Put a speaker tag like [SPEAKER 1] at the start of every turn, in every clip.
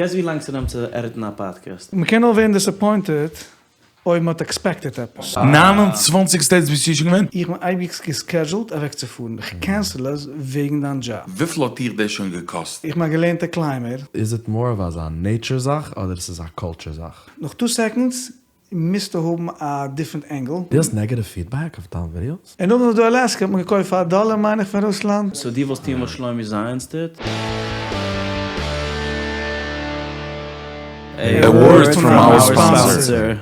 [SPEAKER 1] Guess ווי לאנג ס'נעמט צו edit ן א פאדקעסט?
[SPEAKER 2] מ'קען נאר ווערן disappointed אויב מ'האט expected עפעס.
[SPEAKER 3] 29 states ביסטו שוין געווען?
[SPEAKER 2] איך בין אייביג גע scheduled אוועקצופארן, איך cancel עס וועגן דיין דזשאב.
[SPEAKER 3] וויפיל האט דיך דאס שוין געקאסט?
[SPEAKER 2] איך בין א געלערנטע climber.
[SPEAKER 4] איז it more of אזא nature זאך אדער עס איז א culture זאך?
[SPEAKER 2] נאך two seconds מוזטו האבן א different angle.
[SPEAKER 4] דו האסט negative feedback אויף דיין ווידיאוס?
[SPEAKER 2] און נאכדעם איז דא אלעסקע האט מען געקויפט פאר א דאלער מיין איך פון רוסלאנד.
[SPEAKER 1] So דו ווילסט טון וואס שלומי זייענס טוט?
[SPEAKER 3] A word from our sponsor.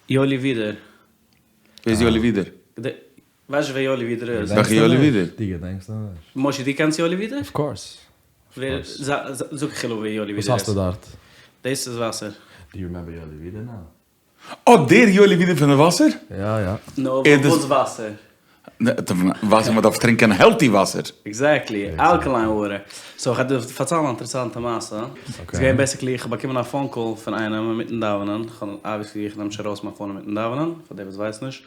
[SPEAKER 1] יואלי ווידער.
[SPEAKER 3] ווער איז יואלי ווידער?
[SPEAKER 1] ווייסט נישט ווער יואלי ווידער איז?
[SPEAKER 3] וועלכע יואלי ווידער?
[SPEAKER 4] דו געדענקסט נישט?
[SPEAKER 1] מושי דו קענסט יואלי ווידער?
[SPEAKER 4] Of course.
[SPEAKER 1] ווער? זאג חילו ווער יואלי ווידער איז.
[SPEAKER 4] וואס האסטו דארט?
[SPEAKER 1] דאס איז וואסער.
[SPEAKER 4] Do you remember יואלי ווידער now?
[SPEAKER 3] אה דער יואלי ווידער פון די וואסער?
[SPEAKER 4] יא יא.
[SPEAKER 1] נו וואס וואסער?
[SPEAKER 3] וואסער מען דארף טרינקען healthy וואסער.
[SPEAKER 1] Exactly, alkaline water. So איך וועל דיר פארציילן א אינטערעסאנטע מעשה. ס'איז געווען basically איך האב באקומען א phone call פון איינעם אינמיטן דאווענען, כ'האב obviously איך נעם נישט ארויס מיין phone אינמיטן דאווענען, פאר די וואס ווייסן נישט,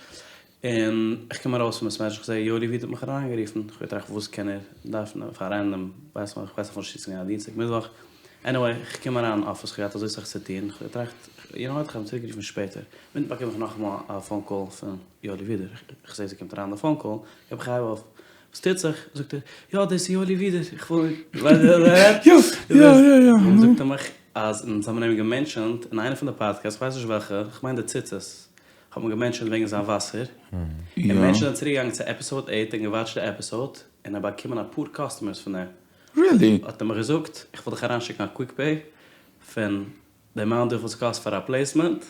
[SPEAKER 1] און איך קום ארויס פון בית מדרש איך זעה יואלי ווידער האט מיך אריינגערופן, איך האב געטראכט וואס קען ער דארפן פאר random, ווייסט מען, איך ווייס אפילו נישט צו ס'איז געווען א דינסטאג מיטוואך, anyway איך קום אריין אין אפיס, כ'האב געהאט אזוי סאך צו טון, איך האב געטראכט you know what כ'האב אים צוריק גערופן שפעטער, מינוט באקום איך נאכאמאל א phone call פון יואלי ווידער, איך זעה ס'קומט אריין די phone call, געב איך א הייב אויף, וואס טוט זיך? זאגט ער, יא דאס איז יואלי ווידער, איך וויל,
[SPEAKER 2] יא יא יא יא.
[SPEAKER 1] זאגט ער מיך אז אונז האבן אים גע mention ט אין איינע פון די podcasts, כ'ווייס נישט וועלכע, כ'מיין די ציצית, האט מען גע mention ט וועגן זיין וואסער, און מענטשן זענען צוריק געגאנגען צו episode eight און גע watch ט די episode, און ער האט באקומען אפאר customers פון דעם.
[SPEAKER 3] Really?
[SPEAKER 1] האט ער מיך געזאגט, איך וועל דיך אריינשיקן א quick pay פון די amount וויפיל ס'קאסט פאר א placement,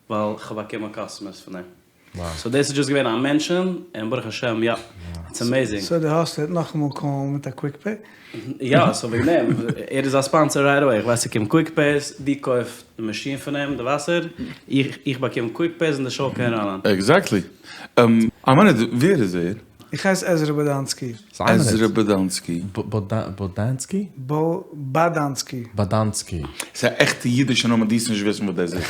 [SPEAKER 1] ווייל כ'האב באקומען customers פון דעם. So דאס איז just געווען א mention, און ברוך השם יא, it's amazing.
[SPEAKER 2] So דו האסט ער וועט נאכאמאל call ן מיט א quick pay?
[SPEAKER 1] יא, so וועגן דעם, ער איז א sponsor right away, איך ווייס ס'קומט quick pays, דו קויף די מאשין פון אים, די וואסער, איך באקום quick pays און די show קען run ען.
[SPEAKER 3] Exactly. א מינוט, ווער איז ער?
[SPEAKER 2] איך הייס עזרא באדאנסקי.
[SPEAKER 3] עזרא באדאנסקי.
[SPEAKER 4] באדאנסקי?
[SPEAKER 2] באדאנסקי.
[SPEAKER 4] באדאנסקי.
[SPEAKER 3] ס'איז א עכטע אידישע נאמען, דו וועסט נישט וויסן וואס דאס איז.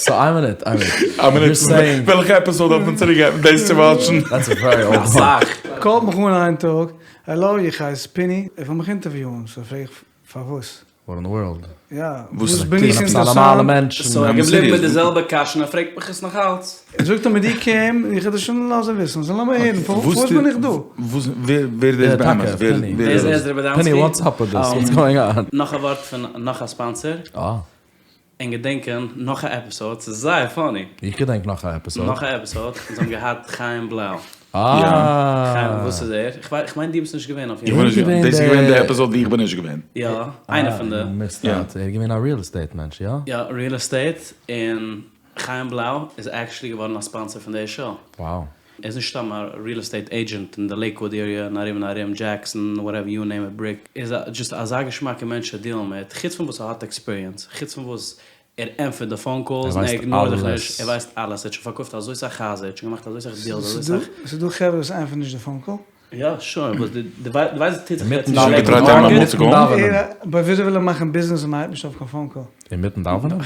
[SPEAKER 4] So איין מינוט, איין מינוט.
[SPEAKER 3] א מינוט, וועלכע episode דארף מען צוריק גיין דאס צו watch ן?
[SPEAKER 4] That's a very old one.
[SPEAKER 1] אסאך.
[SPEAKER 2] Call ט מיך אן איין טאג, העלא איך הייס פיני, איך וויל מיך interview ען, so פרעג איך פארוואס?
[SPEAKER 4] What in the world?
[SPEAKER 2] יא, וואס בין איך אינטערעסאנט?
[SPEAKER 1] So ער געבליבן מיט די זעלבע קשיא און ער פרעגט מיך עס נאך אלץ.
[SPEAKER 2] זאגט ער מיר דו קום, איך וועל דיר שוין לאזן וויסן, so לאמיר הערן, פארוואס בין איך דא?
[SPEAKER 3] ווער איז דאס באמת?
[SPEAKER 1] ווער איז עזרא באדאנסקי?
[SPEAKER 4] פיני what's up with this? What's going on?
[SPEAKER 1] נאך א ווארט פון נאך א sponsor.
[SPEAKER 4] אה.
[SPEAKER 1] און געדענקען נאך א episode, ס'איז זייער funny.
[SPEAKER 4] איך געדענק נאך א episode.
[SPEAKER 1] נאך א episode, אונז האבן געהאט חיים בלאו.
[SPEAKER 4] אה.
[SPEAKER 1] חיים, וואס איז ער? איך מיין דו ביסט נישט געווען אויף
[SPEAKER 3] יענע. איך בין נישט געווען. דאס איז געווען די episode ווי איך בין נישט געווען.
[SPEAKER 1] יא, איינע פון די.
[SPEAKER 4] Missed out. ער איז געווען א real estate מענטש, יא?
[SPEAKER 1] יא, real estate, און חיים בלאו איז actually געווארן א sponsor פון די show.
[SPEAKER 4] Wow.
[SPEAKER 1] ער איז נישט סתם א real estate agent אין די לעיקוואד area און ארום און ארום, דזשעקסאן, whatever you name it, בריק, ער איז just אזא געשמאקע מענטש צו deal ן מיט, חוץ פון וואס ער האט experience, חוץ פון וואס ער ענטפערט די phone calls און ער ignore ט דיך נישט, ער ווייסט אלעס, ער האט שוין פארקויפט אזוי סאך הייזער, ער האט שוין געמאכט אזוי סאך deals, אזוי סאך.
[SPEAKER 2] ס'איז דא חברה וואס ענטפערן נישט די phone call?
[SPEAKER 1] יא שוין, וואס דו ווייסט וואס טוט זיך יעצט
[SPEAKER 4] אין
[SPEAKER 3] געטרייט אים אמאל צו call ן?
[SPEAKER 2] אבער וויאזוי וויל ער מאכן ביזנעס ווען מ'הייבט נישט אויף קיין phone call?
[SPEAKER 4] אינמיטן דאווענען?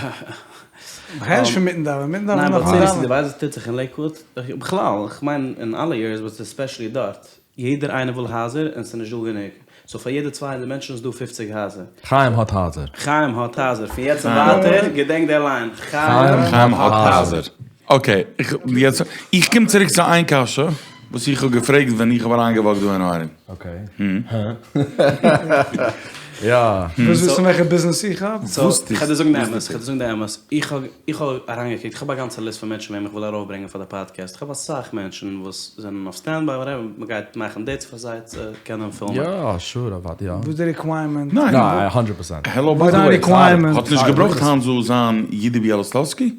[SPEAKER 2] כ'רעד נישט פון מיטן דאווענען, מיטן דאווענען
[SPEAKER 1] ניין
[SPEAKER 2] נאכן
[SPEAKER 1] but seriously
[SPEAKER 2] דאווענען.
[SPEAKER 1] דו ווייסט וואס טוט זיך אין לעיקוואד? בכלל, כ'מיין אין אלע areas but especially דארט, יעדער איינער וויל הייזער און ס'איז נישט דא גענוג, so פאר יעדע 200 מענטשן איז דא 50 הייזער.
[SPEAKER 4] חיים האט הייזער.
[SPEAKER 1] חיים האט הייזער, פון יעצט און ווייטער געדענק די line,
[SPEAKER 3] חיים האט הייזער. Okay, איך יעצט איך קום צוריק צו איין קשיא וואס איך האב געפרעגט ווען איך האב אריינגע walk ט דא אין אהרן.
[SPEAKER 4] Okay. יא.
[SPEAKER 2] ווילסט וויסן וועלכע ביזנעס איך האב?
[SPEAKER 1] So, איך וועל דיר זאגן די אמת, איך וועל דיר זאגן די אמת, איך האב איך האב אריינגעקוקט, איך האב א גאנצע list פון מענטשן וועם איך וויל ארויפברענגען פאר די פאדקעסט, איך האב אסאך מענטשן וואס זענען אויף standby whatever, מען גייט מאכן dates פאר זיי צו קענען פילמען.
[SPEAKER 4] יא, sure אוודאי יא.
[SPEAKER 2] וואס איז די requirement?
[SPEAKER 3] ניין.
[SPEAKER 4] ניין, הונדרעט פראצענט.
[SPEAKER 3] Hello by the way, האט נישט געברויכט היינט זאל זיין יודי ביאלאסלאווסקי?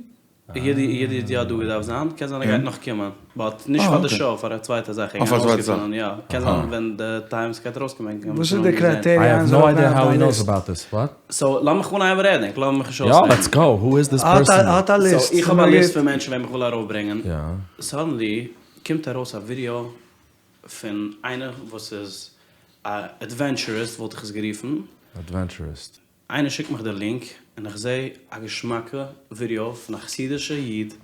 [SPEAKER 1] יודי יודי האט יא דא געדארפט זיין, קען זיין ער גייט נאך קומען, but נישט פאר די show, פאר א צווייטע זאך, ער גייט ארויסקומען, יא, קען זיין ווען די טיימס גייט ארויסקומען קען מען
[SPEAKER 2] וואס
[SPEAKER 1] שוין
[SPEAKER 2] איז די
[SPEAKER 1] האבן געזען.
[SPEAKER 2] criteria
[SPEAKER 4] I have no idea how he knows about this, what?
[SPEAKER 1] So לאמיך אנהייבן רעדן, איך לאז מיך נישט
[SPEAKER 4] יא
[SPEAKER 1] אויסרעדן.
[SPEAKER 4] Let's go, who is this person?
[SPEAKER 2] האט א list.
[SPEAKER 1] So איך האב א list פון מענטשן וועם איך וויל ארויפברענגען, suddenly קומט ארויס א ווידיאו פון איינער וואס איז א adventurist וואלט איך עס גערופן.
[SPEAKER 4] Adventurist.
[SPEAKER 1] איינער שיקט מיך די link און איך זעה א געשמאקע ווידיאו פון א חסידישע איד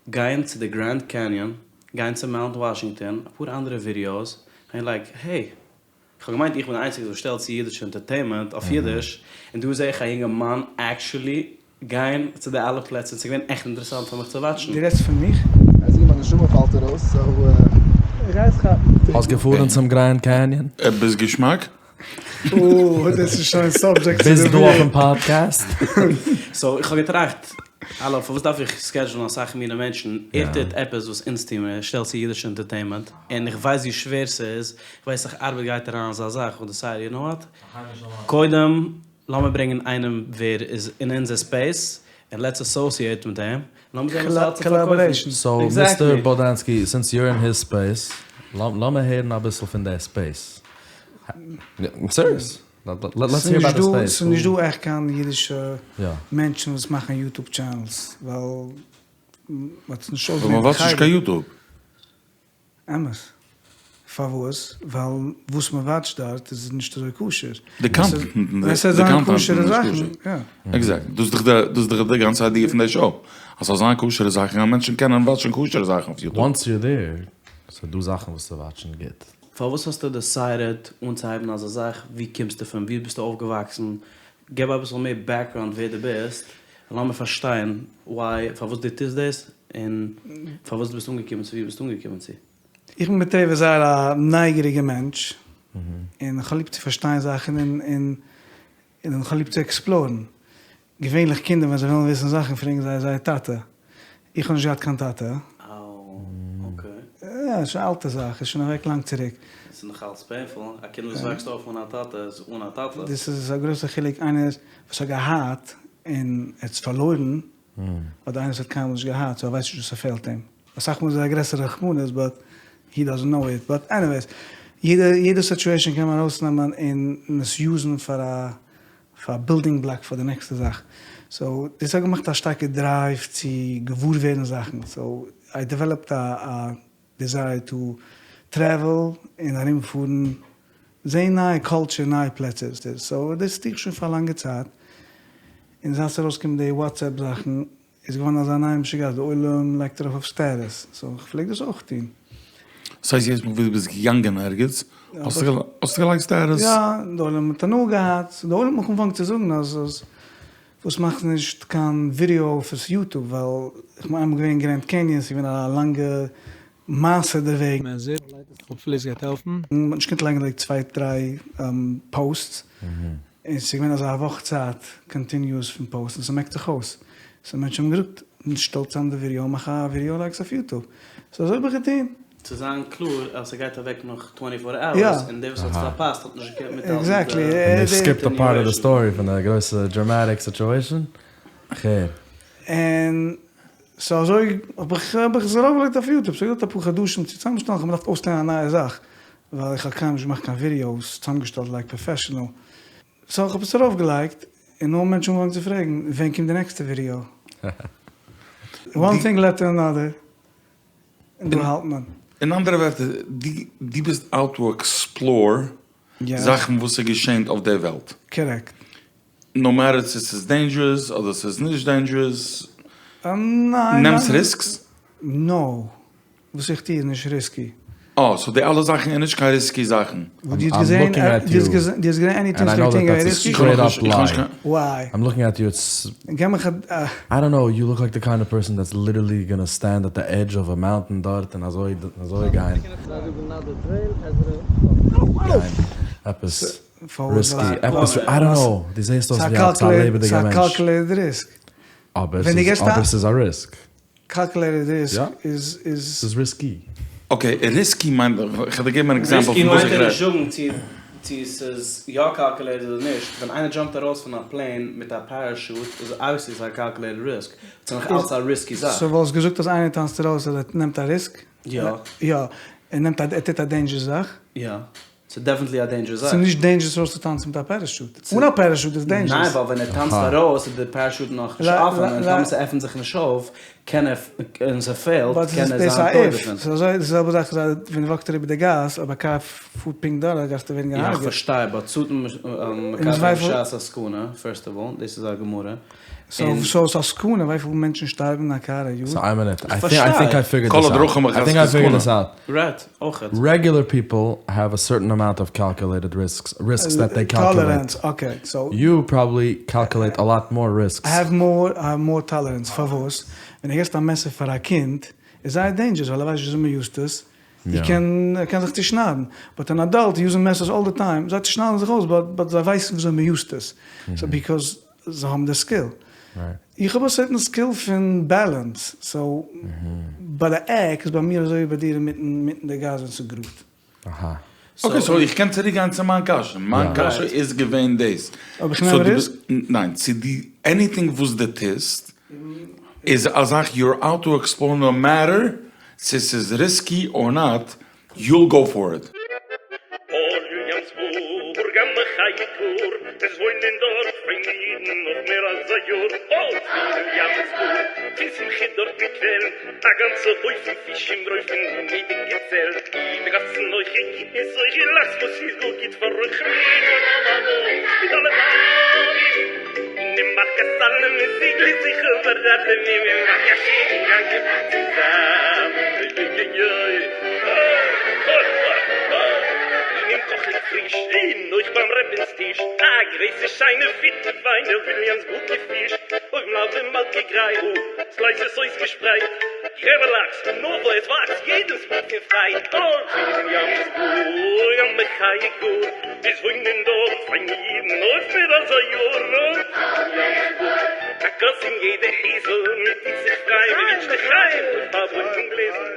[SPEAKER 1] גיין צו די גרענד קעניאן, גיין צו מאונט וואשינגטאן, אפאר אנדערע ווידיאוס, און like hey! איך האב געמיינט איך בין די איינציגסטע וואס שטעלט צו אידישע אינטערטעינמענט אויף אידיש, און דא זעה איך א יונגערמאן עקטשולי גיין צו די אלע פלעצער, ס'איז געווען עכט אינטערעסאנט פאר מיך צו וואטשן.
[SPEAKER 2] דו רעדסט פון מיך?
[SPEAKER 5] אז מיין נשמה פאלט ארויס, סאו.
[SPEAKER 2] איך גיי עס כאפן.
[SPEAKER 4] האסט געפארן צום גרענד קעניאן?
[SPEAKER 3] עפעס געשמאק?
[SPEAKER 2] אוי, דאס איז שוין סאבדזשעקט צו
[SPEAKER 4] ביסט דא אויפן פאדקעסט?
[SPEAKER 1] סאו איך האב געטראכט, האלא פארוואס דארף איך סקעדזשולן אסאך מינע מענטשן, ער טוט עפעס וואס אונז טוהן מיר, ער שטעלט צו אידישע אינטערטעינמענט, און איך ווייס ווי שווער ס'איז, איך ווייס אסאך ארבעט גייט אריין אין אזא זאך, כ'האב דעסיידעד יו נאו וואט, קודם לאמיר ברענגען איינעם ווער איז אין אונזער ספעיס, און לעטס אסאסיעט מיט אים, לאמיר זען וואס ער האט צו פארקויפן.
[SPEAKER 4] סאו מיסטער באדאנסקי, סינס יור אין היז ספעיס, לאמיר הערן אביסל פון די ספעיס. איים סיריעס, לעטס העיר אבאוט די ספעיס.
[SPEAKER 2] ס'איז נישט דא עכט קיין אידישע מענטשן וואס מאכן יוטוב טשענעלס, ווייל מ'האט עס נישט אויסגעלערנט.
[SPEAKER 3] ווייל מ'וואטשט נישט קיין יוטוב.
[SPEAKER 2] אמת. פארוואס? ווייל וואס מען וואטשט דארט איז נישט אזוי כשר.
[SPEAKER 3] די קאנטענט איז נישט כשר. עקזעקטלי. דאס איז דאך די גאנצע איידיע פון די שאו. אז ס'זאל זיין כשר'ע זאכן אז מענטשן קענען וואטשן כשר'ע זאכן אויף יוטוב.
[SPEAKER 4] וואנס יור דעיר, ס'איז דא זאכן וואס צו וואטשן גוט.
[SPEAKER 1] פארוואס האסטו דעסיידעד אנצוהייבן אזא זאך? וואו קומסטו פון? וואו ביסטו אויפגעוואקסן? געב אביסל מער בעקגראונד ווער דו ביסט, לאמיר פארשטיין וויי פארוואס דו טוסט דאס, און פארוואס דו ביסט אנגעקומען צו וואו דו ביסט אנגעקומען צו.
[SPEAKER 2] איך בין בטבע זייער א נייגעריגע מענטש, און איך האב ליב צו פארשטיין זאכן און און און איך האב ליב צו עקספלארן. געווענליך קינדער ווען זיי ווילן וויסן זאכן פרעגן זיי זייער טאטע. איך האב נישט געהאט קיין טאטע.
[SPEAKER 1] אקעי.
[SPEAKER 2] יא, ס'איז שוין א אלטע זאך, איז שוין אוועק לאנג צוריק.
[SPEAKER 1] ס'איז נאך אלץ פעינפול, א קינד וואס וואקסט אויף אן א טאטע איז אן א טאטע.
[SPEAKER 2] דאס איז א גרויסע חילוק איינער וואס האט געהאט און ער האט עס פארלוירן, אדער איינער וואס האט קיינמאל נישט געהאט סאו ער ווייסט נישט וואס ס'פעלט אים. אסאך מאל איז עס א גרעסערע רחמנות באט הי דאזענט נאו איט. באט עניוועיס, יעדע יעדע סיטועשאן קען מען ארויסנעמען און עס יוזן פאר א פאר א בילדינג בלאק פאר די נעקסטע זאך. סאו דאס האט געמאכט א שטארקע דרייוו צו געוואר ווערן זאכן. סאו איי דעוועלאפד א א דיזייער טו טרעוול און ארום פארן זעהן נייע קולטשער נייע פלעצער סאו דאס טו איך שוין פאר א לאנגע צייט און זייט ס'איז ארויסגעקומען די וואטסעפפ זאכן איז געווארן אזא נייע משוגעת די עולם לייגט ארויף אויף סטעטוס סאו איך פלעג דאס אויך טון.
[SPEAKER 3] ס'הייסט יעדעס מאל וואס דו ביסט געגאנגען ערגעץ האסטו געלייגט סטעטוס?
[SPEAKER 2] יא, די עולם האט הנאה געהאט, די עולם האט מיך אנגעפאנגען צו זאגן אז אז וואס מאכסט נישט קיין ווידעא אויף עס יוטוב ווייל איך בין איינמאל געווען אין גרענד קעניען ס'איז געווען א לאנגע מעשה דערוועגן.
[SPEAKER 6] מען זעט, האפפולי עס גייט העלפן.
[SPEAKER 2] מען האט נישט געקענט לייגן לייק צוויי דריי פאוסטס, און ס'איז געווען אזא וואך צייט קאנטיניועס פון פאוסטס און ס'מעקט זיך אויס, סאו מענטשן האבן געזאגט שטעל צאם די ווידעא מאך א ווידעא לייג עס אויף יוטוב, סאו אזוי האב איך געטון.
[SPEAKER 1] צו זיין קלאר אז ס'גייט אוועק נאך טווענטי פאר אווערס און דער וואס האט עס פארפאסט האט נישט געקענט מיטהאלטן די
[SPEAKER 4] און דעי סקיפט א פארט אוו די סטארי פון די גרויסע דראמאטיק סיטועשאן, כ'הער.
[SPEAKER 2] און סאו אזוי האב איך האב איך עס ארויפגעלייגט אויף יוטוב, ס'האט געדויערט אפאר חדשים צו צוזאמשטעלן, כ'האב געדארפט אויסלערנען א נייע זאך, ווייל איך האב קיינמאל נישט געמאכט קיין ווידיאוס צוזאמגעשטעלט לייק פראפעשענעל, סאו איך האב עס ארויפגעלייגט, און נאר מענטשן האבן אנגעפאנגען צו פרעגן ווען קומט די נעקסטע ווידיאו? וואן טינג לעד טו אנאדער, און דא האלט מען.
[SPEAKER 3] אין אנדערע ווערטער, דו ביסט אוט טו עקספלאר זאכן וואס איז געשענט אויף די וועלט.
[SPEAKER 2] קארעקט.
[SPEAKER 3] נאו מעטער צו ס'איז דעינדזשערעס אדער ס'איז נישט דעינדזשערעס.
[SPEAKER 2] ניין.
[SPEAKER 3] נעמסט ריסקס?
[SPEAKER 2] נאו. וואס איך טוה איז נישט ריסקי.
[SPEAKER 3] אה, סאו די אלע זאכן איז נישט קיין ריסקי זאכן.
[SPEAKER 2] וואס דו האסט געזען, דו האסט געזען עניטינג וואס איך טוה איז ריסקי? וויי?
[SPEAKER 4] איים לוקינג עט יו איטס.
[SPEAKER 2] געב מיך א.
[SPEAKER 4] איי דאנט נאו, יו לוק לייק די קיינד אוו פערסאן דעטס ליטערלי גאנא סטענד עט די עדזש אוו א מאונטען דארט און אזוי אזוי גיין. גיין עפעס ריסקי עפעס איי דאנט נאו, דו זעסט אויס ווי א לעבעדיגע מענטש.
[SPEAKER 2] ס'איז א קאלקולעיטעד ריסק.
[SPEAKER 4] אבער ס'איז א ריסק.
[SPEAKER 2] קאלקולעיטעד ריסק איז איז.
[SPEAKER 4] ס'איז ריסקי.
[SPEAKER 3] אקעי, ריסקי מיינט, כ'וועל דיר געבן אן עקזעמפל
[SPEAKER 1] ריסקי
[SPEAKER 3] פון וואס
[SPEAKER 1] מיינט
[SPEAKER 3] איך
[SPEAKER 1] ער נישט
[SPEAKER 3] רעד.
[SPEAKER 1] זאגן צו צו ס'איז יא קאלקולעיטעד אדער נישט, ווען איינער דזשאמפט ארויס פון א פלעין מיט א פאראשוט איז אבוויעסלי ס'איז א קאלקולעיטעד ריסק, באט ס'איז נאך אלץ א ריסקי זאך.
[SPEAKER 2] סאו וואלסט געזאגט אז איינער טאנצט ארויס אז ער נעמט א ריסק?
[SPEAKER 1] יא.
[SPEAKER 2] יא. ער נעמט א ער טוט א דעינדזשערס זאך?
[SPEAKER 1] יא. ס'איז דעפענטלי א דעינדזשערס זאך.
[SPEAKER 2] ס'איז נישט דעינדזשערס ארויסצוטאנצן מיט א פערעשוט. אן א פערעשוט איז דעינדזשערס.
[SPEAKER 1] ניין ווייל ווען ער טאנצט ארויס איז די פערעשוט נאך נישט אפען און טאמער ס'עפענט זיך נישט אויף קען ער און ס'פעלט קען ער זיין טויט דערפון.
[SPEAKER 2] ס'איז אזוי די זעלבע זאך איז אז ווען דו וואקסט אריבער די גאס אויב א קאר פארט פונקט דורך גייסטו ווערן געהארגעט.
[SPEAKER 1] יא כ'פארשטיי באט שטן מקטרג בשעת הסכנה פירסט אוו אלל דאס איז א גמרא.
[SPEAKER 2] סאו ס'איז א סכנה וויפיל מענטשן שטארבן אין א קאר א יאר?
[SPEAKER 4] סאו איין מינוט, איי טינק איי פיגערד דיס אוט. איי טינק איי פיגערד דיס אוט.
[SPEAKER 1] רייט, אויכעט.
[SPEAKER 4] רעגולער פיפל העוו א סערטען אמאונט. אמאונט אוו קאלקולעיטעד ריסקס, ריסקס דעט דעי קאלקולעיט.
[SPEAKER 2] טאלערענס, אקעי, סאו.
[SPEAKER 4] יו פראבעבלי קאלקולעיט א לאט מאר ריסקס.
[SPEAKER 2] איי העוו מאר, איי העוו מאר טאלערענס, פארוואס? ווען דו געסט א מעסער פאר א קינד איז זייער דעינדזשערס ווייל ער ווייסט נישט וויאזוי מען יוזט עס, ער קען ער קען זיך צושניידן, באט אן אדאלט יוזינג מעסערס אלל די טיים, זיי צושניידן זיך אויס באט באט זיי ווייסן וויאזוי מען יוזט עס, סאו ביקאוז זיי האבן די סקיל. איך האב א סערטען סקיל פון בעלענס, סאו ביי די עק איז ביי מיר אזוי ווי ביי דיר אינמיטן די גאס ווען ס'איז גראד.
[SPEAKER 4] אהא.
[SPEAKER 3] אקעי סאו איך קען צוריק גיין צו מיין קשיא, מיין קשיא איז געווען דאס.
[SPEAKER 2] אויב איך נעם ריסק?
[SPEAKER 3] ניין, צו דו עניטינג וואס דו טוסט איז א זאך יור אוט טו עקספלאר נאו מעטער צו ס'איז ריסקי אר נאט, יול גאו פאר איט.
[SPEAKER 7] וויליאמסבורג א מחיה גאר, עס וואוינען דארט פיינע אידן נאך מער אזא יאר, אלט וויליאמסבורג, פון שמחה דארט מיר קוועלן, א גאנצע הויפן פיש און ברויפן אין יעדע געצעלט, די גאסן הויכע גיטן סוחר לאקס וואס איז גאר גוט פאר רויכערן מיט אלע מיט אלע טעמים, אינעם מרכז אלעמען זיגל זיכער פאר אלע מינים, א שיינע גאנג צוזאמען אוי אוי אוי. אינעם קאכליק פריש און אויך ביים רבינ'ס טיש א גרויסע שיינע פיטע פיינע וויליאמסבורגע פיש אויף מלוה מלכה גרייט סלייסעס אויסגעשפרייט גרעבעלאקס נאר וואו עס וואקסט יעדעס מאל פון פרייד אוי וויליאמסבורג א מחיה גאר עס וואוינען דארט פיינע אידן אויף מער אז א יאר אוי וויליאמסבורג א כוס אין יעדע הייזל מען טוט זיך פרייען מען ווינטשט לחיים אויף א ברוינפן גלעזל.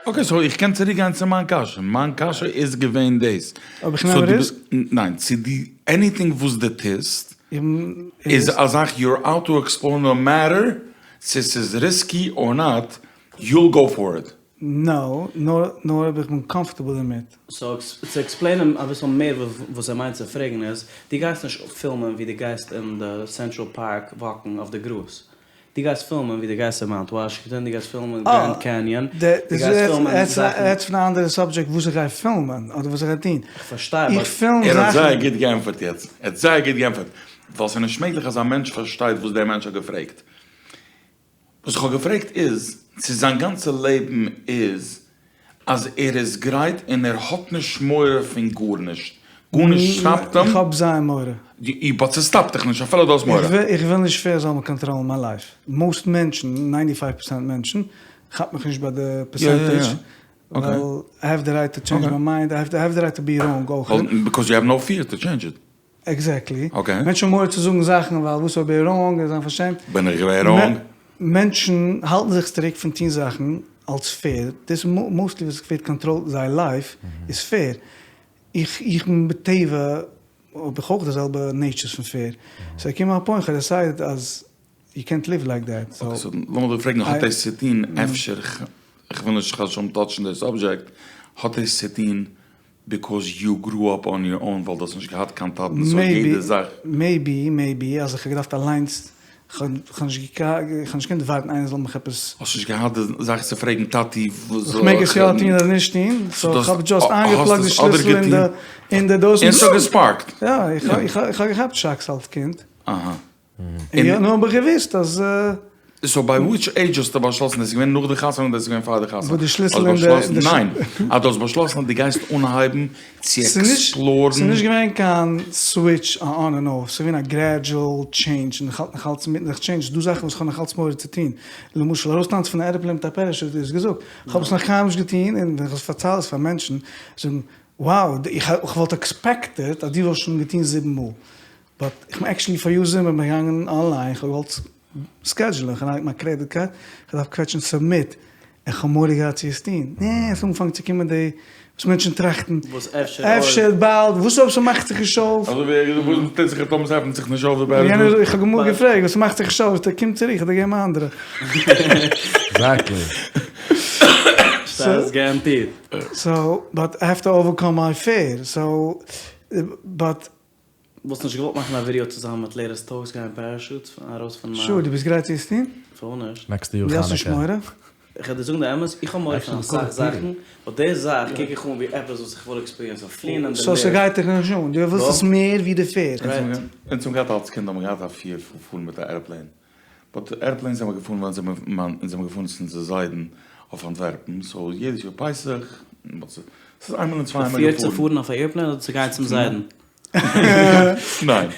[SPEAKER 3] אקעי סאו איך קען צוריק גיין צו מיין קשיא, מיין קשיא איז געווען דאס,
[SPEAKER 2] אויב איך נעם ריסק?
[SPEAKER 3] ניין, צו דו עניטינג וואס דו טוסט איז א זאך יור אוט טו עקספלאר נאו מעטער צו ס'איז ריסקי אר נאט יול גאו פאר איט.
[SPEAKER 2] נאו, נאר אויב איך בין קאמפארטעבל דערמיט.
[SPEAKER 1] סאו צו עקספלעינען אביסל מער וואס ער מיינט צו פרעגן איז, דו גייסט נישט פילמען ווי דו גייסט אין די סענטראל פארק וואקן אויף די גראז, דו גייסט פילמען ווי דו גייסט אין מאונט וואשינגטאן, דו גייסט פילמען גרענד קעניאן, דו גייסט פילמען זאכן.
[SPEAKER 2] רעדסט פון א אנדערע סאבדזשעקט וואס איך גיי פילמען אדער וואס איך גיי טון.
[SPEAKER 1] איך פארשטיי באט.
[SPEAKER 2] איך פילם זאכן.
[SPEAKER 3] ער האט זייער גוט געענטפערט יעצט. ער האט זייער גוט געענטפערט. ווייל ס'איז נישט מעגליך אז א מענטש פארשטייט וואס דער מענטש האט געפרעגט. וואס איך האב געפרעגט איז צו זיין גאנצע לעבן איז אז ער איז גרייט און ער האט נישט מורא פון גארנישט, גארנישט סטאפט אים.
[SPEAKER 2] איך האב זייער מורא.
[SPEAKER 3] באט ס'סטאפט דיך נישט אפילו דו האסט מורא.
[SPEAKER 2] איך וויל נישט פעיר זאל מיר קאנטראלן מיין לייף. מאוסט מענטשן, ניינטי פייוו פערסענט מענטשן, כאפ מיך נישט ביי די פערסענטעדזש, ווייל איי העוו די רייט טו טשעינדזש מיי מיינד, איי העוו די רייט טו בי ראנג אויך.
[SPEAKER 3] ביקאוז יו העוו נאו פיער טו טשעינדזש איט.
[SPEAKER 2] עקזעקטלי. מענטשן האבן מורא צו זאגן זאכן ווייל וואס אויב ער איז ראנג און זיין פארשעמט.
[SPEAKER 3] בין איך געווען ראנג?
[SPEAKER 2] מענטשן האלטן זיך צוריק פון טון זאכן אלס פעיר, דאס איז מאוסטלי וואס ווערט קאנטראלט זייער לייף איז פעיר. איך איך בין בטבע האב איך אויך די זעלבע נעיטשערס פון פעיר. סאו געקומען א פוינט כ'האב דעסיידעד אז יו קענט ליוו לייק דעט.
[SPEAKER 3] אקעי סאו לאמיר דיר פרעגן האט דאס צו טון אפשר, כ'וויל נישט חס ושלום טאטשן די סאבדזשעקט, האט דאס צו טון ביקאוז יו גרו אפ אן יור און ווייל דו האסט נישט געהאט קיין טאטן סאו יעדע זאך.
[SPEAKER 2] מעיבי מעיבי אז איך האב געדארפט אליינס כ'האב נישט כ'האב נישט געקענט ווארטן איינער זאל מיך עפעס.
[SPEAKER 3] האסט נישט געהאט די זאך צו פרעגן טאטי וואס זאל
[SPEAKER 2] איך מעג עס יא טון אדער נישט טון סאו כ'האב דזשאסט איינגעפלאגט די שליסל אין די אין די דאס
[SPEAKER 3] און ס'האט געספארקט.
[SPEAKER 2] יא איך האב געכאפט שאקס אלס קינד.
[SPEAKER 3] אהא.
[SPEAKER 2] און יא, נו האב איך געוואוסט אז.
[SPEAKER 3] סאו ביי וויטש עידזש האסטו באשלאסן, דאס איז געווען נאך די חתונה אדער דאס איז געווען פאר די חתונה?
[SPEAKER 2] וואס די שליסל אין די.
[SPEAKER 3] ניין, אז דו האסט באשלאסן אז דו גייסט אנהייבן צו עקספלארן.
[SPEAKER 2] ס'איז נישט געווען קיין סוויטש א אן און אףף, ס'איז געווען א גרעדזשועל טשעינדזש, און איך האלט נאך אלץ אינמיטן זיך טשעינדזשן, ס'דא זאכן וואס איך האב נאך אלץ מורא צו טון, למשל ארויסטאנצן פון א עראפלעין מיט א פערעשוט, דו האסט געזאגט, איך האב עס נאך קיינמאל נישט געטון, און ווען איך פארצייל עס פאר מענטשן, זאגן, wow, איך וואלט עקספעקטעד אז דו וואלסט שוין געטון זיבן מאל. באט איך בין עקשעלי פאריאר זומער בין איך געגאנגען אנליין איך האב געוואלט סקעדזשולען איך האב אריינגעלייגט מיין קרעדיט קארד איך דארף קוועטשן סאבמיט איך האב מורא געהאט צו עס טון נע עס אנגעפאנגען צו קומען די וואס מענטשן טראכטן
[SPEAKER 1] וואס אפשר
[SPEAKER 2] אפשר באלד וואס אויב ס'מאכט זיך נישט אויף
[SPEAKER 3] אזוי ווי ער האט געזאגט וואס טוט זיך טאמער ס'עפנט זיך נישט אויף די בערזל
[SPEAKER 2] יענער איך האב אמאל געפרעגט וואס ס'מאכט זיך נישט אויף זאגט ער קום צוריק איך וועל דיר געבן א אנדערע.
[SPEAKER 4] עקזעקטלי.
[SPEAKER 1] ס'איז גערענטירט.
[SPEAKER 2] סאו באט איי העוו טו אווערקאם מיי פעיר סאו באט.
[SPEAKER 1] וואלסט נישט געוואלט מאכן א ווידעא צוזאמען מיט לעיטעסט טאלקס גיין פערעשוטס פון ארויס פון א.
[SPEAKER 2] שור, דו ביסט גרייט צו עס טון?
[SPEAKER 1] פארוואס נישט?
[SPEAKER 4] נעקסטע יאר
[SPEAKER 2] דו האסט נישט
[SPEAKER 4] חנוכה.
[SPEAKER 2] מורא?
[SPEAKER 1] איך וועל דיר זאגן די אמת, איך האב מורא פון אסאך זאכן, באט די זאך קוק איך אן ווי עפעס וואס איך וויל עקספיריענסן, פליען אין די
[SPEAKER 2] סאו
[SPEAKER 1] לופט.
[SPEAKER 2] ס'גייט דיך נישט אן, דו ווילסט עס מער ווי די פעיר.
[SPEAKER 1] רייט.
[SPEAKER 3] אונז האבן געהאט אלס קינד האבן מיר געהאט א פיער פון פארן מיט א עראפלעין, באט עראפלעינס זעמער געפארן ווען זעמער אונז זעמער געפארן צו אונזער זיידן אויף אנטווערפן, סאו יעדעס יאר פסח. ס'איז איינמאל און צוויי מאל
[SPEAKER 1] געפארן. צו
[SPEAKER 3] געפארן
[SPEAKER 1] פארן אויף א עירפלעין אדער צו גיין צום זיידן?
[SPEAKER 3] ניין.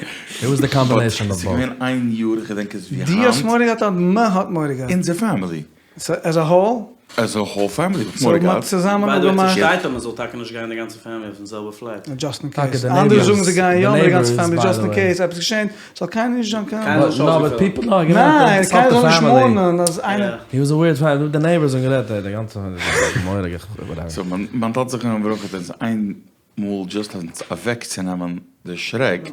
[SPEAKER 4] איט וואס די קאמבינעישאן אוו
[SPEAKER 3] ס'איז
[SPEAKER 4] באוט.
[SPEAKER 3] געווען איין יאר, איך געדענק עס ווי היינט.
[SPEAKER 2] דו האסט מורא געהאט אדער מען האט מורא געהאט?
[SPEAKER 3] אונזער פעמילי.
[SPEAKER 2] סאו עז א האול?
[SPEAKER 3] עז א האול פעמילי האט מורא
[SPEAKER 2] סאו
[SPEAKER 3] געהאט.
[SPEAKER 2] מ'האט צוזאמען
[SPEAKER 1] ביי די וועי
[SPEAKER 2] אפגעמאכט.
[SPEAKER 1] ס'שטייט אז מ'זאל טאקע נישט גיין די גאנצע פעמילי אויפן זעלבע פלייט.
[SPEAKER 2] דזשאסט אין קעיס. אנדערע זאגן זיי גייען יא מיט די גאנצע פעמילי דזשאסט אין קעיס עפעס געשענט זאל קיינער נישט זיין קיין.
[SPEAKER 1] קיינער זאל נישט אויסגעפעלט.
[SPEAKER 2] ניין קיינער זאל נישט מאנען אז איינער.
[SPEAKER 4] הי וואס א ווירד פעמילי, די נעיבערס האבן גערעדט די גאנצע מורא געהאט.
[SPEAKER 3] סאו מיין טאטע זכרונו לברכה האט אונז איין מאל דזשאסט אונז אוועק צו נעמען די שרעק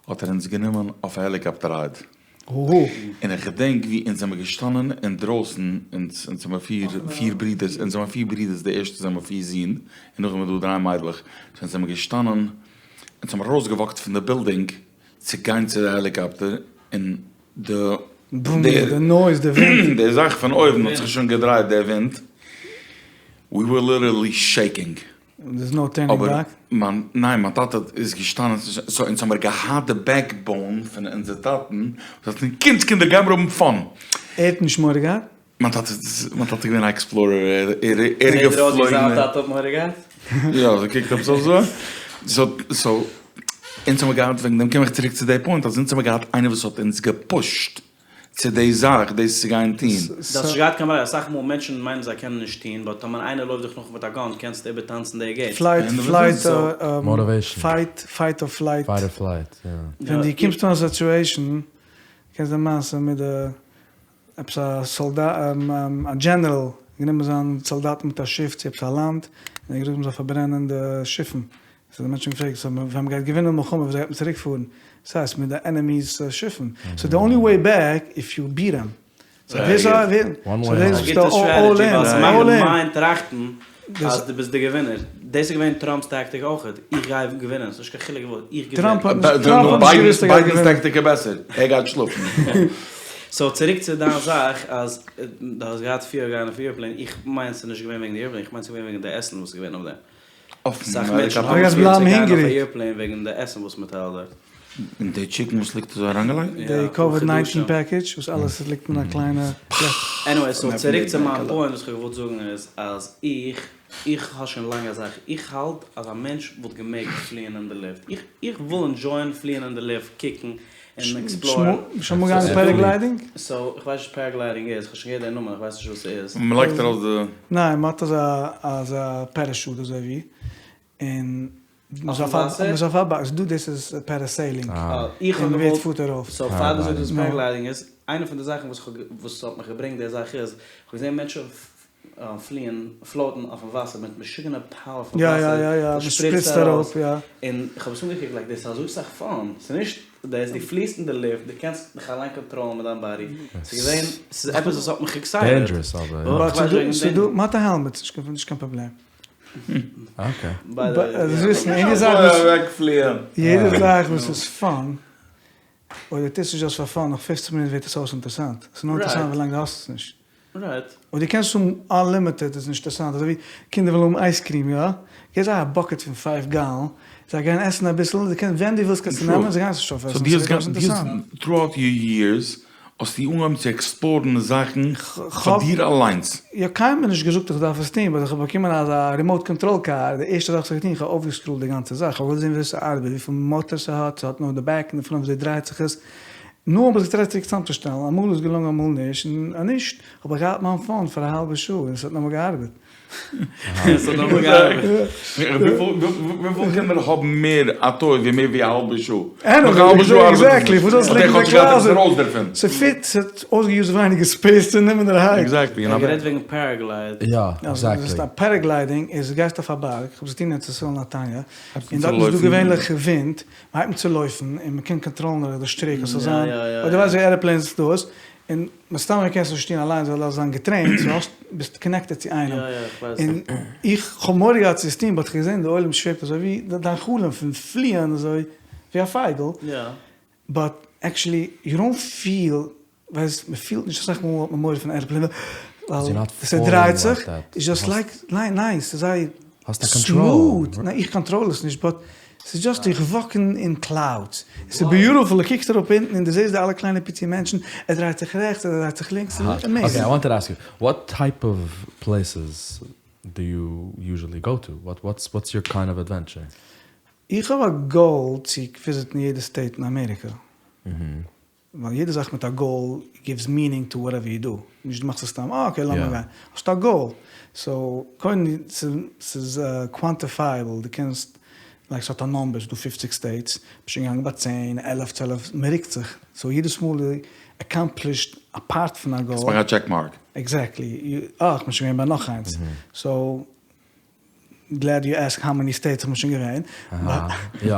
[SPEAKER 3] האט ער אונז גענומען אויף א העליקאפטער רייד. און איך געדענק ווי אונז זעמער געשטאנען אינדרויסן, אונז זעמער פיר פיר ברידערס, אונז זעמער פיר ברידערס, די ערשטע זעמער פיר זין, און נאכדעם איז דא דריי מיידלעך, סאו אונז זעמער געשטאנען, אונז האמער ארויסגעוואקט פון די בילדינג צו גיין צו די העליקאפטער, און די
[SPEAKER 2] די נויז, די ווינט.
[SPEAKER 3] די זאך פון אויבן האט זיך שוין געדרייט די ווינט, ווי ווער ליטערלי שעיקינג.
[SPEAKER 2] דערס נאו טערנינג
[SPEAKER 3] אבער
[SPEAKER 2] בעק?
[SPEAKER 3] מיין, ניין מיין טאטע איז געשטאנען, סאו אונז האמיר געהאט די בעק באון פון אונזער טאטן, וואס האט געזאגט קומטס קינדער גיימיר האבן פאן.
[SPEAKER 2] ער האט נישט מורא געהאט?
[SPEAKER 3] מיין טאטע איז, מיין טאטע איז געווען א עקספלארער, ער איז געפלויגן.
[SPEAKER 1] זיין טאטע האט מורא געהאט?
[SPEAKER 3] יא, ס'קוקט עפעס אויס אזוי. סאו, סאו, אונז האמיר געהאט, וועגן דעם קום איך צוריק צו די פוינט, אז אונז האמיר געהאט איינער וואס האט אונז געפושט. צו די זאך דאס צו גיין טוהן.
[SPEAKER 1] דו האסט נישט געהאט קיין ברירה, אסאך מאל מענטשן מיינען זיי קענען נישט טוהן, באט טאמער איינער לויפט דיך נאך מיט א גאן קענסטו איבערטאנצן די געיט.
[SPEAKER 2] פלייט, פלייט,
[SPEAKER 4] מאטיוועישן.
[SPEAKER 2] פייט, פייט אר פלייט.
[SPEAKER 4] פייט אר פלייט, יא.
[SPEAKER 2] ווען דו קומסט אן א סיטועשן, קענסט די מעשה מיט די עפעס א סאלדאט, א דזשענעראל, גענומען זיין סאלדאטן מיט א שיף צו עפעס א לאנד, און ער האט געזאגט מ'זאל פארברענען די שיפן, סאו די מענטשן האבן געפרעגט, סאו ווען מ'גייט געווינען מלחמה וויאזוי גייט מען צוריק פארן? ס'הייסט מיט די ענעמי'ס שיפן, סאו די אנלי וועי בעק איף יו ביעט דעם. סאו ווער סאו ווער סאו דאס
[SPEAKER 1] א
[SPEAKER 2] ביסטו
[SPEAKER 1] גוטע
[SPEAKER 2] אלל
[SPEAKER 1] סטרעטעדזשי
[SPEAKER 2] אין,
[SPEAKER 1] ווייל ס'מאכט
[SPEAKER 2] אלל
[SPEAKER 1] די
[SPEAKER 2] אין.
[SPEAKER 1] מיינד טראכטן אז דו ביסט די געווינער. דאס איז געווען טראמפ'ס טאקטיק אויכעט, איך גיי געווינען, ס'נישט קיין חילוק וואס, איך געווין.
[SPEAKER 2] טראמפ האט נישט טראמפ האט נישט געוואוסט ער גייט
[SPEAKER 3] ביידען'ס
[SPEAKER 2] געווינען.
[SPEAKER 3] טאקטיק איז בעסער, ער גייט שלאפן.
[SPEAKER 1] סאו צוריק צו דיין זאך אז דו האסט געהאט פיער גיין אויף עירפלעין, איך מיין ס'איז נישט געווען וועגן די עירפלעין, איך מיין ס'איז געווען וועגן די עסן וואס איז געווען אויף דעם. אסאך מענטשן האבן פיער צו גיין אויף א עירפלעין וועגן די עסן וואס מען טיילט דארט.
[SPEAKER 3] און די טשיקן וואס ליגט אזוי אריינגעלייגט?
[SPEAKER 2] די קאוויד ניינטין פעקעדזש וואס אלעס ליגט אין א קליינע פלעסטיק.
[SPEAKER 1] עניוועי, סאו צוריק צו מיין פוינט וואס כ'האב געוואלט זאגן איז אז איך איך האב שוין לאנג א זאך, איך האלט אז א מענטש וואלט געמעגט פליען אין די לופט, איך איך וויל ענדזשויען פליען אין די לופט, קוקן און עקספלארן.
[SPEAKER 2] שוין אמאל געגאנגען פערעגליידינג?
[SPEAKER 1] סאו איך ווייס נישט וואס פערעגליידינג איז, כ'האב שוין געהערט די נאמען, איך ווייס נישט וואס ס'איז.
[SPEAKER 3] מ'לייגט ארויס די.
[SPEAKER 2] ניין, מ'האט אזא אזא פערעשוט אזוי ווי, און מ'איז אויף א מ'איז אויף א בארג, ס'דא דאס איז פערעסעילינג,
[SPEAKER 1] איך האב
[SPEAKER 2] און מ'ווערט
[SPEAKER 1] געוואלט,
[SPEAKER 2] פארט ארויף.
[SPEAKER 1] סאו פאר דו זאגסט וואס פערעגליידינג איז, איינע פון די זאכן וואס כ'האב וואס האט מיך געברענגט די זאך איז, כ'האב געזען מענטשן פליען, פלאוטן אויפן וואסער מיט משוגענע פאוער פון וואסער וואס שפריצט ארויס, און איך האב עס אנגעקוקט לייק דאס איז אזוי סאך פאן, ס'איז נישט דאס, דו פליסט אין די לופט, דו קענסט דיך אליין קאנטראלן מיט דיין באדי, ס'איז געווען, ס'איז עפעס וואס האט מיך עקסייטעד.
[SPEAKER 2] באט ס'איז דא, מ'האט א העלמעט, ס'איז נישט קיין פראבלעם. יעדע זאך וואס איז פאן, אויב דו טוסט עס דזשאסט פאר פאן, נאך פופצן מינוט ווערט עס אויס אינטערעסאנט, ס'איז נאר אינטערעסאנט ווילאנג דו האסט עס נישט.
[SPEAKER 1] רייט.
[SPEAKER 2] אויב דו קענסט האבן אנלימיטעד איז נישט אינטערעסאנט, אזוי ווי קינדער ווילן האבן אייז קריעם יא? געב זיי א באקעט פון פייוו גאלאן, זיי גייען עסן אביסל, זיי קענען ווען דו ווילסט קענסטו נעמען, זיי גייען עס נישט אויפעסן,
[SPEAKER 3] סאו דו
[SPEAKER 2] ס'ווערט
[SPEAKER 3] האסט
[SPEAKER 2] אויס אינטערעסאנט.
[SPEAKER 3] טרואוט יור יערס האסטו אנגעהויבן צו עקספלארן זאכן פאר דיר אליינס?
[SPEAKER 2] יא, קיינער האט נישט געזאגט איך דארף עס טון, באט איך האב באקומען אזא רימאוט קאנטראל קאר, די ערשטע זאך וואס איך האב געטון, איך האב אויפגעסקרולט די גאנצע זאך, איך האב געוואלט זען וויאזוי ס'ארבעט, וויפיל מאטארס ס'האט, ס'האט נאר די בעק און די פראנט, וויאזוי דרייט זיך עס, נו האב איך געטרייט צוריק צאמצושטעלן, אמאל איז געלונגען אמאל נישט, און אז נישט האב איך געהאט מיין פאון פאר א האלבע שעה און עס האט נאכאמאל געארבעט.
[SPEAKER 1] עס האט נאכאמאל געארבעט.
[SPEAKER 3] וויפיל קינדער האבן מער א טוי ווי מער ווי א האלבע שעה? נאך א האלבע שעה ארבעט עס נישט.
[SPEAKER 2] עקזעקטלי, וואס זאלסט לייגן אין די קלאזעט?
[SPEAKER 3] ארויס דערפון.
[SPEAKER 2] ס'פיט, ס'האט אויסגעיוזט ווייניגער ספעיס צו נעמען דערהיים.
[SPEAKER 3] עקזעקטלי.
[SPEAKER 1] ער האט גערעדט וועגן פערעגלייד.
[SPEAKER 4] יא, עקזעקטלי.
[SPEAKER 2] פערעגליידינג איז גייסט אויף א בארג, כ'האב עס געטון אין ארץ ישראל נתניה, און דארטן איז דא געווענליך ווינט, מ'הייבט אן צו לויפן און מ'קען קאנטראלן דורך די שטריק אז ס'זאל זיין, אויב דו ווייסט ווי עראפלעינס דאס, און מסתמא קענסט נישט טון אליינס ווייל דארפסט זיין געטרעינט, סאו האסט ביסט קאנעקטעד צו איינעם, און איך האב מורא געהאט צו עס טון באט כ'האב געזען די עולם שוועבט אזוי ווי דיין חלום פון פליען אזוי ווי א פייגל, באט עקשעלי יו דאנט פיל ווייסט מען פילט נישט אסאך מאל האט מען מורא פון ערפלעין ווייל ס'דרייט זיך איז דזשאסט לייק ניין ניין ס'איז זייער סמוט ניין איך קאנטראל עס נישט באט ס'איז דזשאסט איך וואק אין קלאודס ס'איז ביוטיפול דו קוקסט אראפ אונטן און דו זעסט די אלע קליינע פיצי מענטשן ער דרייט זיך רעכטס ער דרייט זיך לינקס ס'איז עמעיזינג.
[SPEAKER 4] אקעי איי וואנט טו עסק יו וואט טייפ אוו פלעיסעס. דו יו יוזשעלי גאו טו? וואטס וואטס יור קיינד אוו עדווענטשער?
[SPEAKER 2] איך האב א גאול צו וויזיטן יעדע סטעיט אין אמעריקא. ווייל יעדע זאך מיט א גאול גיווס מינינג טו וואטעווער יו דו, נישט דו מאכסט עס סתם אה אקעי לאמיר גיין, האסט א גאול, סאו קודם ס'איז קוואנטיפייעבל, דו קענסט לייק ס'האט א נאמבער, ס'איז דא פופציג סטעיטס, ביסט שוין געגאנגען ביי צען, עלף, צוועלף, מ'רוקט זיך, סאו יעדעס מאל דו עקאמפלישט א פארט פון א גאול.
[SPEAKER 3] קענסט מאכן א טשעק מארק.
[SPEAKER 2] עקזעקטלי, אה כ'בין שוין געווען ביי נאך איינס, סאו גלעד יו עסק האו מעני סטעיטס איך בין שוין געווען.
[SPEAKER 4] אהא, יא.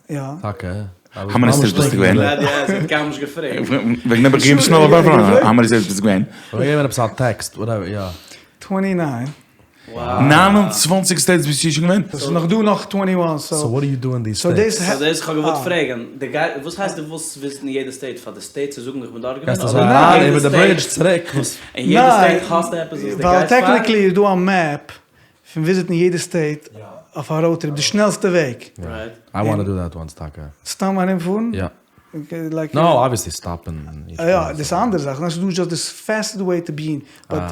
[SPEAKER 2] יא.
[SPEAKER 4] טאקע.
[SPEAKER 3] האו מעני סטעיטס ביסטו געווען?
[SPEAKER 1] גלעד יו עסק, האט קיינמאל נישט געפרעגט.
[SPEAKER 3] וועגן דעם האב איך געגעבן שנעל א ווארף אריין, האו מעני סטעיטס ביסטו געווען?
[SPEAKER 4] כ'האב געגעבן עפעס א טעקסט, וואטעווער, יא.
[SPEAKER 2] טווענטי ניין.
[SPEAKER 3] 29 סטעיטס ביסטו שוין געווען?
[SPEAKER 2] ס'איז נאך דא נאך טווענטי וואן סאו.
[SPEAKER 4] סאו וואט דו יו דו אין דיס סטעיטס?
[SPEAKER 1] סאו דאס כ'האב געוואלט פרעגן, די גייט וואס הייסט דו ווילסט וויזיטן יעדע סטעיט פאר די סטעיט צו זאגן איך בין דארט געווען?
[SPEAKER 4] גייסט אזוי אריין איבער די ברידזש צוריק וואס?
[SPEAKER 1] אין יעדע סטעיט האסטו עפעס וואס די גייסט פאר?
[SPEAKER 2] ווייל טעקניקלי איז דא א מעפ פון וויזיטן יעדע סטעיט אויף א ראוד טריפ די שנעלסטע וועג.
[SPEAKER 4] איי וואנט טו דו דעט וואנס טאקע.
[SPEAKER 2] סתם ארומפארן?
[SPEAKER 4] יא. נאו, אבוויעסלי סטאפן.
[SPEAKER 2] יא, דאס איז א אנדערע זאך, דאס איז דזשאסט די פעסטעסט וועי טו בי אין, באט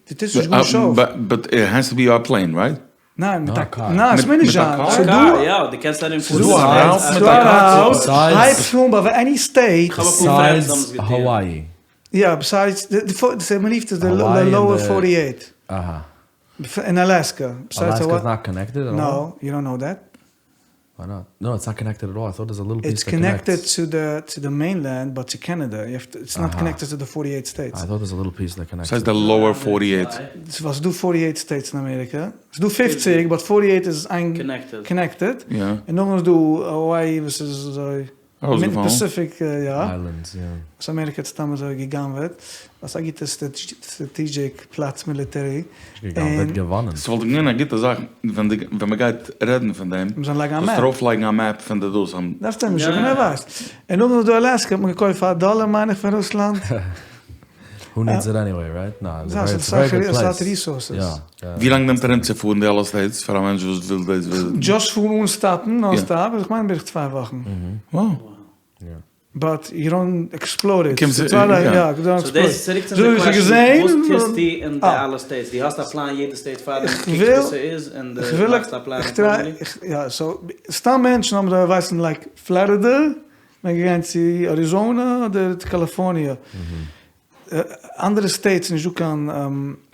[SPEAKER 2] דו טוסט נישט גארנישט אויף.
[SPEAKER 3] באט איט העז טו בי א פלעין, רייט?
[SPEAKER 2] ניין, מיט א קאר. ניין, ס'מוז נישט זיין.
[SPEAKER 1] ס'איז דא. יא, דו קענסט ארומפארן.
[SPEAKER 3] ס'איז דא א ראוט מיט א קאר?
[SPEAKER 2] הייבסט אן ביי עני סטעיט.
[SPEAKER 4] ביסיידס האוואי.
[SPEAKER 2] יא, ביסיידס, מ'רופט עס די לאוער פארטי עיט.
[SPEAKER 4] אהא.
[SPEAKER 2] אין אלעסקע.
[SPEAKER 4] אלעסקע איז נאט קאנעקטעד עט אלל?
[SPEAKER 2] נאו, יו דאנט נאו דעט?
[SPEAKER 4] וויי נאט? נאו איטס נאט קאנעקטעד עט אלל, איי טאט דערס א ליטל פיס
[SPEAKER 2] איטס
[SPEAKER 4] דעט קאנעקטס.
[SPEAKER 2] קאנעקטעד צו די מעינלענד באט צו קענעדע, איטס נאט קאנעקטעד צו די פארטי עיט סטעיטס.
[SPEAKER 4] איי טאט דערס א ליטל פיס דעט קאנעקטס.
[SPEAKER 3] ס'הייסט די לאוער פארטי עיט.
[SPEAKER 2] ווייל ס'איז דא פארטי עיט סטעיטס אין אמעריקע, ס'איז דא פופציג באט פארטי עיט איז איין קאנעקטעד, און נאכדעם איז דא האוואי וואס איז אזוי מיטן פאסיפיק יא, וואס אמעריקע האט סתם אזוי גע'גנב'עט, ווייל ס'איז א גוטע סטראטעגיק פלאץ מיליטערי.
[SPEAKER 4] נישט גע'גנב'עט, געוואנען.
[SPEAKER 3] ס'וואלט געווען א גוטע זאך ווען די ווען מ'גייט רעדן פון דעם, זאלסט ארויף לייגן א מעפ פון די דאס.
[SPEAKER 2] דארפסט אים נישט זאגן ער ווייסט. און נאכדעם איז דא אלעסקע האט מען געקויפט פאר א דאלער מיין איך פון רוסלאנד.
[SPEAKER 4] הו נידס איט עניוועי רייט? נא, איטס א ווערי גוד פלעיס.
[SPEAKER 3] ווי לאנג נעמט ארום צו פארן די אלע סטעיטס פאר א מענטש וואס וויל דאס וויזיטן?
[SPEAKER 2] דזשאסט פארן אן סטאפן נאן סטאפ איך מיין בערך צוויי וואכן. באט יו דאנט עקספלאר איט.
[SPEAKER 1] סאו דאס איז צוריק צו אונזער קוועשאן, וואס טוסטו אין די אלע סטעיטס? דו האסט א פלאן יעדע סטעיט פארדעם, קוקסט וואס ס'איז און דו מאכסט א פלאן אקארדינגלי?
[SPEAKER 2] יא, סאו סתם מענטשן האבן זיי ווייסן לייק פלארידע מען געגאנגען צו אריזאנע אדער צו קאליפארניע, אנדערע סטעיטס נישט דא קיין.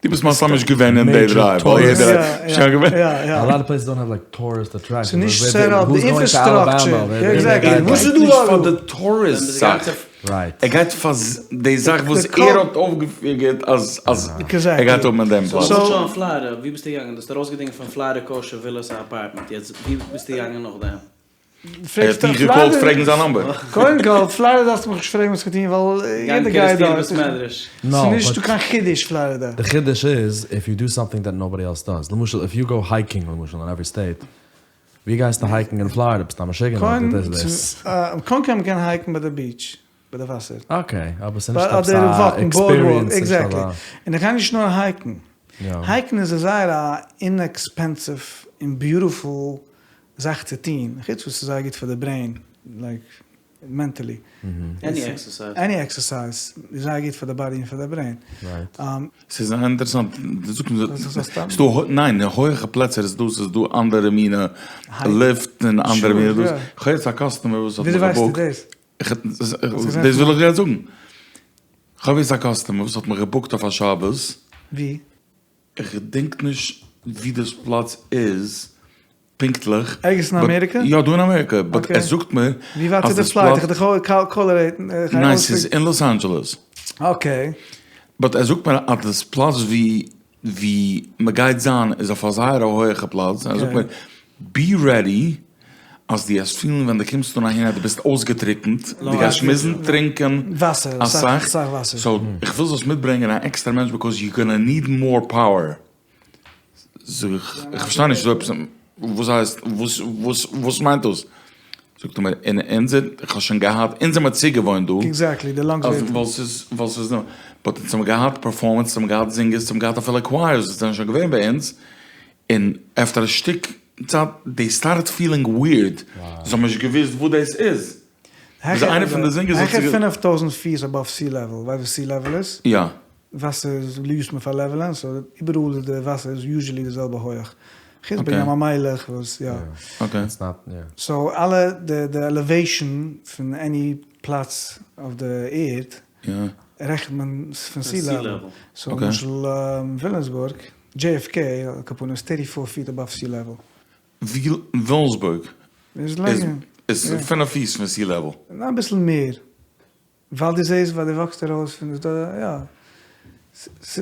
[SPEAKER 3] דו ביסט מסתם נישט געווען אין די דריי, ווייל יעדער האט שוין געווען.
[SPEAKER 4] א לאט אוו פלעיסעס דאנט האוו לייק טוריסט אטרעקשאנס.
[SPEAKER 2] ס'איז נישט סעט אפ די אינפראסטראקטשער. עקזעקטלי. וואס איז דא
[SPEAKER 3] נישט פאר די טוריסט זאך. ער גייט פאר די זאך וואס ער האט אויפגעפיגערט אז אז ער גייט האבן אין דעם פלאץ.
[SPEAKER 1] סאו למשל אין פלארידע, ווי ביסטו געגאנגען? דו האסט ארויסגעדינגען פון פלארידע קאושער ווילאס א אפארטמענט, יעצט ווי ביסטו געגאנגען נאכדעם?
[SPEAKER 3] ער האט דיך געקאלט פרעגן זיין נאמבער.
[SPEAKER 2] קודם כל, פלארידע דארפסטו מיך נישט פרעגן וואס איך טון ווייל יעדער גייט דארט. ס'איז נישטא קיין חידוש פלארידע.
[SPEAKER 4] די חידוש איז איף יו דו סאמטינג דעט נאובאדי עלס דאז. למשל איף יו גאו הייקינג למשל אין עווערי סטעיט, ווי גייסטו הייקינג אין פלארידע? ביסט א משוגענער דו טוסט דאס.
[SPEAKER 2] קודם כל מ'קען הייקן ביי די ביטש, ביי די וואסער.
[SPEAKER 4] אקעי, אבער ס'איז נישט עפעס א עקספיריענס.
[SPEAKER 2] עקזעקטלי. און איך גיי נישט נאר הייקן. הייקן איז א זייער א אינעקספענסיוו און ביוטיפול זאך צו טוהן, חוץ וואס ס'איז זייער גוט פאר די ברעין, לייק מענטעלי.
[SPEAKER 1] עני עקסערסייז.
[SPEAKER 2] עני עקסערסייז איז זייער גוט פאר די באדי און פאר די ברעין.
[SPEAKER 3] ס'איז אינטערעסאנט, דו זאגסט ס'איז דא, ניין, אין הויעכע פלעצער איז דא, ס'איז דא אנדערע מינע לופט און אנדערע מינע דאס, כ'האב יעצט א קאסטומער וואס האט מיך געבוקט, דאס וויל איך יעצט זאגן, כ'האב יעצט א קאסטומער וואס האט מיך געבוקט אויף א שבת.
[SPEAKER 2] ווי?
[SPEAKER 3] איך געדענק נישט ווי דאס פלאץ איז פונקטליך.
[SPEAKER 2] ערגעץ אין אמעריקע?
[SPEAKER 3] יא דא אין אמעריקע, באט ער זאגט מיר
[SPEAKER 2] ווי ווייט איז די פלייט? איך דיך
[SPEAKER 3] ניין ס'איז אין לאס אנדזשעלעס.
[SPEAKER 2] אקעי.
[SPEAKER 3] באט ער זאגט מיר אז דאס פלאץ ווי ווי מ'גייט זיין איז אויף א זייער א הויעכע פלאץ, ער זאגט מיר בי רעדי אז דו וועסט פילן ווען דו קומסט אן אהין אז דו ביסט אויסגעטריקנט, דו גייסט מוזן טרינקען אסאך, סאו איך וויל זאלסט מיטברענגען א עקסטערע מענטש ביקאוז יו גאנא ניד מאר פאוער. זאג איך, איך פארשטיי נישט, וואס הייסט, וואס וואס מיינט דאס? זאגט ער מיר, אין אונזער, איך האב שוין געהאט, אונז זעמער צוגעוואוינט דא, ווייל ס'איז, ווייל ס'איז דא, באט אונז האבן געהאט פערפארמענס, אונז האבן געהאט זינגערס, אונז האבן געהאט אפילו קווייערס וואס זענען שוין געווען ביי אונז, און עפטער א שטיק צייט דעי סטארטעד פילינג וויערד, זיי האבן נישט געוואוסט וואס דאס איז. איז איינער פון די זינגערס האט
[SPEAKER 2] העכער פינף טויזנט פיס אבאוו סי לעוועל, ווייסט וואס סי לעוועל איז?
[SPEAKER 3] יא.
[SPEAKER 2] וואסער יוזט מען פאר לעוועלען, סאו איבעראל איז די וואסער איז יוזשעלי די זעלבע הויעך, חוץ ביי ים המלח וואס יא. סאו אלע די עלעוועישאן פון עני פלאץ אויף די ערד רעכנט מען פון סי לעוועל, סאו למשל וויליאמסבורג, JFK על כל פנים איז טערטי פאר פיט אבאוו סי לעוועל.
[SPEAKER 3] וויליאמסבורג איז פינף פיס פון סי לעוועל?
[SPEAKER 2] אביסל מער. ווייל דו זעסט ווייל דו וואקסט ארויס פון די יא.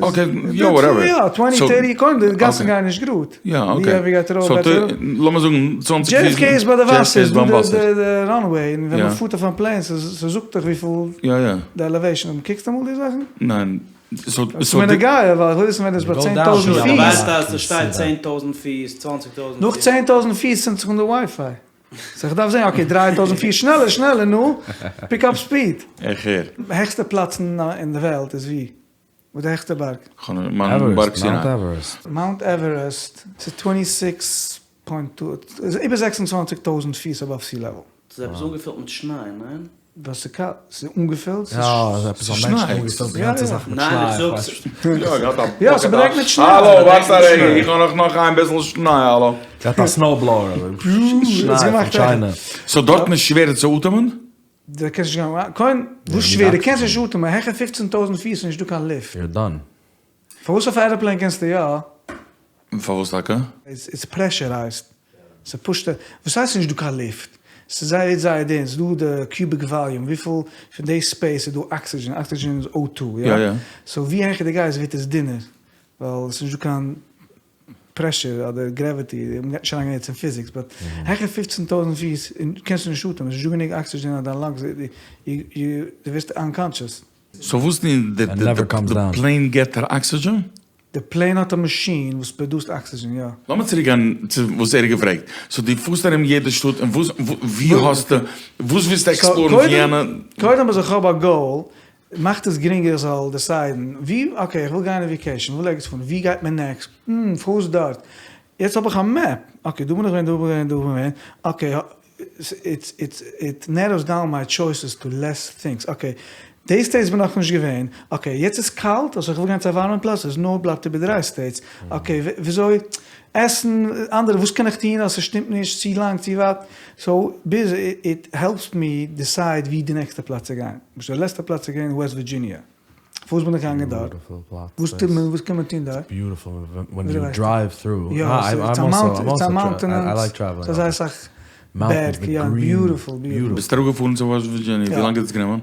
[SPEAKER 3] אקעי יא וואטעווער.
[SPEAKER 2] יא טווענטי טערטי קודם די גאסן גייען נישט גראד.
[SPEAKER 3] יא אקעי. סאו לאמיר זאגן צוואנציג פיס.
[SPEAKER 2] JFK איז ביי די וואסער איז דא די ראנוועי און ווען מ'פארט אויף א פלעין ס'זאגט דיך וויפיל די עלעוועישאן. קוקסט אמאל די זאכן?
[SPEAKER 3] ניין.
[SPEAKER 2] ס'איז מיר נוגע ווייל איך וויל וויסן ווען דאס ביי 10,000 פיס.
[SPEAKER 1] דו ווייסט אז ס'שטייט 10,000 פיס, 20,000
[SPEAKER 2] פיס. נאך 10,000 פיס צינדט זיך אן די ווייפיי. סאו איך דארף זען אקעי 3000 פיס שנעלער שנעלער נו, פיק אפ ספיד.
[SPEAKER 3] איך הער.
[SPEAKER 2] העכסטע פלאץ אין די וועלט איז ווי? וואו די העכסטע בארג?
[SPEAKER 3] בארג סיני.
[SPEAKER 4] מאונט עווערעסט.
[SPEAKER 2] מאונט עווערעסט ס'איז טווענטי סיקס פוינט טו, איבער 26 טויזענט פיס אבאוו סי לעוועל.
[SPEAKER 1] ס'איז עפעס אנגעפילט מיט שניי, ניין?
[SPEAKER 2] וואס איז קאלט? ס'איז אנגעפילט?
[SPEAKER 4] יא, עפעס א מענטש האט אנגעפילט די גאנצע זאך מיט שניי, איך ווייס נישט.
[SPEAKER 2] יא, ס'באדעקט מיט שניי.
[SPEAKER 3] האלא, ווארט א רגע, איך האב נאך נאך איין ביסל שניי, האלא.
[SPEAKER 4] געהאט א סנאו בלאוער, שניי פון טשיינע.
[SPEAKER 3] סאו דארטן איז שווערער צו אטעמען?
[SPEAKER 2] דו קענסט נישט גיין, קודם, וואס שווערער? דו קענסט נישט אטעמען, העכער פופצן טויזנט פיס איז נישטא קיין לופט.
[SPEAKER 4] יור דאן.
[SPEAKER 2] פארוואס אויף א עראפלעין קענסטו יא?
[SPEAKER 3] פארוואס טאקע?
[SPEAKER 2] איטס פרעשורייזד, ס'פושט, וואס הייסט נישט דא קיין לופט? ס'איז זייער זייער דין, ס'איז דא די קיוביק וואליום, וויפיל פון די ספעיס איז דא אקסידזשען, אקסידזשען איז או טו, יא? סאו ווי העכער דו גייסט ווערט עס דינער, ווייל ס'איז נישט דא קיין פרעשור אדער גרעוויטי, מ'גייט נישט אריינגיין יעצט אין פיזיקס, באט העכער פופצן טויזנט פיס קענסטו נישט אטעמען, ס'איז נישט דא גענוג אקסידזשען אז דיין לאנגס, דו ווערסט אנקאנטשעס.
[SPEAKER 3] סאו וואס טוהן די פלעין געט דיר אקסידזשען?
[SPEAKER 2] די פלעין האט א מאשין וואס פראדוסט אקסידזשען יא.
[SPEAKER 3] לאמיר צוריק גיין צו וואס ער האט געפרעגט. סאו דו פארסט ארום יעדע שטאט און וואס ווי האסטו וואס ווילסטו עקספלארן פון יענע?
[SPEAKER 2] קודם אז איך האב א גאול מאכט עס גרינגער איך זאל דעסיידן ווי אקעי איך וויל גיין אין וויקעישן איך וויל ערגעץ פארן ווי גייט מען נעקסט הממ פארוואס דארט יעצט האב איך א מעפ אקעי דא בין איך געווען דא בין איך געווען דא בין איך געווען אקעי איטס איטס איט נעראוס דאון מיי טשויסעס טו לעס טינגס, אקעי די סטעיטס בין איך נאכנישט געווען, אקעי יעצט איז קאלט אזוי איך וויל גיין צו א ווארעמע פלאץ איז נאר בלייבט איבער דריי סטעיטס, אקעי וויאזוי עסן אנדערע וואס קען איך טון אז ס'שטימט נישט צו לאנג צו ווייט, סאו ביז איט העלפס מי דיסייד ווי די נעקסטע פלאץ צו גיין, למשל די לעצטע פלאץ איז געווען וועסט ווירדזשיניע. פארוואס בין איך געגאנגען דארט? וואס טוט מען? וואס קען מען טון דארט? יא, ס'איז א מאונטען, ס'איז זייער אסאך בערג, יא, ביוטיפול, ביוטיפול.
[SPEAKER 3] ביסט אראפגעפארן צו וועסט ווירדזשיניע, ווי לאנג האט עס גענומען?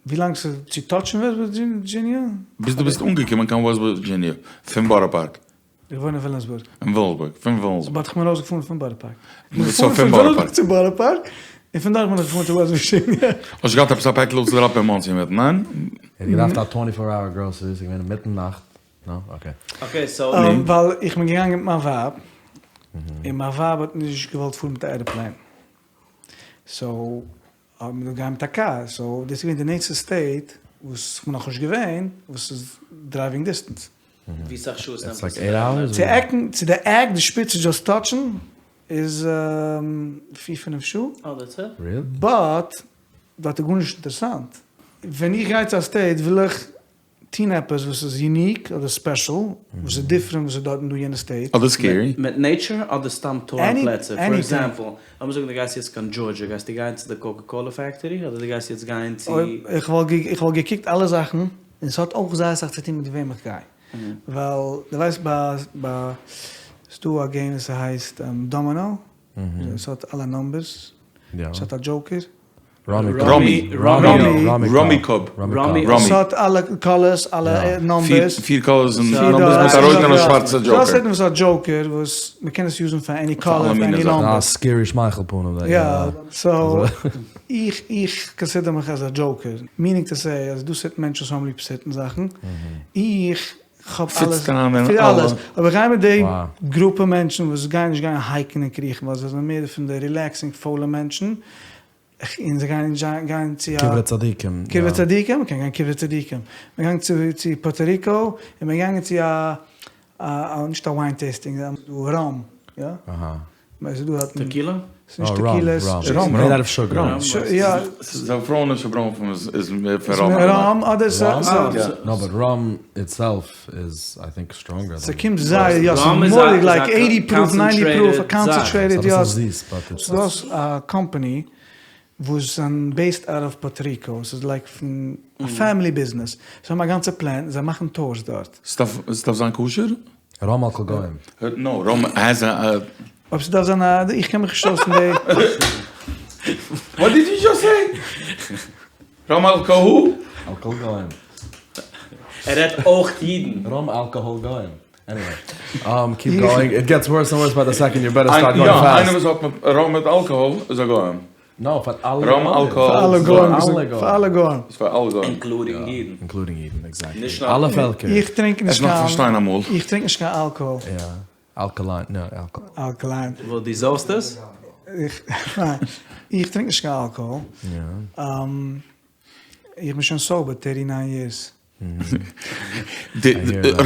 [SPEAKER 2] ווי לאנג ס'איז צו טאטשן וועסט ווירדזשיניע?
[SPEAKER 3] ביז דו ביסט אנגעקומען קיין וועסט ווירדזשיניע פון בארא פארק.
[SPEAKER 2] איך וואוין אין וויליאמסבורג.
[SPEAKER 3] אין וויליאמסבורג, פון וויליאמסבורג.
[SPEAKER 2] באט איך בין ארויסגעפארן פון בארא פארק. סאו פון בארא פארק. צו בארא פארק, און פון דארט בין איך געפארן צו וועסט ווירדזשיניע.
[SPEAKER 3] האסט געהאט עפעס א פעקל אפצודראפן אין מאנסי מיט, ניין?
[SPEAKER 4] ער האט געדארפט א טווענטי פאר אוער גראסערי, ס'איז געווען אינמיטן נאכט, נא? אקעי.
[SPEAKER 1] אקעי סאו.
[SPEAKER 2] ווייל איך בין געגאנגען מיט מיין ווייב, און מיין ווייב האט נישט געוואלט פארן מיט א עראפלעין, סאו האבן מיר געגאנגען מיט א קאר, סאו דאס איז געווען די נענסטע סטעיט וואס כ'בין נאכנישט געווען, וואס איז דרייווינג דיסטענס.
[SPEAKER 1] ווי סאך שעות נעמט עס צו דרייוון?
[SPEAKER 2] צו עקן, צו די עק, די שפיץ דזשאסט טאטשן איז פיר פינף שעה.
[SPEAKER 1] אה דעטס איט?
[SPEAKER 2] באט דארט איז גארנישט אינטערעסאנט. ווען איך גיי צו א סטעיט וויל איך טון עפעס וואס איז יוניק אדער ספעשל, וואס איז דיפרענט וואס איז דארטן דא יענע סטעיט.
[SPEAKER 3] אדער סקערי.
[SPEAKER 1] מיט נעיטשער אדער סתם טארן פלעצער? פאר עקזעמפל, לאמיר זאגן דו גייסט יעצט קיין דזשארדזשע, גייסטו גיין צו די קאקע קאלע פעקטארי אדער דו גייסט יעצט גיין צו.
[SPEAKER 2] איך וואלט געקוקט אלע זאכן, און ס'האט אויך זייער אסאך צו טון מיט וועם איך גיי, ווייל דו ווייסט ביי ביי ס'דא א געים וואס ס'הייסט דאמינא, ס'האט אלע נאמבערס, ס'האט א דזשאוקער.
[SPEAKER 3] ראמי. ראמי קאפ.
[SPEAKER 2] ס'האט אלע קאלערס, אלע נאמבערס.
[SPEAKER 3] פיר קאלערס און נאמבערס מיט א רויטע און א שווארצע דזשאוקער.
[SPEAKER 2] ס'דא סערטען וואס האט דזשאוקער וואס מ'קען עס יוזן פאר עני קאלער פאר עני נאמבער.
[SPEAKER 4] א סקערי שמייכל פנים.
[SPEAKER 2] יא. סאו איך איך קאנסידער מיך עז א דזשאוקער. מינינג טו סעי אז דא סערטען מענטשן וואס האבן ליב סערטען זאכן. איך כאפ אלעס. פיט אלעס. אבער איך גיי מיט די גרופע מענטשן וואס גייען נישט גיין הייקן און קריכן ווייל זיי זענען מער פון די רילעקסינג פוילע מענטשן. און זיי גייען נישט גיין צו א.
[SPEAKER 4] קברי צדיקים.
[SPEAKER 2] קברי צדיקים, מ'קען גיין קברי צדיקים. מ'איז געגאנגען צו צו פארטא ריקא, און מ'איז געגאנגען צו א א נישט א וויין טעיסטינג, דא ראם, יא?
[SPEAKER 4] אהא.
[SPEAKER 2] ס'איז דא דארטן.
[SPEAKER 1] טעקילא?
[SPEAKER 2] ס'איז נישט טעקילא.
[SPEAKER 4] ס'איז ראם. מעיד אוט אוו שוגער.
[SPEAKER 2] יא.
[SPEAKER 3] זאפראנישע בראנפן איז מער פון ראם.
[SPEAKER 2] ראם אדער ס.
[SPEAKER 4] נאו באט ראם איטסעלף איז איי טינק סטראנגער דען.
[SPEAKER 2] ס'קומט זייער יא ס'איז מורא'דיג לייק עיטי פרוף ניינטי פרוף א קאנצענטרעיטעד יא. ס'איז דא א קאמפאני וואס זענען בעיסד אוט אוו פארטא ריקא ס'איז לייק פון א פעמילי ביזנעס זיי האבן א גאנצע פלענט זיי מאכן טורס דארט.
[SPEAKER 3] ס'דארף זיין כשר?
[SPEAKER 4] ראם אלקאהאל גוים.
[SPEAKER 3] נאו, ראם העז א.
[SPEAKER 2] אויב ס'דארף זיין א, איך קען מיך נישט אויס אין די.
[SPEAKER 3] וואט דיד יו דזשאסט סעי? ראם אלקאהאל?
[SPEAKER 4] אלקאהאל גוים.
[SPEAKER 1] ער רעדט אויך אידן.
[SPEAKER 4] ראם אלקאהאל גוים. עניוועי. קיפ גאוינג, איט געטס ווארס ענד ווארס ביי די סעקאנד, יו בעטער סטארט גאוינג פאסט.
[SPEAKER 3] יא, איינער וואס האט מיט ראם מיט אלקאהאל איז א גוים.
[SPEAKER 4] נאו, פאר אלע
[SPEAKER 3] ראם אלקאהאל.
[SPEAKER 2] פאר אלע גוים. פאר אלע גוים.
[SPEAKER 3] איז פאר אלע גוים.
[SPEAKER 1] אינקלודינג אידן.
[SPEAKER 4] אינקלודינג אידן, עקזעקטלי. אלע פעלקער.
[SPEAKER 2] איך טרינק נישט
[SPEAKER 3] קיין. פארשטיין אמאל.
[SPEAKER 2] איך טרינק נישט קיין אלקאהאל.
[SPEAKER 4] יא. אלקאליין, נא, אלקאהאל.
[SPEAKER 2] אלקאליין.
[SPEAKER 1] וואס, דו זויפסט עס?
[SPEAKER 2] איך, ניין. איך טרינק נישט קיין אלקאהאל.
[SPEAKER 4] יא.
[SPEAKER 2] איך בין שוין סאובער טערטי ניין יערס.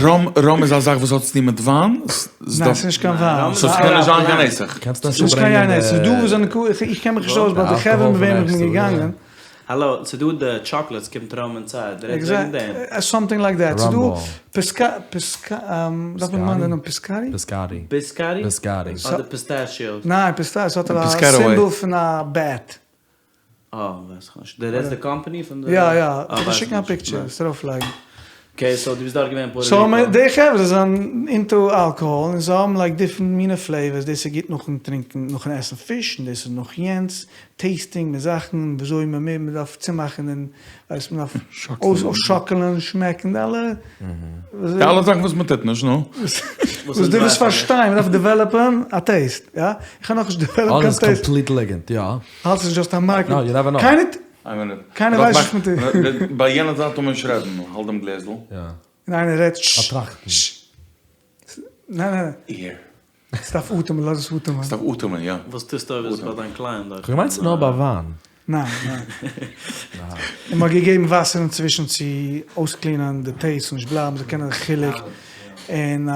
[SPEAKER 3] ראם ראם איז א זאך וואס האט צוטון מיט וויין?
[SPEAKER 2] ניין ס'איז נישט קיין וויין.
[SPEAKER 3] סאו ס'קען נישט זיין קיין נסך.
[SPEAKER 2] ס'איז נישט קיין יין נסך. ס'איז דא וואס זענען איך קען מיך נישט אויס באט די חברה מיט וועם איך בין געגאנגען.
[SPEAKER 1] האלא, ס'איז דא די טשאקלעטס קומט ראם אינסייד, דו רעדסט וועגן דעם?
[SPEAKER 2] סאמטינג לייק דעט. ס'איז דא פיסקא פיסקא דארף מען דערמאנען די נאמען פיסקארי?
[SPEAKER 4] פיסקארי.
[SPEAKER 1] ביסקארי?
[SPEAKER 4] ביסקארי.
[SPEAKER 1] אדער פיסטעטשיאוס?
[SPEAKER 2] ניין פיסטעטשיאוס האט א סימבאל פון א בעט.
[SPEAKER 1] אה, ווייס איך נישט. דו רעדסט די קאמפאני פון די.
[SPEAKER 2] יא יא, איך וועל שיקן א פיקטשער, וועסט ארויף לייגן.
[SPEAKER 1] אקעי, סאו דו ביסט דארט געווען אין פארטא ריקא.
[SPEAKER 2] סאו די חברה זענען אינטו אלקאהאל און זיי האבן לייק דיפרענט מינע פלעיווערס, דאס איז גוט נאכן טרינקען, נאכן עסן פיש, און דאס איז נאך יענץ, טעיסטינג מיט זאכן, וויאזוי מען מען דארף צומאכן און ווייסט מען דארף אויסשאקלען, שמעקן, די אלע.
[SPEAKER 3] די אלע זאכן וואס מען טוט נישט, נו.
[SPEAKER 2] וואס דו ווילסט פארשטיין, מען דארף דעוועלאפען א טעיסט, יא? איך האב נאכנישט דעוועלאפט קיין טעיסט.
[SPEAKER 4] אדער איז קאמפליט ליגנט, יא.
[SPEAKER 2] האלטסט ס'איז דזשאסט א מארקעט?
[SPEAKER 4] נאו, יו נעווער נאו.
[SPEAKER 2] קיינער קיינער ווייסט נישט מיט די.
[SPEAKER 3] ביי יענע זייט טאר מען נישט רעדן, האלט דעם גלעזל.
[SPEAKER 4] יא.
[SPEAKER 2] און איינער רעדט ש.
[SPEAKER 4] באטראכטן.
[SPEAKER 2] ש. ניין ניין.
[SPEAKER 3] איר.
[SPEAKER 2] ס'דארף אטעמען, לאז עס אטעמען.
[SPEAKER 3] ס'דארף אטעמען, יא.
[SPEAKER 1] וואס טוסטו אויב איז עס ביי דיין קלייענט דארט?
[SPEAKER 4] כ'האב געמיינט ס'איז נאר ביי וויין.
[SPEAKER 2] ניין ניין. און מ'האט געגעבן וואסער אינצווישן צו אויסקלינען די טעיסט זאל נישט בלייבן, זאל קענען די חילוק. און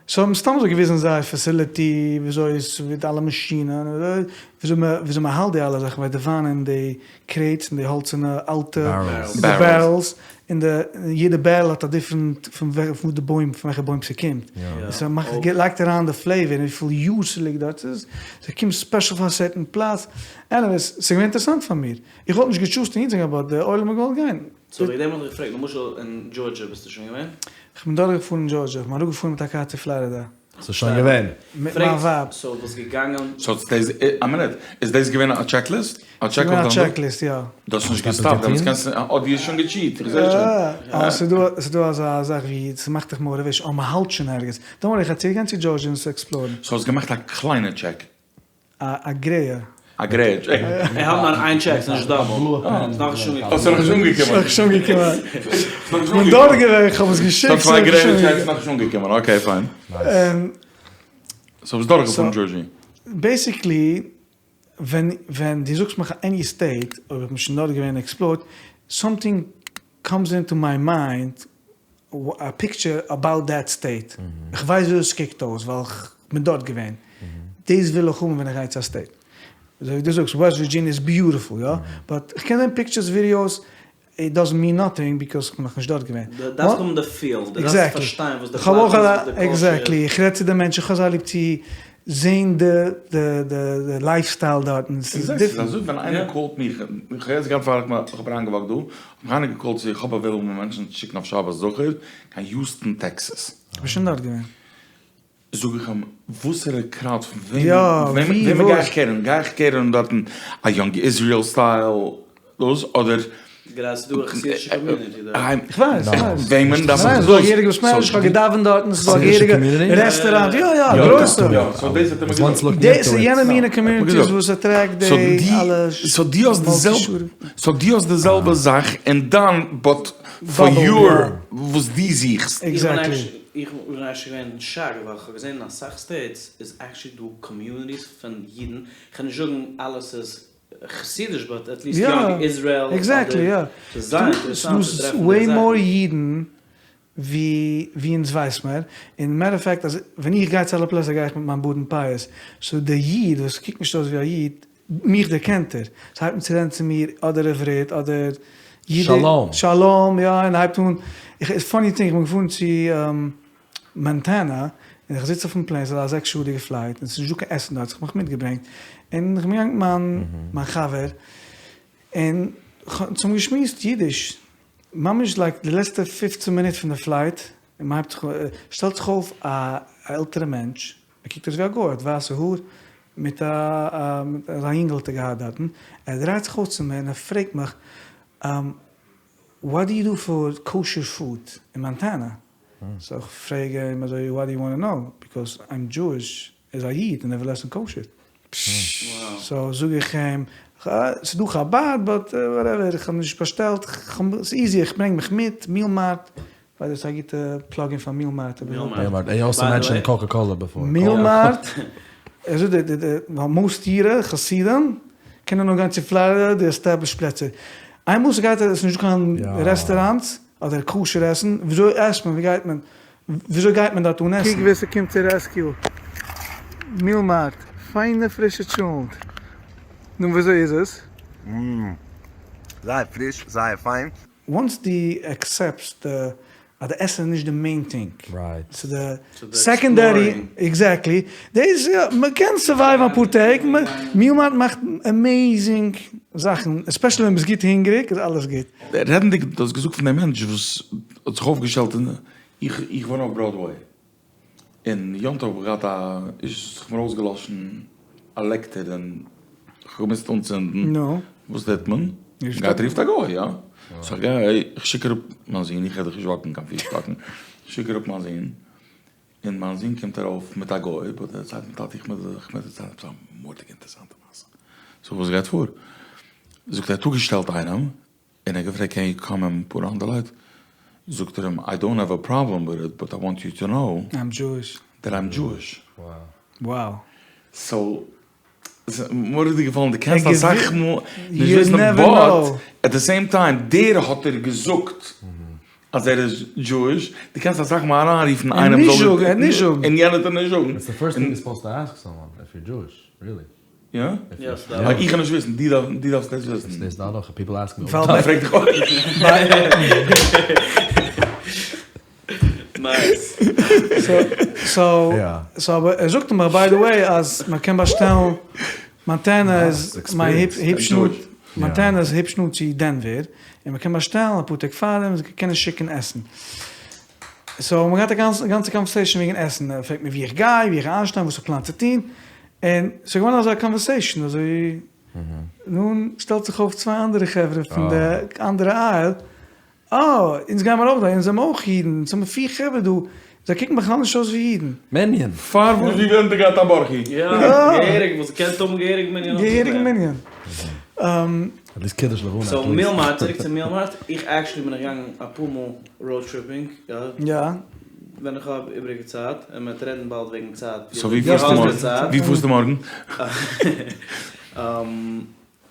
[SPEAKER 2] סאו האבן סתם אזוי געוויזן זייער פעסיליטי וויאזוי עס מיט אלע מאשינען וויאזוי וויאזוי מ'האלט די אלע זאכן ווייל די וויין אין די קרעיטס אין די האלצערנע אלטע בערעלס און די יעדע בערעל האט א דיפרענט פון וואו די בוים פון וועלכע בוים ס'קומט און ס'מאכט לייגט אריין די פלעיווער און וויפיל יאר ס'ליגט דארט ס'איז ס'קומט ספעשל פון א סערטען פלאץ עניוועיס ס'איז געווען אינטערעסאנט פאר מיר איך וואלט נישט געטשוזט אהין צו גיין באט די עולם האט געוואלט גיין.
[SPEAKER 1] סאו וועגן דעם האב איך געפרעגט למשל אין דזשארדזשע ביסטו שוין געווען?
[SPEAKER 2] כ'בין דורכגעפארן דזשארדזשע, כ'בין אראפגעפארן מיט א קאר צו פלארידע.
[SPEAKER 4] ס'איז שוין געווען.
[SPEAKER 2] מיט מיין ווייב.
[SPEAKER 1] סאו וואלסט געגאנגען.
[SPEAKER 3] סאו דאס, א מינוט, איז דאס געווען א טשעקליסט? א טשעק
[SPEAKER 2] ס'געווען
[SPEAKER 3] אויף
[SPEAKER 2] א
[SPEAKER 3] דיין.
[SPEAKER 2] טשעקליסט, יא.
[SPEAKER 3] דו האסט נישט געסטאפט, דעמאלטס קענסטו, אה דו האסט שוין געטשיט, איך זעה שוין.
[SPEAKER 2] אה, ס'איז דא אזא זאך ווי ס'מאכט דיך מאטיוועישן, אה מ'האלט שוין ערגעץ. דאנט ווארי, איך גיי צוריק גיין צו דזשארדזשע און עס עקספלארן.
[SPEAKER 3] סאו האסט געמאכט א קליינע טשעק.
[SPEAKER 2] א גרעיע.
[SPEAKER 3] א גרעיע טשעק.
[SPEAKER 1] ער האט נאר איין טשעק, ס'איז נישט דאבל. ס'איז נאכנישט אנגעקומען.
[SPEAKER 3] ס'איז נאכנישט אנגעקומען.
[SPEAKER 2] ס'איז נאכנישט אנגעקומען. כ'בין דארט געווען, כ'האב עס געשיקט.
[SPEAKER 3] ס'האט צוויי גרעיע טשעקס נאכנישט אנגעקומען, אקעי פיין. סאו ביסט דורכגעפארן דזשארדזשע.
[SPEAKER 2] בעיסיקלי ווען ווען דו זאגסט מיך עני סטעיט, אויב איך בין שוין דארט געווען עקספלארד, סאמטינג קאמס אינטו מיי מיינד א פיקטשער אבאוט דעט סטעיט, איך ווייס וויאזוי עס קוקט אויס ווייל איך בין דארט געווען, דאס וויל איך האבן ווען איך גיי צו א סטעיט. אזוי ווי דו זאגסט וועסט ווירדזשיניע איז ביוטיפול יא, באט איך קען זען פיקטשערס ווידיאוס, איט דאזענט מין נאטינג ביקאוז איך בין נאכנישט דארט געווען.
[SPEAKER 1] דו דארפסט האבן די פיל, דו דארפסט פארשטיין וואס די פלאץ איז, וואס די קולטשער איז.
[SPEAKER 2] עקזעקטלי, איך רעד צו די מענטשן, איך האב זייער ליב צו זעהן די די די לייף סטייל דארטן, ס'איז
[SPEAKER 3] ס'איז
[SPEAKER 2] דיפרענט.
[SPEAKER 3] אזוי ווען איינער קאלט מיך, איך האב יעצט געהאט פאר איך האב אריינגעוואקט דא, האט מיך איינער געקאלט צו איך האב אוועילעבל מענטשן צו שיקן אויף שבת זכור קיין יוסטן טעקסעס.
[SPEAKER 2] איך בין שוין דארט געווען.
[SPEAKER 3] זאג איך אים, וואסערע קראוד פון וועמען וועמען גיי איך קעיטערן, גיי איך קעיטערן דארטן א יונג איזריעל סטייל דאס אדער.
[SPEAKER 1] גראדע ס'איז דא א חסידישע קאמיוניטי דארט.
[SPEAKER 2] איך ווייס, איך ווייס.
[SPEAKER 3] וועמען דארף איך
[SPEAKER 2] ס'איז דא א געהעריגע בית מדרש, איך האב געדאווענט דארטן, ס'איז דא א געהעריגע רעסטעראנט, יא יא, גרויסע. דאס איז יענע מינע קאמיוניטיס וואס עטרעקט די אלע.
[SPEAKER 3] סאו דו האסט די זעלבע, סאו דו האסט די זעלבע זאך און דאן באט פאר יור וואס דו זוכסט.
[SPEAKER 2] עקזעקטלי.
[SPEAKER 1] איך בין עקטשעלי געווען שאקט ווייל כ'האב געזען אין אסאך סטעיטס איז עקטשעלי דא קאמיוניטיס פון אידן, כ'קען נישט זאגן אלעס איז חסידיש באט עטליסט יונג איזרעיל
[SPEAKER 2] עקזעקטלי יא.
[SPEAKER 1] ס'איז זייער אינטערעסאנט צו טרעפן די
[SPEAKER 2] וועי
[SPEAKER 1] זאכן.
[SPEAKER 2] מאר אידן. ווי ווי אונז ווייס מיר, און מעטער אוו פעקט אז ווען איך גיי צו אלע פלעצער גיי איך מיט מיין בארד און פאות, סאו דער איד וואס קוקט נישט אויס ווי א איד, מיך דערקענט ער, סאו הייבט אן צו רעדן צו מיר אדער עברית אדער אידיש,
[SPEAKER 4] שלום.
[SPEAKER 2] שלום, יא, און הייבט אן, איך, פאני טינג, איך בין געפארן צו מאנטענא, און איך זיץ אויפן פלעין, ס'איז א זעקס שעה'דיגע פלייט, און ס'איז נישטא קיין עסן דארט, סאו איך האב מיך מיטגעברענגט, און איך בין געגאנגען מיט מיין מיין חבר, און אונז האבן געשמועסט אידיש, ממש לייק די לעצטע פופצן מינוט פון די פלייט, און מ'הייבט זיך, שטעלט זיך אויף א עלטערע מענטש, ער קוקט אויס ווי א גוי, האט ווייסע האר, מיט א אזא יונגעל האט ער געהאט דארטן, ער דרייט זיך אויס צו מיר און ער פרעגט מיך, וואט דו יו דו פאר קאושער פוד אין מאנטענא? סאו איך פרעג אים אזוי וואט דו יו וואנט טו נאו, ביקאוז איים דזשואיש, ער איז א איד און ער וויל עסן קאושער. סאו זאג איך אים, ס'איז דא חבד באט וואטעווער, איך האב נישט באשטעלט, ס'איז איזי איך ברענג מיך מיט, מיעל מארט, ביי די וועי ס'איז א גוטע פלאג אין פאר מיעל מארט.
[SPEAKER 4] מיעל מארט, יו אלסא מענטשענד קאקע קאלע בעפאר.
[SPEAKER 2] מיעל מארט, ער זאגט די די מאוסט אירע חסידים קענען נאר גיין צו פלארידע די עסטעבלישט פלעצער, איינמאל ס'גייט עס איז נישטא קיין רעסטעראנטס אדער כשר עסן, וויאזוי עסט מען, ווי גייט מען, וויאזוי גייט מען דארט אן עסן? קוק ווער ס'קומט צו רעסקיו, מיעל מארט, פיינע פרישע טשולנט, נו וויאזוי איז עס?
[SPEAKER 5] מmm. זייער פריש, זייער פיין.
[SPEAKER 2] וואנס דו עקסעפטסט אז די עסן איז נישט די מעין טינג, ס'איז די סעקאנדערי, עקזעקטלי, דאס יא, מ'קען סורווייוון אפאר טעג, מיעל מארט מאכט עמעיזינג זאכן, עספעשעלי ווען ביסט גוט הונגעריג איז אלעס גוט.
[SPEAKER 3] רעדנדיג דו האסט געזאגט פון דעם מענטש וואס האט זיך אויפגעשטעלט אין איך איך וואוין אויף בראדוועי און יום טוב האב איך געהאט א איז זיך מיר אויסגעלאשן א לעקטער און כ'האב געמוזט אנצינדן, וואס טוט מען? מ'גייט רופט א גוי, יא? סאו איך גיי איך שיק אראפ מיין זון, איך גיי דאך נישט וואקן קיין פיר שטאקן, איך שיק אראפ מיין זון, און מיין זון קומט ארויף מיט א גוי, באט ער דערציילט מיר טאטי איך מוז איך מוז דערציילן עפעס א מורא'דיגע אינטערעסאנטע מעשה, זאג וואס גייט פאר? זאגט ער האט אפגעשטעלט איינעם, און ער האט געפרעגט קען יו קאם ענד פוט אן די לייט? זאגט ער אים איי דאנט העוו א פראבלעם וויט איט באט איי וואנט יו טו נאו
[SPEAKER 2] איים דזשואיש.
[SPEAKER 3] דעט איים דזשואיש.
[SPEAKER 2] וואו.
[SPEAKER 3] סאו ס'איז מורא'דיג געפאלן דו קענסט אסאך מאל נישט וויסן באט עט די סעים טיים דער האט דיר געזאגט אז ער איז דזשואיש דו קענסט אסאך מאל אריינרופן איינעם זאל און יענער וועט דיר נישט זאגן.
[SPEAKER 4] איטס די פירסט טינג יו סופאוזד טו עסק סאמאן איף יור דזשואיש, ריעלי.
[SPEAKER 3] יא? איך קען נישט וויסן, דו דארפסט עס וויסן.
[SPEAKER 4] דאס איז די הלכה, פיפל עסק מי אלל די טיים.
[SPEAKER 3] פרעג דיך אויך.
[SPEAKER 1] נייס.
[SPEAKER 2] סאו אבער ער זאגט מיר ביי די וועי אז מען קען באשטעלן מאנטענע איז היפש נאנט מאנטענע איז היפש נאנט צו דענווער און מען קען באשטעלן אפאר טעג פארדעם זיי קענען שיקן עסן. סאו מ'האט געהאט א גאנצע קאנווערסעישאן וועגן עסן, ער פרעגט מיר ווי איך גיי, ווי איך גיי איינשטיין, וואס איך פלאן צו טון, און ס'איז געווארן אזא קאנווערסעישאן אזוי, נון שטעלט זיך אויף צוויי אנדערע חברה פון די אנדערע אייל, אה, אונז גיימער אויך דא, אונז זעמער אויך אידן, אונז האבן פיר חברה דא, זיי קוקן בכלל נישט אויס ווי אידן.
[SPEAKER 4] מנין.
[SPEAKER 3] פארוואס ווי ווען די גייט א ברכי?
[SPEAKER 1] יא, געהעריג, וואס קען האבן געהעריג מנין.
[SPEAKER 2] געהעריג מנין.
[SPEAKER 4] עט ליסט קידוש לבנה.
[SPEAKER 1] סאו מיעל מארט, צוריק צו מיעל מארט, איך עקשעלי בין איך געגאנגען אפאר מאל ראוד טריפינג, יא.
[SPEAKER 2] יא.
[SPEAKER 1] ווען איך האב איבריגע צייט, און מ'וועט רעדן באלד וועגן צייט.
[SPEAKER 3] סאו ווי פארסטו מארגן? ווי פארסטו מארגן?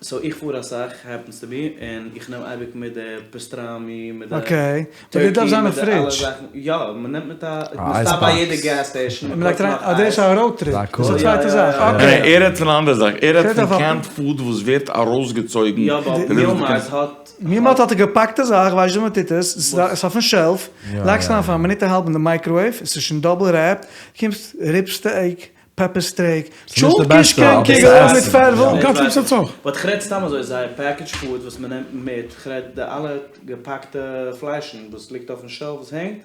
[SPEAKER 1] סאו איך פאר אסאך, העפענס טו בי, און איך נעם אייביג מיט די פאסטראמי, מיט די
[SPEAKER 2] אקעי, באט דאס דארף זיין אין פרידזש.
[SPEAKER 1] יא, מ'נעמט מיט א, מ'סטאפט ביי יעדע געז סטעישן,
[SPEAKER 2] מ'לייגט אריין, אה דאס איז א ראוד טריפ, דאס איז א צווייטע זאך, אקעי.
[SPEAKER 3] ער רעדט פון א אנדערע זאך, ער רעדט פון קענד פוד וואס ווערט ארויסגעצויגן.
[SPEAKER 1] יא באט מיעל מארט האט.
[SPEAKER 2] מיעל מארט האט א געפאקטע זאך, ווייסט ווי מ'טוט עס, ס'איז אויפן שעלף, לייגסט אריין פאר א מינוט א האלב אין די מייקראוועיוו, עס איז שוין דאבל רעפד, קומסט ריב סטעיק, פעפער סטעיק, טשולנט קישקע און קוגל מיט פערוול.
[SPEAKER 3] גאנץ ליב ס'האט זיך.
[SPEAKER 1] באט כ'רעד סתם אזוי זייער פעקעדזש פוד וואס מ'נעמט מיט, כ'רעד די אלע געפאקטע פליישן וואס ליגט אויפן שעלף וואס הענגט,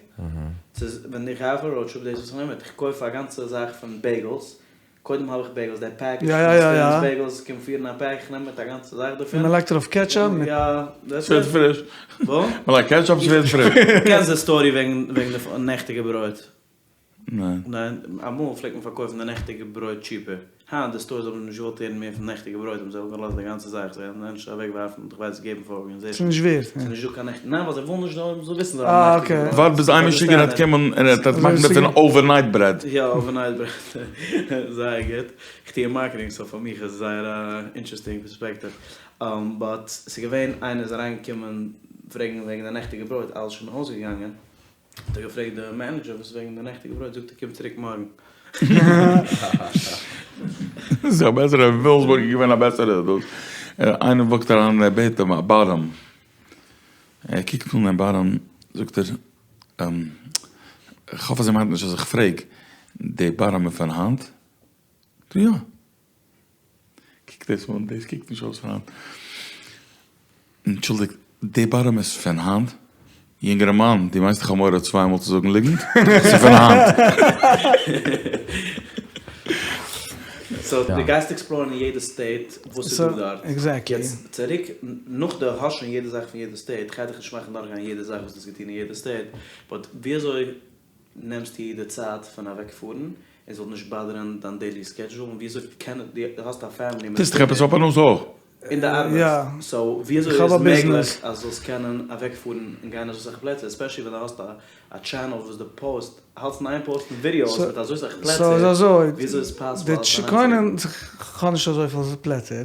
[SPEAKER 1] ס'איז ווען איך גיי אויף א ראוד טריפ דאס וואס כ'נעם מיט, כ'קויף א גאנצע זאך פון בעיגעלס, קודם האב איך בעיגעלס, די פעקעדזש פון ספינס בעיגעלס קומט פיר אין א פעק, כ'נעם מיט א גאנצע זאך דערפון.
[SPEAKER 2] און מ'לייגט ארויף קעטשאפ מיט.
[SPEAKER 1] יא, דעטס
[SPEAKER 3] ס'ווערט
[SPEAKER 1] איט.
[SPEAKER 3] פריש.
[SPEAKER 1] וואס?
[SPEAKER 3] מ'לייגט קעטשאפ ס'ווערט פריש.
[SPEAKER 1] קענסט די סטארי וועגן וועגן די נעכטיגע ברויט?
[SPEAKER 3] ניין.
[SPEAKER 1] ניין, אמאל פלעגט מען פארקויפן די נעכטיגע ברויט טשיפער, היינט די סטארס האבן נישט געוואלט הערן מער פון נעכטיגע ברויט האבן זיי אפגעלאזט די גאנצע זאך, זיי האבן ענדערש אוועקווארפן איך ווייס געבן פאר ארגענעזעישאנס.
[SPEAKER 2] ס'איז נישט ווערט.
[SPEAKER 1] ס'איז נישט דא קיין נעכטיגע, ניין ווייל זיי ווילן נישט זאל מ'זאל וויסן זיי האבן נעכטיגע ברויט.
[SPEAKER 3] ווארט ביז איין משוגענער וועט קומען און ער וועט מאכן דערפון אווערנייט ברעד.
[SPEAKER 1] יא אווערנייט ברעד. זייער גוט. איך טוה אין מארקעטינג סאו פאר מיך איז עס זייער א אינטערעסטינג פערספעקטיוו. באט ס'איז געווען איינער איז אריינגעקומען פרעגן וועגן די נעכטיגע ברויט אלעס שוין אויסגעגאנגען. האט ער געפרעגט די מענעדזשער וואס איז וועגן די נעכטיגע ברויט זאגט ער קום צוריק מארגן.
[SPEAKER 3] ס'איז א בעסערע אין וויליאמסבורג איז געווען א בעסערע דאס איינער וואקט אריין און ער בעט אים א באטאם ער קוקט אן דעם באטאם זאגט ער איך האף אז איר מיינט נישט אז איך פרעג די באטאם איז פון היינט? זאגט ער יא. קוק דאס אן, דאס קוקט נישט אויס פון היינט. אנטשולדיגט, די באטאם איז פון היינט? יונגערמאן, דו מיינסט איך האב מורא צוויי מאל צו זאגן ליגנט? ס'איז פון היינט.
[SPEAKER 1] סאו דו גייסט עקספלארן אין יעדע סטעיט וואס איז דא דארט.
[SPEAKER 2] עקזעקטלי.
[SPEAKER 1] יעצט צוריק נאך דו האסט שוין יעדע זאך פון יעדע סטעיט, כ'גיי דיך נישט מאכן דורכגיין יעדע זאך וואס דו האסט געטון אין יעדע סטעיט, באט וויאזוי נעמסטו די צייט פון אוועקפארן און ס'זאל נישט באדערן דיין דעילי סקעדזשול און וויאזוי קען דו האסט א פעמילי מיט
[SPEAKER 3] טוסט דאך עפעס פאר פרנסה אויך.
[SPEAKER 1] און דו ארבעטסט סאו וויאזוי איז מעגליך אז זאלסט קענען אוועקפארן און גיין אזוי סאך פלעצער עספעשעלי ווען דו האסט א טשענעל וואס דו פאוסט האלטסט אין איין פאוסטן ווידיאוס מיט אזוי סאך פלעצער וויאזוי איז פאסיבל אלעס
[SPEAKER 2] קודם כ'האב נישט אזויפיל פלעצער.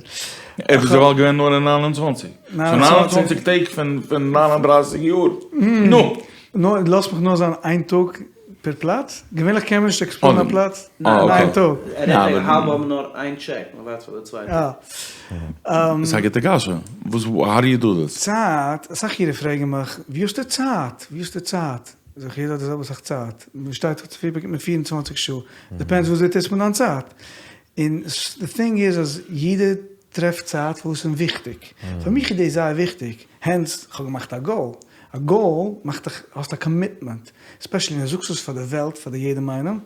[SPEAKER 3] ער איז דערווייל געווען נאר אין 29. סאו 29 טעג פון 39 יאר. נו.
[SPEAKER 2] נו, לאז מיך נאר זיין איין טאג פער פלאץ, געווענליך קען מען נישט עקספלארן א פלאץ אין איין טאג.
[SPEAKER 1] ער רעדט וועגן האלב האבן נאר איין טשעק, מען ווארט פאר די צווייטע.
[SPEAKER 3] ס'איז א גוטע קשיא, וואס האו דו יו דו דיס?
[SPEAKER 2] צייט, אסאך אידן פרעגן מיך, ווי האסטו צייט? ווי האסטו צייט? זאג איך, יעדער האט די זעלבע סאך צייט, מען שטייט אויף צופרי באקומט מען 24 שעה, דיפענדס וואס דו טוסט מיט דיין צייט. און די טינג איז אז יעדער טרעפט צייט פאר וואס איז וויכטיג. פאר מיך איז דאס זייער וויכטיג, הענס כ'האב געמאכט א גאול. א גאול מאכט דיך, האסט א קאמיטמענט, ספעשעלי ווען דו זאגסט עס פאר די וועלט, פאר די יעדעם איינעם,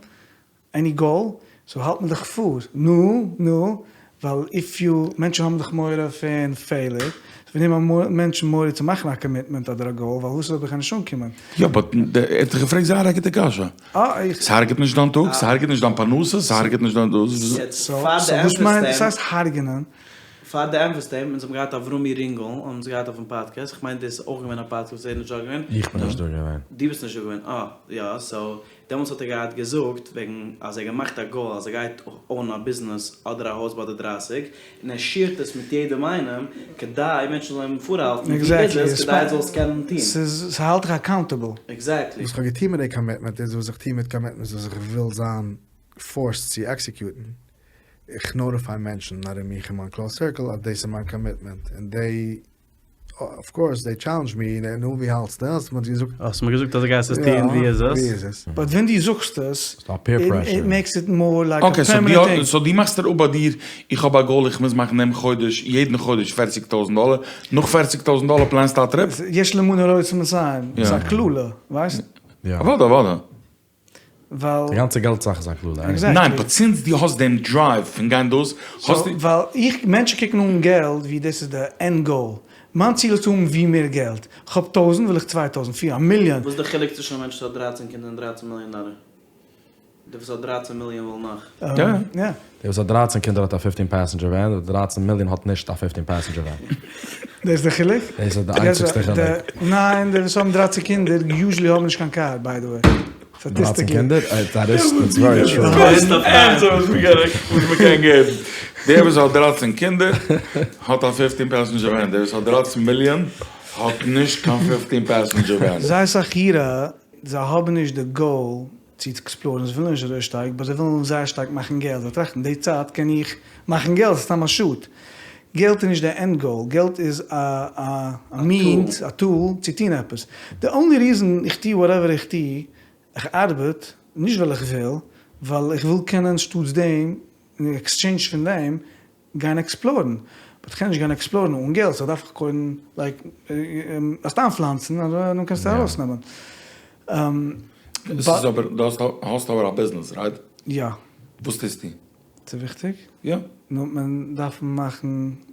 [SPEAKER 2] עני גאול, סאו האלט מען דיך פאר, נו, נו, ווייל איף יו, מענטשן האבן דאך מורא פון פעילער, סאו פון דעם האבן מענטשן מורא צו מאכן א קאמיטמענט אדער א גאול, ווייל וואס איז אויב איך גיי נישט אנקומען?
[SPEAKER 3] יא באט ער האט דיך געפרעגט זייער א גוטע קשיא. ס'הרג'ט נישט דיין טאג, ס'הרג'ט נישט דיין פרנסה, ס'הרג'ט נישט דיין דאס.
[SPEAKER 1] יעצט פאר דו
[SPEAKER 2] וואס מיינט, וואס הייסט הרג'נען?
[SPEAKER 1] פאר דו ענטפערסט אים, אונז האבן געהאט אברומי רינגל האבן אונז געהאט אויפן פאדקעסט, איך מיין דאס איז אויך געווען א פאדקעסט וואס ער איז נישט דא געווען.
[SPEAKER 4] איך בין נישט דא געווען.
[SPEAKER 1] דו ביסט נישט דא געווען, אה יא, סאו דעמאלטס האט ער געהאט געזאגט וועגן אז ער האט געמאכט א גאול אז ער גייט אוינען א ביזנעס אדער א הויז ביי די דרייסיג, און ער שעירט עס מיט יעדעם איינעם כדי מענטשן זאלן אים פארהאלטן ווי איז עס כדי ער זאל עס קענען טון.
[SPEAKER 2] ס'איז, ס'האלט דיך אקאונטעבל.
[SPEAKER 1] עקזעקטלי.
[SPEAKER 8] וואס כ'האב געטון מיט די קאמיטמענט איז וואס איך טו מיט קאמיטמענטס וואס איך וויל זיין פארסד צו עקסעקיוטן, איך נאוטיפיי מענטשן ארום מיך אין מיין קלאוז סירקל אז דאס איז מיין קאמיטמענט און דעי אף קאורס דעי טשעלענדזש מי, נו ווי האלטסטו? האסט מיר געזאגט.
[SPEAKER 1] האסט מיר געזאגט אז דו גייסט עס טון, ווי איז עס?
[SPEAKER 8] ווי איז עס?
[SPEAKER 2] באט ווען דו זאגסט עס, איט מעיקס איט מאר לייק א
[SPEAKER 3] אקעי,
[SPEAKER 2] פערמענענט טינג.
[SPEAKER 3] סאו דו מאכסט דיר אפ ביי דיר, איך האב א גאול איך מוז מאכן דעם חודש, יעדן חודש פערציג טויזנט דאלער, נאך פערציג טויזנט דאלער פלענסטו א טריפ?
[SPEAKER 2] יש למנה רוצה מאתים, ס'איז א קללה, ווייסט?
[SPEAKER 3] אוודאי אוודאי.
[SPEAKER 2] ווייל.
[SPEAKER 4] די גאנצע געלט זאך איז א קללה.
[SPEAKER 2] עקזעקטלי.
[SPEAKER 3] ניין, באט סינס דו האסט דעם דרייוו פון גיין דאס, האסטו.
[SPEAKER 2] ווייל איך, מענטשן קוקן אן געלט ווי דאס איז די ענד גאול. מיין ציל איז צו האבן ווי מער געלט. כ'האב טויזנט וויל איך צוויי טויזנט, פיר, א מיליאן.
[SPEAKER 1] וואס איז די חילוק צווישן א מענטש וואס האט דרייצן קינדער און דרייצן מיליאן דאלער? דער וואס האט דרייצן מיליאן וויל נאך.
[SPEAKER 3] יא.
[SPEAKER 2] יא.
[SPEAKER 4] דער וואס האט דרייצן קינדער האט א פיפטין פעסענדזשער ווען, דער וואס האט דרייצן מיליאן האט נישט א פיפטין פעסענדזשער ווען.
[SPEAKER 2] דאס איז די חילוק?
[SPEAKER 4] דאס איז די איינציגסטע חילוק.
[SPEAKER 2] ניין, די וואס האבן דרייצן קינדער יוזשעלי האבן נישט קיין קאר, ביי די וועי.
[SPEAKER 4] דרייצן קינדער? דעט איז, דעטס ווערי טרו.
[SPEAKER 3] די בעסטע ענסער וואס מ'קען געבן. דער וואס האט דרייצן קינדער האט א פיפטין פעסענדזשער ווען, דער וואס האט דרייצן מיליאן האט נישט קיין פיפטין פעסענדזשער ווען.
[SPEAKER 2] זייער אסאך אירע, זיי האבן נישט די גאול צו עקספלארן, זיי ווילן נישט אזוי שטארק, באט זיי ווילן זייער שטארק מאכן געלט, זיי טראכטן די צייט קען איך מאכן געלט, ס'איז סתם א שאד. געלט איז נישט די ענד גאול, געלט איז א א מינס, א טול צו טון עפעס. די אנלי ריזען איך טו וואטעווער איך טו, איך ארבעט, נישט ווייל איך וויל, ווייל איך וויל קענען שטאטס דעם, אין עקסטשעינדזש פון דעם, גיין עקספלארן, באט כ'קען נישט גיין עקספלארן אן געלט, סאו דארף איך קודם לייק דארפסט איינפלאנצן אזוי דאן קענסטו ארויסנעמען.
[SPEAKER 3] דאס איז אבער, דו האסט אבער א ביזנעס, רייט?
[SPEAKER 2] יא.
[SPEAKER 3] וואס טוסטו?
[SPEAKER 2] ס'איז וויכטיג?
[SPEAKER 3] יא.
[SPEAKER 2] נו, מען דארף מאכן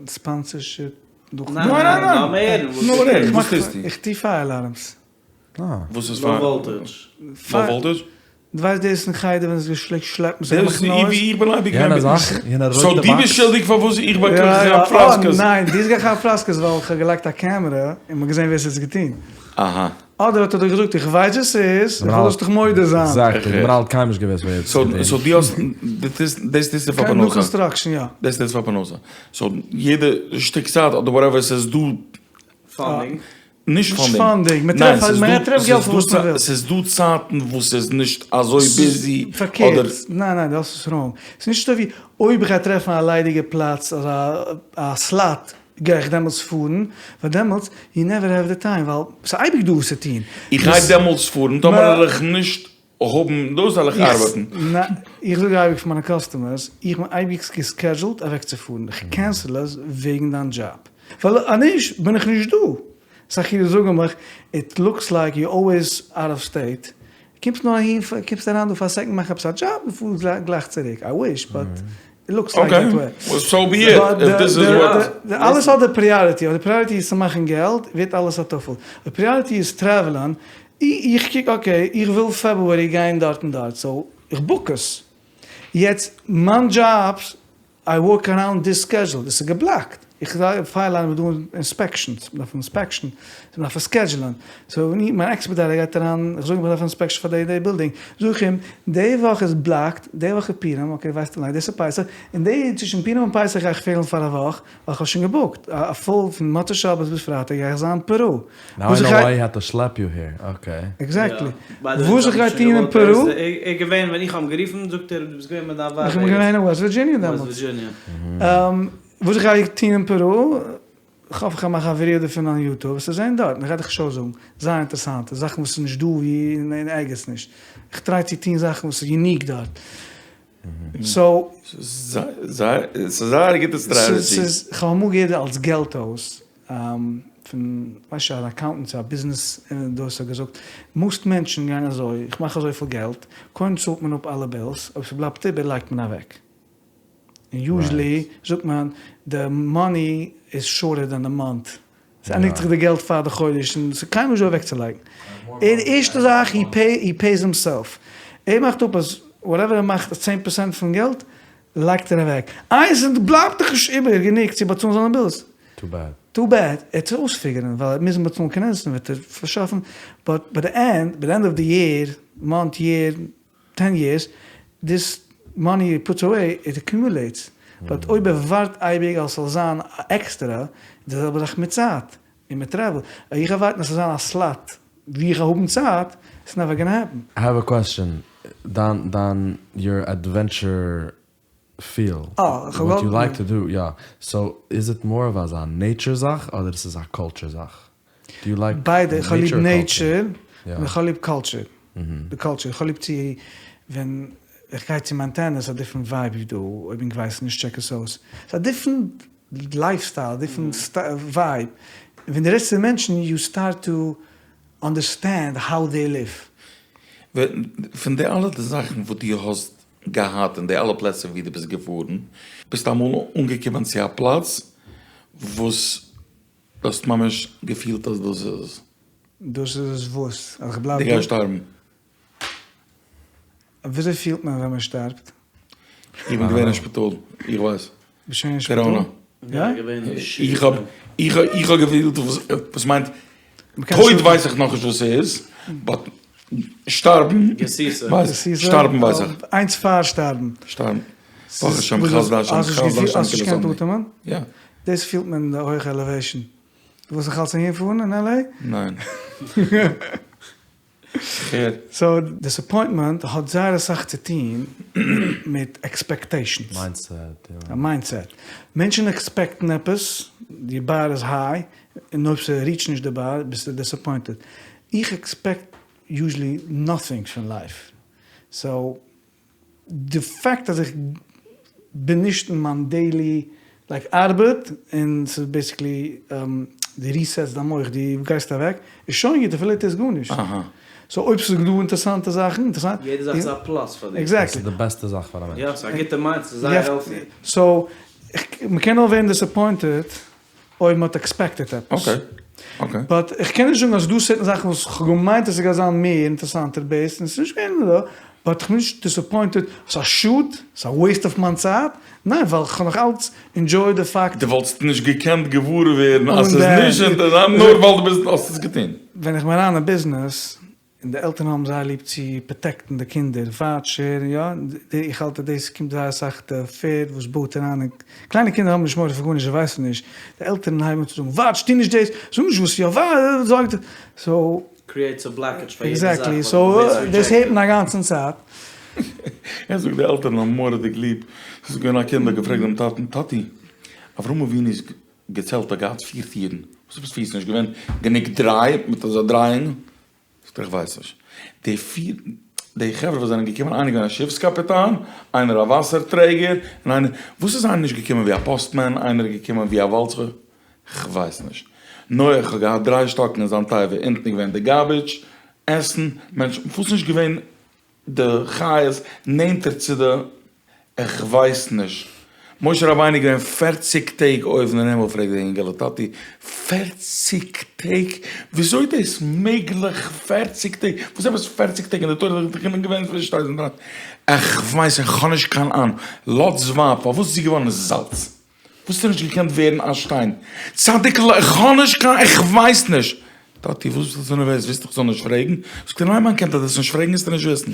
[SPEAKER 2] ספאנסערשיפ
[SPEAKER 3] דורך. ניין ניין ניין!
[SPEAKER 1] לאמיר הערן וואס
[SPEAKER 3] דו טוסט.
[SPEAKER 2] איך טו פייער אלארמס.
[SPEAKER 3] וואס איז
[SPEAKER 1] לאו
[SPEAKER 3] פייער?
[SPEAKER 1] וואלטעדזש.
[SPEAKER 3] לאו וואלטעדזש?
[SPEAKER 2] דו ווייסט דאס אין חדר ווען עס געשלעגט שלעפן זיך
[SPEAKER 3] דאס
[SPEAKER 2] מאכן
[SPEAKER 3] איז
[SPEAKER 2] נויז?
[SPEAKER 3] ווי איך בין אייביג
[SPEAKER 4] יענע
[SPEAKER 3] געווען
[SPEAKER 4] זאך, יענע רויטע
[SPEAKER 3] סאו דו
[SPEAKER 4] באקס.
[SPEAKER 3] ביסט שולדיג פארוואס איך באקום כאפ פראסקעס?
[SPEAKER 2] ניין, דו האסט געכאפט פראסקעס ווייל איך האב געלייגט א קעמערע און מ'האט געזען ווער ס'האט עס געטון.
[SPEAKER 3] אהא.
[SPEAKER 2] אדער האט ער דיר געזאגט איך ווייס ווער ס'איז, איך וויל זאלסט דיך מודה זיין.
[SPEAKER 4] עקזעקטלי, די מנהל האט קיינמאל נישט געוואוסט ווער האט עס געטון.
[SPEAKER 3] סאו דו האסט, דו טוסט, דאס טוסטו פאר פרנסה?
[SPEAKER 2] נו קאנסטראקשן יא.
[SPEAKER 3] דאס טוסטו פאר פרנסה. סאו יעדע שטיק צייט אדער וואטעווער ס'איז דא.
[SPEAKER 1] פאנדינג.
[SPEAKER 3] נישט
[SPEAKER 2] נישט
[SPEAKER 3] פאנדינג.
[SPEAKER 2] פאנדינג, מען
[SPEAKER 3] ניין,
[SPEAKER 2] טרעפט
[SPEAKER 3] ס'איז
[SPEAKER 2] מען
[SPEAKER 3] דא,
[SPEAKER 2] טרעפט געלט
[SPEAKER 3] ס'איז
[SPEAKER 2] פאר וואס
[SPEAKER 3] דא
[SPEAKER 2] מען וויל.
[SPEAKER 3] ס'איז דא צייטן וואס ס'איז נישט אזוי ביזי, אדער.
[SPEAKER 2] פארקערט, ניין ניין דו האסט עס ראנג, ס'איז נישט אזוי ווי אויב איך גיי טרעפן א ליידיגע פלאץ אזא א סלאט גיי איך דעמאלטס פארן, ווייל דעמאלטס יו נעווער העוו די טיים ווייל ס'איז אייביג דא וואס צו טון.
[SPEAKER 3] איך גיי דעמאלטס פארן, טאמער וועל איך נישט האבן דאס וועל איך ארבעטן.
[SPEAKER 2] איך זאג אייביג פאר מיינע קאסטומערס, איך בין אייביג געסקעדזשולט אוועקצופארן, איך קענסל עס וועגן דיין דזשאב, ווייל אז נישט בין איך נישט דא. אסאך אידן זאגן מיך, איט לוקס לייק יו אלוועיס אוט אוו סטעיט, קומסט נאר אהין, קומסט אריין דא פאר א סעקאנד מאך עפעס א דזשאב און פארסט גלייך צוריק, איי וויש באט איט לוקס לייק דעט וועי.
[SPEAKER 3] אקעי, סאו בי איט, איף דיס איז וואט.
[SPEAKER 2] אלעס האט די פריאריטי, אויב די פריאריטי איז צו מאכן געלט ווערט אלעס א טפל, אויב פריאריטי איז טרעוולען, איך קוק אקעי איך וויל פעברוארי גיין דארט און דארט סאו איך בוק עס, יעצט מיין דזשאבס איי ווארק אראונד דיס סקעדזשול, דאס איז געבלאקט, איך פייער ליין איז דא אינספעקשאנס, מען דארף אינספעקשאן, מען דארף עס סקעדזשולען, סאו ווען מיין עקספעדייטער גייט אריין, איך זאג אים איך דארף אינספעקשאן פאר די די בילדינג, זאג איך אים די וואך איז בלאקט, די וואך איז פורים, אקעי ווייסט אליין דאס איז פסח, און די צווישן פורים און פסח גיי איך פעלן פאר א וואך, ווייל איך האב שוין געבוקט א פול פון מוצאי שבת ביז פרייטאג גיי איך זיין פערו.
[SPEAKER 4] נאו איי נאו וויי הי העד טו שלעפ יו העיר, אקעי.
[SPEAKER 2] עקזעקטלי. וואס איך גיי טון אין פערו?
[SPEAKER 1] ער איז געווען ווען איך האב אים גערופן זאגט ער דו ביסט געווען מיט דיין ווייב
[SPEAKER 2] איך בין געווען אין וועסט ווירדזשיניע דעמאלטס. וואס איך גיי טון אין פערו? איך האף איך קען מאכן א ווידעא דערפון אן יוטוב וועסטו זען דארט, איך גיי דיך שוין זאגן, זייער אינטערעסאנט, זאכן וואס איז נישט דא ווי אין ערגעץ נישט, איך טריי צו טון זאכן וואס איז יוניק דארט. סאו.
[SPEAKER 3] ס'איז זייער א גוטע סטראטעדזשי.
[SPEAKER 2] ס'איז, כ'האב אמאל געהערט אלס געלט אויס, פון כ'ווייס נישט אן אקאונטענט צו א ביזנעס דאס האט געזאגט, מאסט מענטשן גייען אזוי, איך מאך אזויפיל געלט, קודם צאלט מען אפ אלע בילס, אויב ס'בלייבט איבער לייגט מען אוועק. און יוזשעלי זאגט מען די מאני איז שארטער דען די מאנט, ס'ענדיגט זיך די געלט פאר די חודש און ס'איז קיינמאל נישט דא אוועקצולייגן. ער די ערשטע זאך הי פעי הי פעיס הימסעלף, ער מאכט אפ אז וואטעווער ער מאכט צען פערסענט פון געלט לייגט ער אוועק, איי עס בלייבט דאך נישט איבער גענוג צו באצאלן זיינע בילס,
[SPEAKER 4] טו בעד.
[SPEAKER 2] טו בעד, ער וועט עס אויספיגערן ווייל ער וועט מוזן באצאלן קרענצן וועט ער פארשאפן, באט ביי די ענד ביי די ענד אוו די יער, מאנט, יער, טען יערס, דיס מאני הי פוטס אוועי איט אקיומילעיטס, באט אויב ער ווארט אייביג אז ס'זאל זיין עקסטערע, איז די זעלבע זאך מיט צייט און מיט טרעוול, אויב איך ווארט אז ס'זאל זיין א סלאט ווי איך וועל האבן צייט, איטס נעווער גאנא העפן.
[SPEAKER 4] איי העוו א קוועסטשען, דיין דיין יור עדווענטשער פיל, וואט יו לייק טו דו, יא, סאו איז איט מאר אוו אזא נעיטשער זאך אדער עס איז א קולטשער זאך? דו יו לייק
[SPEAKER 2] ביידע, איך האב ליב
[SPEAKER 4] נעיטשער
[SPEAKER 2] נעיטשער און איך האב ליב קולטשער, די קולטשער, איך האב ליב צו ווען איך גיי צו מאנטענע איז א דיפרענט ווייב ווי דא, אויב ענק ווייסן נישט טשעק עס אויס, ס'איז א דיפרענט לייף סטייל, א דיפרענט ווייב, ווען דו רעדסט צו מענטשן יו סטארט טו אנדערסטענד האו דעי ליוו.
[SPEAKER 3] פון די אלע זאכן וואס דו האסט געהאט אין די אלע פלעצער ווי דו ביסט געפארן, ביסטו אמאל אנגעקומען צו א פלאץ וואס דו האסט ממש געפילט אז דאס איז עס?
[SPEAKER 2] דאס איז עס וואס? אז איך בלייב
[SPEAKER 3] דו
[SPEAKER 2] דא?
[SPEAKER 3] גייסט שטארבן.
[SPEAKER 2] וויאזוי פילט מען ווען מען שטארבט?
[SPEAKER 3] איך בין געווען אין שפיטאל, איך ווייס.
[SPEAKER 2] ביסט שוין אין שפיטאל?
[SPEAKER 3] קאראנא.
[SPEAKER 2] יא?
[SPEAKER 3] איך האב איך האב געפילט וואס מיינט טויט ווייס איך נאכנישט וואס ס'איז, באט שטארבן ווייס איך, שטארבן ווייס איך.
[SPEAKER 2] איינס פאר שטארבן.
[SPEAKER 3] שטארבן. ברוך השם חסדי השם
[SPEAKER 2] האסט
[SPEAKER 3] חסדי השם
[SPEAKER 2] נישט געקענט אטעמען?
[SPEAKER 3] יא.
[SPEAKER 2] דאס פילט מען אין די הויכע עלעוועישן. דו ווילסט נאך אלץ אהין פארן אין LA?
[SPEAKER 3] ניין. כ'הער.
[SPEAKER 2] סאו דיסעפוינטמענט האט זייער אסאך צו טוהן מיט עקספעקטעישאנס.
[SPEAKER 4] מיינדסעט, יא.
[SPEAKER 2] א מיינדסעט. מענטשן עקספעקטן עפעס, די באר איז היי, און אויב ס'ריטשט נישט די באר ביסטו דיסעפוינטעד. איך עקספעקט יוזשעלי נאטינג פון לייף. סאו די פאקט אז איך בין נישט אין מיין דעילי לייק ארבעט און ס'איז בעסיקלי דו ריסעטסט דיין מח דו גייסט אוועק איז שוין גוט אפילו טוסט גארנישט סאו אויב ס'איז דא אינטערסאנטע זאכן אינטערסאנט
[SPEAKER 1] יעדע זאך איז א פלאס פאר דיר.
[SPEAKER 2] עקזעקטלי.
[SPEAKER 4] דאס איז די בעסטע זאך פאר א מענטש.
[SPEAKER 1] יא ס'איז א גוטע מיינד ס'איז זייער העלטי.
[SPEAKER 2] סאו מ'קען נאר ווערן דיסעפוינטעד אויב מ'האט עקספעקטעד עפעס.
[SPEAKER 3] אקעי אקעי.
[SPEAKER 2] באט איך קען נישט זאגן אז ס'דא סערטען זאכן וואס כ'האב געמיינט אז ס'גייט זיין מער אינטערסאנטער בעיסד און ס'איז נישט געווען אזוי, באט כ'בין נישט דיסעפוינטעד, ס'איז א שאד, ס'איז א וועיסט אוו מיין צייט, ניין ווייל כ'האב נאך אלץ אינדזשויד די פאקט.
[SPEAKER 3] דו וואלטסט נישט געקענט געוואר ווערן אז ס'איז נישט אינטערסאנט נאר ווייל דו ביסט האסט עס געטון.
[SPEAKER 2] ווען איך בין אריין אין ביזנעס. און די עלטערן האבן זייער ליב צו פראטעקטן די קינדער, וואטש ער, יא, איך האלט אז דאס קומט זייער אסאך די פערד וואס בויט אריין אין, קליינע קינדער האבן נישט מורא פון גארנישט זיי ווייסן נישט, די עלטערן הייבן אן צו זאגן וואטש טו נישט דאס, זאג נישט וואס יא, זאג די, סאו.
[SPEAKER 1] קריעטס א בלאקעדזש פאר יעדע זאך
[SPEAKER 2] עקזעקטלי, סאו דאס הערט מען א גאנצן צייט.
[SPEAKER 3] ער זאגט די עלטערן האבן מורא'דיג ליב, ס'איז געווען א קינד האט געפרעגט דעם טאטן, טאטי, אברהם אבינו'ס געצעלט האט געהאט פיר טירן, וואס עפעס פיר? ס'נישט געווען גענוג דריי מיט אזא דרייען? זאגט ער איך ווייס נישט. די פיר די חברה וואס זענען געקומען איינער געווען א שיפס קאפיטאן, איינער א וואסער טרעגער, און איינער, וואס איז איינער נישט געקומען ווי א פאסטמען, איינער איז געקומען ווי א וואלד סוחר, כ'ווייס נישט. נח האט געהאט דריי שטאקן אין זיין תיבה, אונטן איז געווען די גארביטש, עסן, מענטשן, וואס נישט געווען די חיות נענטער צו די. איך ווייס נישט. משה רבינו איז געווען פערציג טעג אויבן אין הימל פרעגט די אינגעלע טאטי פערציג טעג? וויאזוי איז דאס מעגליך פערציג טעג? וואס עפעס פערציג טעג אין די תורה איז דאך געווען פון שטייט איך ווייס איך האב נישט קיין אהנונג. לוט'ס ווייב פארוואס איז זי געווארן זאלץ? וואס האט נישט געקענט ווערן א שטיין? צדיק'ל איך האב נישט קיין איך ווייס נישט! טאטי וואס ביסטו אזוי נערוועז ווילסט איך זאל נישט פרעגן? זאגט ער ניין מיין קינד אז דו וועסט נישט פרעגן וועסטו נישט וויסן.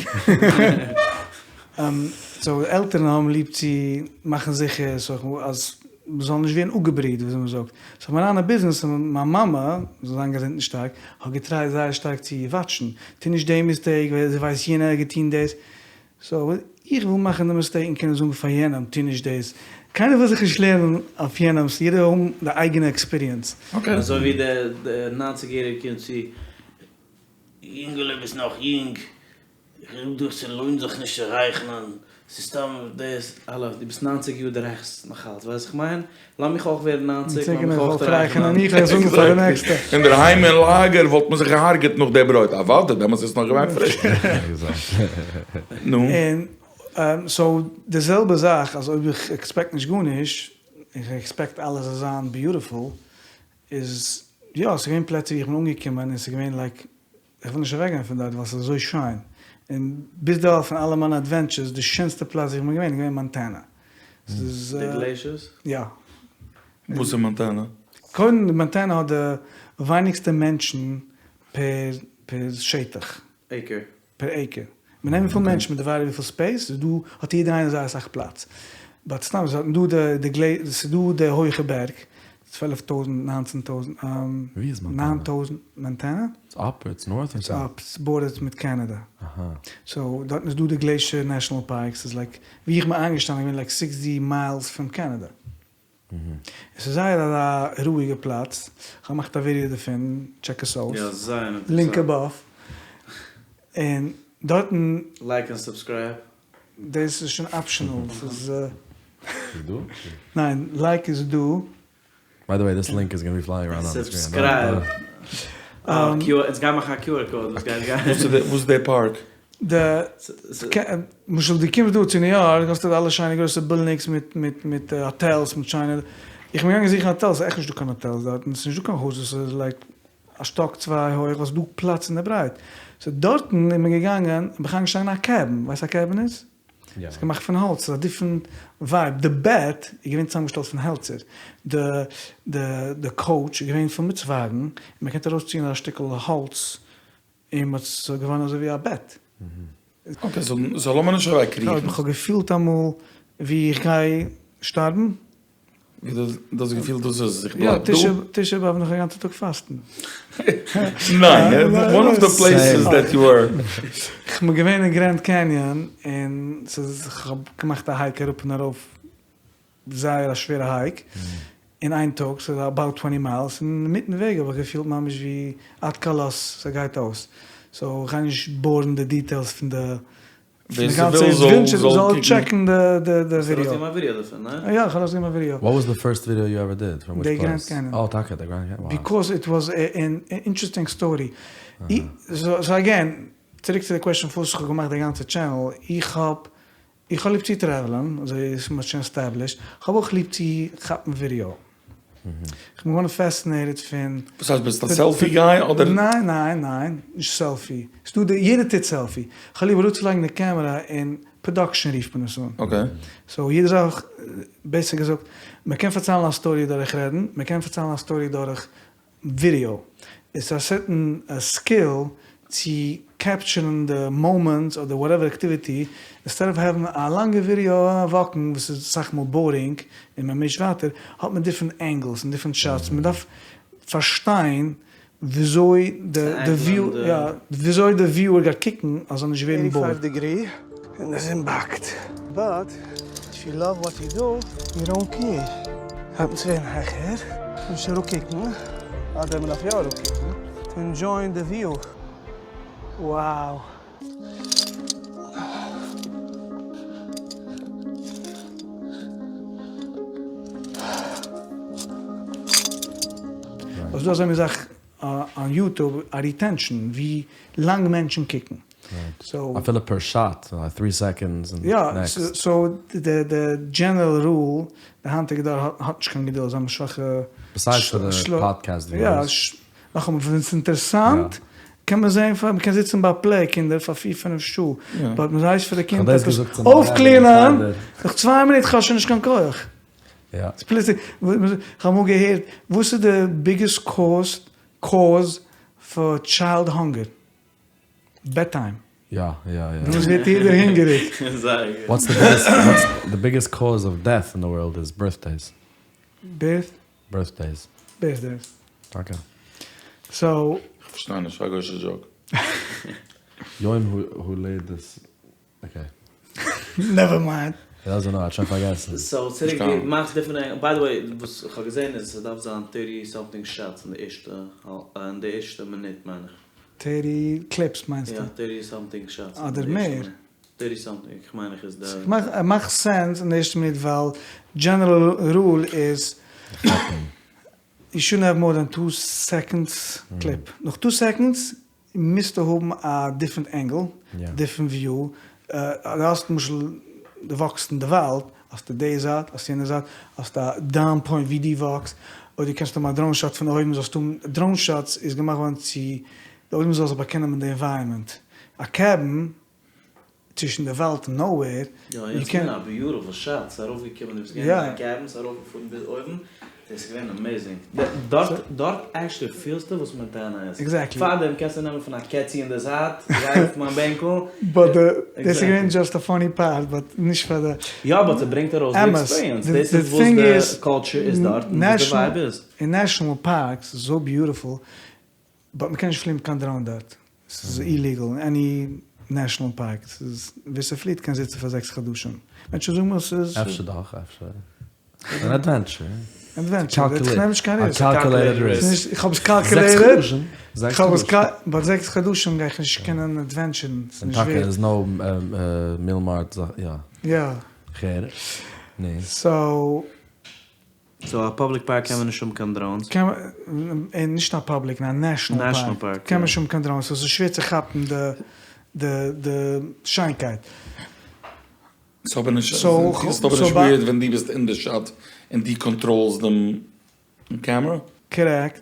[SPEAKER 2] סאו עלטערן האבן ליב צו מאכן זיכער אז מ'זאל נישט ווערן אפגעבריט וויאזוי מ'זאגט. סאו כ'בין אריין אין ביזנעס און מיין מאמע, זאל זיין געזונט און שטארק, האט געטרייט זייער שטארק צו וואטשן, טו נישט די מיסטעיק, ווייל זי ווייסט יענער האט געטון דאס. סאו איך וויל מאכן די מיסטעיק און קענען זאגן פאר יענעם טו נישט דאס, קיינער וויל זיך נישט לערנען אויף יענעמס, יעדער וויל האבן די אייגענע עקספיריענס.
[SPEAKER 1] אזוי ווי די ניינציג יעריגע קומט צו, יונגעלע ביסט נאך יונג, איך זאג דיך ס'לוינט זיך נישט צו רייכערן, ס'איז סתם דאס, האלא דו ביסט ניינציג יאר דו רייכערסט נאך אלץ, ווייסט וואס איך מיין? לאמיך אויך ווערן ניינציג, לאמיך אויך רייכערן.
[SPEAKER 2] איך וועל זאגן פאר די נעקסטע.
[SPEAKER 3] אינדערהיים אין לאגער וואלט מען זיך געהארגעט נאך די ברויט, אוודאי, דעמאלטס איז עס נאך געווען פריש. נו.
[SPEAKER 2] און סאו די זעלבע זאך אז אויב איך עקספעקט נישט גארנישט, איך עקספעקט אלעס זאל זיין ביוטיפול, איז יא, ס'איז געווען פלעצער ווי איך בין אנגעקומען און ס'איז געווען לייק איך וויל נישט אוועקגיין פון דארט ווייל ס'איז אזוי שיין, און ביזדערווייל פון אלע מיינע אדווענטשערס די שענסטע פלאץ ווי איך בין געווען איז געווען מאנטענע. ס'איז.
[SPEAKER 1] די גלעישערס?
[SPEAKER 2] יא.
[SPEAKER 3] וואס איז מאנטענע?
[SPEAKER 2] קודם מאנטענע האט די ווייניגסטע מענטשן פער פער שטח.
[SPEAKER 1] עיקער.
[SPEAKER 2] פער עיקער. מ'נעמט וויפיל מענטשן מען דיוויידעד וויפיל ספעיס איז דא האט יעדער איינער זייער אסאך פלאץ. באט סתם ס'איז דא די די גלעי ס'איז דא די הויכע בערג צוועלף טויזענט ניינצען טויזענט
[SPEAKER 4] ווי איז מאנטענע?
[SPEAKER 2] ניין טויזענט מאנטענע?
[SPEAKER 4] איטס אפ איטס נארט אר
[SPEAKER 2] איטס אפ ס'בארדערט מיט קענעדע.
[SPEAKER 4] אהא.
[SPEAKER 2] סאו דארטן איז דא די גלעישער נעשאנעל פארק ס'איז לייק ווי איך בין איינגעשטאנען איז געווען לייק סיקסטי מיילס פון קענעדע. עס איז זייער א רואיגע פלאץ, כ'האב געמאכט א ווידעא דערפון, טשעק עס אויס,
[SPEAKER 1] יא זייער אינטערעסאנט.
[SPEAKER 2] לינק עבאוו, און דארטן.
[SPEAKER 1] לייק און סובסקרייב.
[SPEAKER 2] דאס איז שוין אפשענעל, ס'איז.
[SPEAKER 4] איז דא?
[SPEAKER 2] ניין, לייק איז דא.
[SPEAKER 4] ביי די וועי דיס לינק איז גאנא בי פלייאינג אראונד אן די סקרין.
[SPEAKER 1] סובסקרייב. אונז גייען מאכן א קיו אר קאוד וואס גייט גיין.
[SPEAKER 3] וואס איז די פארק?
[SPEAKER 2] די, למשל דו קומסט דא צו ניו יארק האסטו די אלע שיינע גרויסע בילדינגס מיט מיט מיט האטעלס מיט שיינע, איך בין געגאנגען זוכן האטעלס ס'איז עכט נישטא קיין האטעלס דארטן, ס'איז נישטא קיין הויז וואס איז לייק א שטאק צוויי הויך וואס איז דא פלאץ אין די ברייט, סאו דארטן איז מען געגאנגען בין איך איינגעשטאנען אין א קעבין, ווייסט וואס א קעבין איז? ס'איז געמאכט פון האלץ, ס'איז א דיפרענט ווייב, די בעט איז געווען צוזאמגעשטעלט פון העלצער, די די די קאוטש איז געווען פול מיט צווייגן, און מען קען ארויסציען א שטיקל האלץ און מ'האט ס'איז געווארן אזוי ווי א בעט.
[SPEAKER 3] אקעי סאו לאמיר נישט אוועקקריכן.
[SPEAKER 2] איך האב געפילט אמאל ווי איך גיי שטארבן.
[SPEAKER 3] ווי דו האסט געפילט דאס איז איך בלייב דא?
[SPEAKER 2] יא, תשעה באב נאך א גאנצע טאג פאסטן.
[SPEAKER 3] ניין, וואן אוו די פלעיסעס דעט יו ווער.
[SPEAKER 2] כ'בין געווען אין גרענד קעניאן און ס'איז כ'האב געמאכט א הייק אראפ און ארויף זייער א שווערע הייק אין איין טאג, ס'איז אבאוט טווענטי מיילס, און אינמיטן וועג האב איך געפילט ממש ווי עד כלות ס'גייט אויס, סאו כ'גיי נישט בארן די דיטעילס פון די
[SPEAKER 3] ווער ס'וויל זאל
[SPEAKER 2] זאל טשעקן די ווידעא.
[SPEAKER 1] האסט ארויסגעגעבן א ווידעא דערפון, ניין?
[SPEAKER 2] יא, איך האב ארויסגעגעבן א ווידעא.
[SPEAKER 4] וואט וואס די פירסט ווידעא יו עווער דיד? פראם וויטש
[SPEAKER 2] די גרענד
[SPEAKER 4] פלעיס?
[SPEAKER 2] קעניאן.
[SPEAKER 4] אה טאקע די גרענד קעניאן? וואו.
[SPEAKER 2] ביקאוז איט וואס ען אינטערעסטינג סטארי. סאו אגעין, צוריק צו די קוועסטשען פארוואס איך האב געמאכט די גאנצע טשענעל, איך האב איך האב ליב צו טרעוולען, אזוי ווי מ'האט שוין עסטעבלישט, איך האב אויך ליב צו כאפן ווידעא. איך בין געווארן פעסינעיטעד פון.
[SPEAKER 3] וואס הייסט ביסט א סעלפי גיי אדער?
[SPEAKER 2] ניין ניין ניין, נישט סעלפי, ס'דא די יעדער טוט סעלפי, איך האב ליב אראפצולייגן די קעמערע און פראדאקשען רופט מען עס אן.
[SPEAKER 3] אקעי.
[SPEAKER 2] סאו יעדע זאך, בעסער געזאגט, מען קען פארציילן א סטארי דורך רעדן, מען קען פארציילן א סטארי דורך ווידעא. איטס א סערטען סקיל צו. קעפטשערן די מאמענטס אדער וואטעווער אקטיוויטי, אינסטעד אוו העווען א לאנגע ווידיאו וואקן וואס איז אסאך מאל בארינג און מען מישט ווייטער, האט מען דיפרענט ענגעלס און דיפרענט שאטס, מען דארף פארשטיין וויאזוי די וויוער גייט קוקן אז זאל נישט ווערן בארד. דעגרי און די זון באקט. באט איף יו לאוו וואט יו דו יו דאנט קעיר. הייבט אן צו ווערן העכער, נישט אראפקוקן, אדער מען דארף יא אראפקוקן טו ענדזשויען די וויו. Wow. ס'איז דא אזא מין זאך אן יוטוב א ריטענשאן ווי לאנג מענטשן קוקן.
[SPEAKER 4] אפילו פער שאט, טרי סעקאנדס און נעקסט.
[SPEAKER 2] יא, סאו די דזשענערל רול, די היינטיגע דור האט נישט קיין געדולד, זיי האבן שוואכע.
[SPEAKER 4] ביסיידס פאר די פאדקעסט וויוערס.
[SPEAKER 2] נאכאמאל ווען ס'איז אינטערעסאנט קען מען זעהן פאר מ'קען זיצן ביי פלעי קינדער פאר פיר פינף שעה באט מ'הייסט פאר די קינד עפעס אויפקלינען נאך צוויי מינוט כ'האב שוין נישט קיין כח. פלוצלינג כ'האב אמאל געהערט וואס איז די ביגעסט קאוז קאוז פאר טשיילד האנגער? בעד טיים.
[SPEAKER 4] יא יא יא.
[SPEAKER 2] דעמאלטס ווערט יעדער הונגעריג.
[SPEAKER 4] וואטס די ביגעסט וואטס די ביגעסט קאוז אוו דעט אין די ווארלד איז בירטדעיס.
[SPEAKER 2] בירט?
[SPEAKER 4] בירטדעיס.
[SPEAKER 2] בירטדעיס.
[SPEAKER 4] טאקע.
[SPEAKER 2] סאו.
[SPEAKER 3] כ'פארשטיי נישט, א גוישע דזשאוק.
[SPEAKER 4] יום הולדת, אקעי.
[SPEAKER 2] נעווער מיינד.
[SPEAKER 4] הי דאזענט נאו, ער האט שוין פארגעסן.
[SPEAKER 1] סאו צוריק דו מאכסט דיפרענט, ביי די וועי וואס כ'האב געזען איז ס'דארף זיין טערטי סאמטינג שאטס אין די ערשטע אין די ערשטע מינוט מיין איך.
[SPEAKER 2] טערטי קליפס מיינסטו?
[SPEAKER 1] יא טערטי סאמטינג שאטס.
[SPEAKER 2] אדער מער.
[SPEAKER 1] טערטי סאמטינג איך מיין איך איז די.
[SPEAKER 2] ס'מאכט סענס אין די ערשטע מינוט ווייל דזשענערל רול איז יו שודנט העוו מאר דען טו סעקאנדס קליפ, נאך טו סעקאנדס מוזטו האבן א דיפרענט ענגל, דיפרענט וויו, דו האסט למשל דו וואקסט אין די וואלד, האסטו די זייט, האסט יענע זייט, האסט א דאון פוינט ווי דו וואקסט, אדער קענסטו האבן א דראון שאט פון אויבן, זאלסט האבן, דראון שאטס איז געמאכט געווארן צו די עולם זאל זיך באקענען מיט די ענווייראמענט, א קעבין צווישן די וואלד און נאוועיר,
[SPEAKER 1] יא יעצט געווען א ביוטיפול שאט, ס'איז ארויפגעקומען דו ביסט געווען אין א קעבין, ס'איז ארויפגעפארן ביז אויבן, דאס איז געווען אמעיזינג, דארט דארט עקשעלי פילסטו וואס מאנטענא איז, פארדעם קענסטו נעמען פון א קעצי אין די זייט, גיי אויף מיין בענקל,
[SPEAKER 2] באט דאס איז געווען דזשאסט א פאני פארט, באט נישט פאר די.
[SPEAKER 1] יא באט ס'ברענגט ארויס די עקספיריענס, דאס איז וואס די קולטשור איז דארט און וואס די ווייב איז.
[SPEAKER 2] אין נעשאנעל פארקס איז סאו ביוטיפול, באט מ'קען נישט פליען מיט קיין דראון דארט, ס'איז איליגעל אין עני נעשאנעל פארק, ס'איז ווער ס'פליעט קען זיצן פאר זעקס חדשים, מענטשן זאגן מיר ס'איז.
[SPEAKER 4] אפשר דאך, אפשר. אן עדווענטשער.
[SPEAKER 2] עדווענטשער, איך נעם נישט קיין
[SPEAKER 4] ריסק. א קאלקולעיטעד ריסק.
[SPEAKER 2] איך האב עס קאלקולעיטעד. זעקס חדשים. זעקס חדשים. באט זעקס חדשים גיי איך נישט קענען עדווענטשערן, ס'איז נישט ווערט.
[SPEAKER 4] און טאקע איז נאו מיל מארט, יא.
[SPEAKER 2] יא.
[SPEAKER 4] כ'הער. נו.
[SPEAKER 2] סאו.
[SPEAKER 1] סאו א פאבליק פארק קען מען נישט האבן קיין דראונס?
[SPEAKER 2] קען מען, נישט א פאבליק, אין א נעשאנעל פארק קען מען נישט האבן קיין דראונס, סאו ס'איז שווער צו כאפן די די די שיינקייט.
[SPEAKER 3] ס'איז אבער נישט, ס'איז אבער נישט וויערד ווען דו ביסט אין די שאט און דו קאנטראלסט דעם קעמערע?
[SPEAKER 2] קארעקט.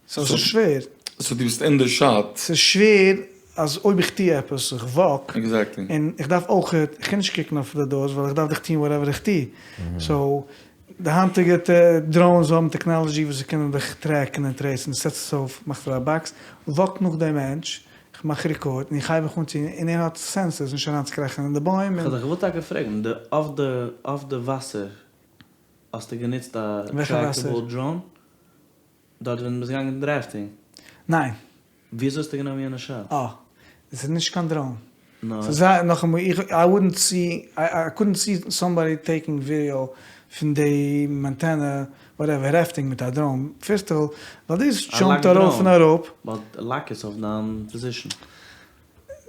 [SPEAKER 2] סאו ס'איז שווער.
[SPEAKER 3] סאו דו ביסט אין די שאט.
[SPEAKER 2] ס'איז שווער אז אויב איך טוה עפעס, איך וואק, און איך דארף אויכעט, איך קען נישט קוקן אויף די דאס ווייל איך דארף דאך טוהן וואטעווער איך טוה. סאו די היינטיגע דראונס האבן טעקנאלעדזשי וואס זיי קענען דיך טרעקן און טרעיסן, סעטסט עס אויף, מאכסט אזא באקס, וואק נאך דעם מענטש, איך מאך רעקארד און איך הייב מיך אן צו, און ער האט סענסערס נישט אריינצוקראכן אין די בוים.
[SPEAKER 1] כ'האב דיך געוואלט טאקע פרעגן, די אויף די אויף די וואסער האסטו גענוצט א טרעקעבל דראון? דארט ווען דו ביסט געגאנגען רעפטינג?
[SPEAKER 2] ניין.
[SPEAKER 1] וויאזוי האסטו גענומען יענע שאט?
[SPEAKER 2] אה, דאס איז נישט קיין דראון. ס'איז זייער, נאכאמאל, איך, איי וואודענט סי, איי קודנט סי סאמבאדי טעיקינג ווידעא פון די מאנטענע וואטעווער רעפטינג מיט א דראון, פירסט אוו אלל, ווייל דאס דזשאמפט ארויף און אראפ.
[SPEAKER 1] באט לאק עס אויף דיין פאזישן.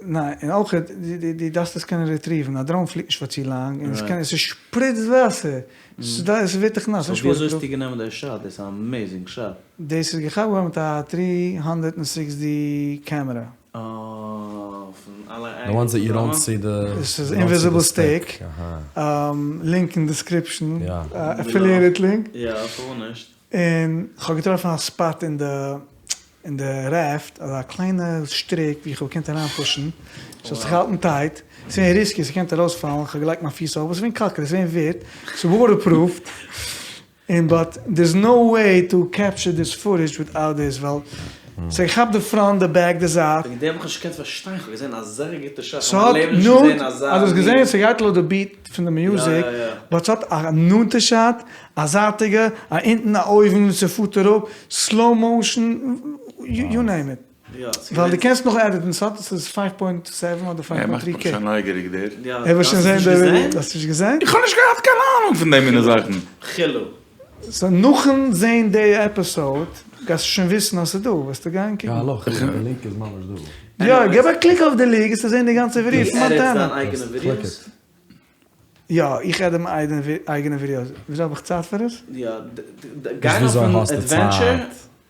[SPEAKER 2] ניין, און אויך דו דארפסט עס קענען ריטריוון, א דראון פליט נישט פאר צו לאנג, און עס קען, עס שפריצט וואסער, עס ווערט דאך נאס,
[SPEAKER 1] סאו וויאזוי האסטו גענומען די שאט? דאס איז א אמעזינג שאט.
[SPEAKER 2] דאס איז געכאפט געווארן מיט א טרי האנדרעט און סיקסטי קעמערע.
[SPEAKER 1] אה, פון אלע
[SPEAKER 4] די וואנס דעט יו דאנט סי די.
[SPEAKER 2] עס איז אינוויזיבל סטיק, לינק אין דיסקריפשאן, עפיליעטעד לינק.
[SPEAKER 1] יא, פארוואס נישט?
[SPEAKER 2] און כ'האב געטראפן א ספאט אין די אין די רעפט, אזא קליינע שטריק ווי איך האב געקענט אריינפושן, ס'האט זיך געהאלטן טייט, ס'איז געווען ריסקי, ס'האט געקענט ארויספאלן, איך האב געלייגט מיין פיס אויף, ס'איז געווען קאלקער, ס'איז געווען ווערט, ס'איז וואטערפרופד, און באט דער'ס נאו וועי טו קעפטשער דיס פוטעדזש וויטאוט דיס, ווייל. ס'געכאפט די פראנט, די בעק, די זייט.
[SPEAKER 1] וועגן דעם האב איך נישט געקענט פארשטיין, כ'האב געזען אזא גוטע שאט,
[SPEAKER 2] כ'האב
[SPEAKER 1] אין מיין לעבן נישט געזען אזא
[SPEAKER 2] אז האסט געזען ס'גייט לויט די ביעט פון די מיוזיק, באט ס'האט א נאנטע שאט, א זייטיגע, א אונטן, א אויבן, ס'פארט אראפ, סלאו מאושען, יו נעים איט. ווייל דו קענסט נאך עדיטן, ס'האט, ס'איז פייוו פוינט סעווען אדער פייוו פוינט טרי קעי.
[SPEAKER 3] ער מאכט מיך שוין נייגעריג דער.
[SPEAKER 2] ער וויל שוין זען די ווידעא, האסט נישט געזען?
[SPEAKER 3] איך האב נישט געהאט קיין אהנונג פון די מינע זאכן.
[SPEAKER 1] חילו.
[SPEAKER 2] סאו נאכן זעהן די עפיסאוד גייסטו שוין וויסן אז ס'איז דא, וועסטו גיין קוקן.
[SPEAKER 4] יא האלא, די לינק איז ממש דא.
[SPEAKER 2] יא, געב א קליק אויף די לינק וועסטו זעהן די גאנצע ווידעא פון מאנטענע.
[SPEAKER 1] דו עדיטסט דיין אייגענע ווידעאס?
[SPEAKER 2] יא, איך עדיט מיין אייגענע ווידעאס. וויאזוי האב איך צייט פאר עס?
[SPEAKER 1] יא, גיין אויף אן עדווענטשער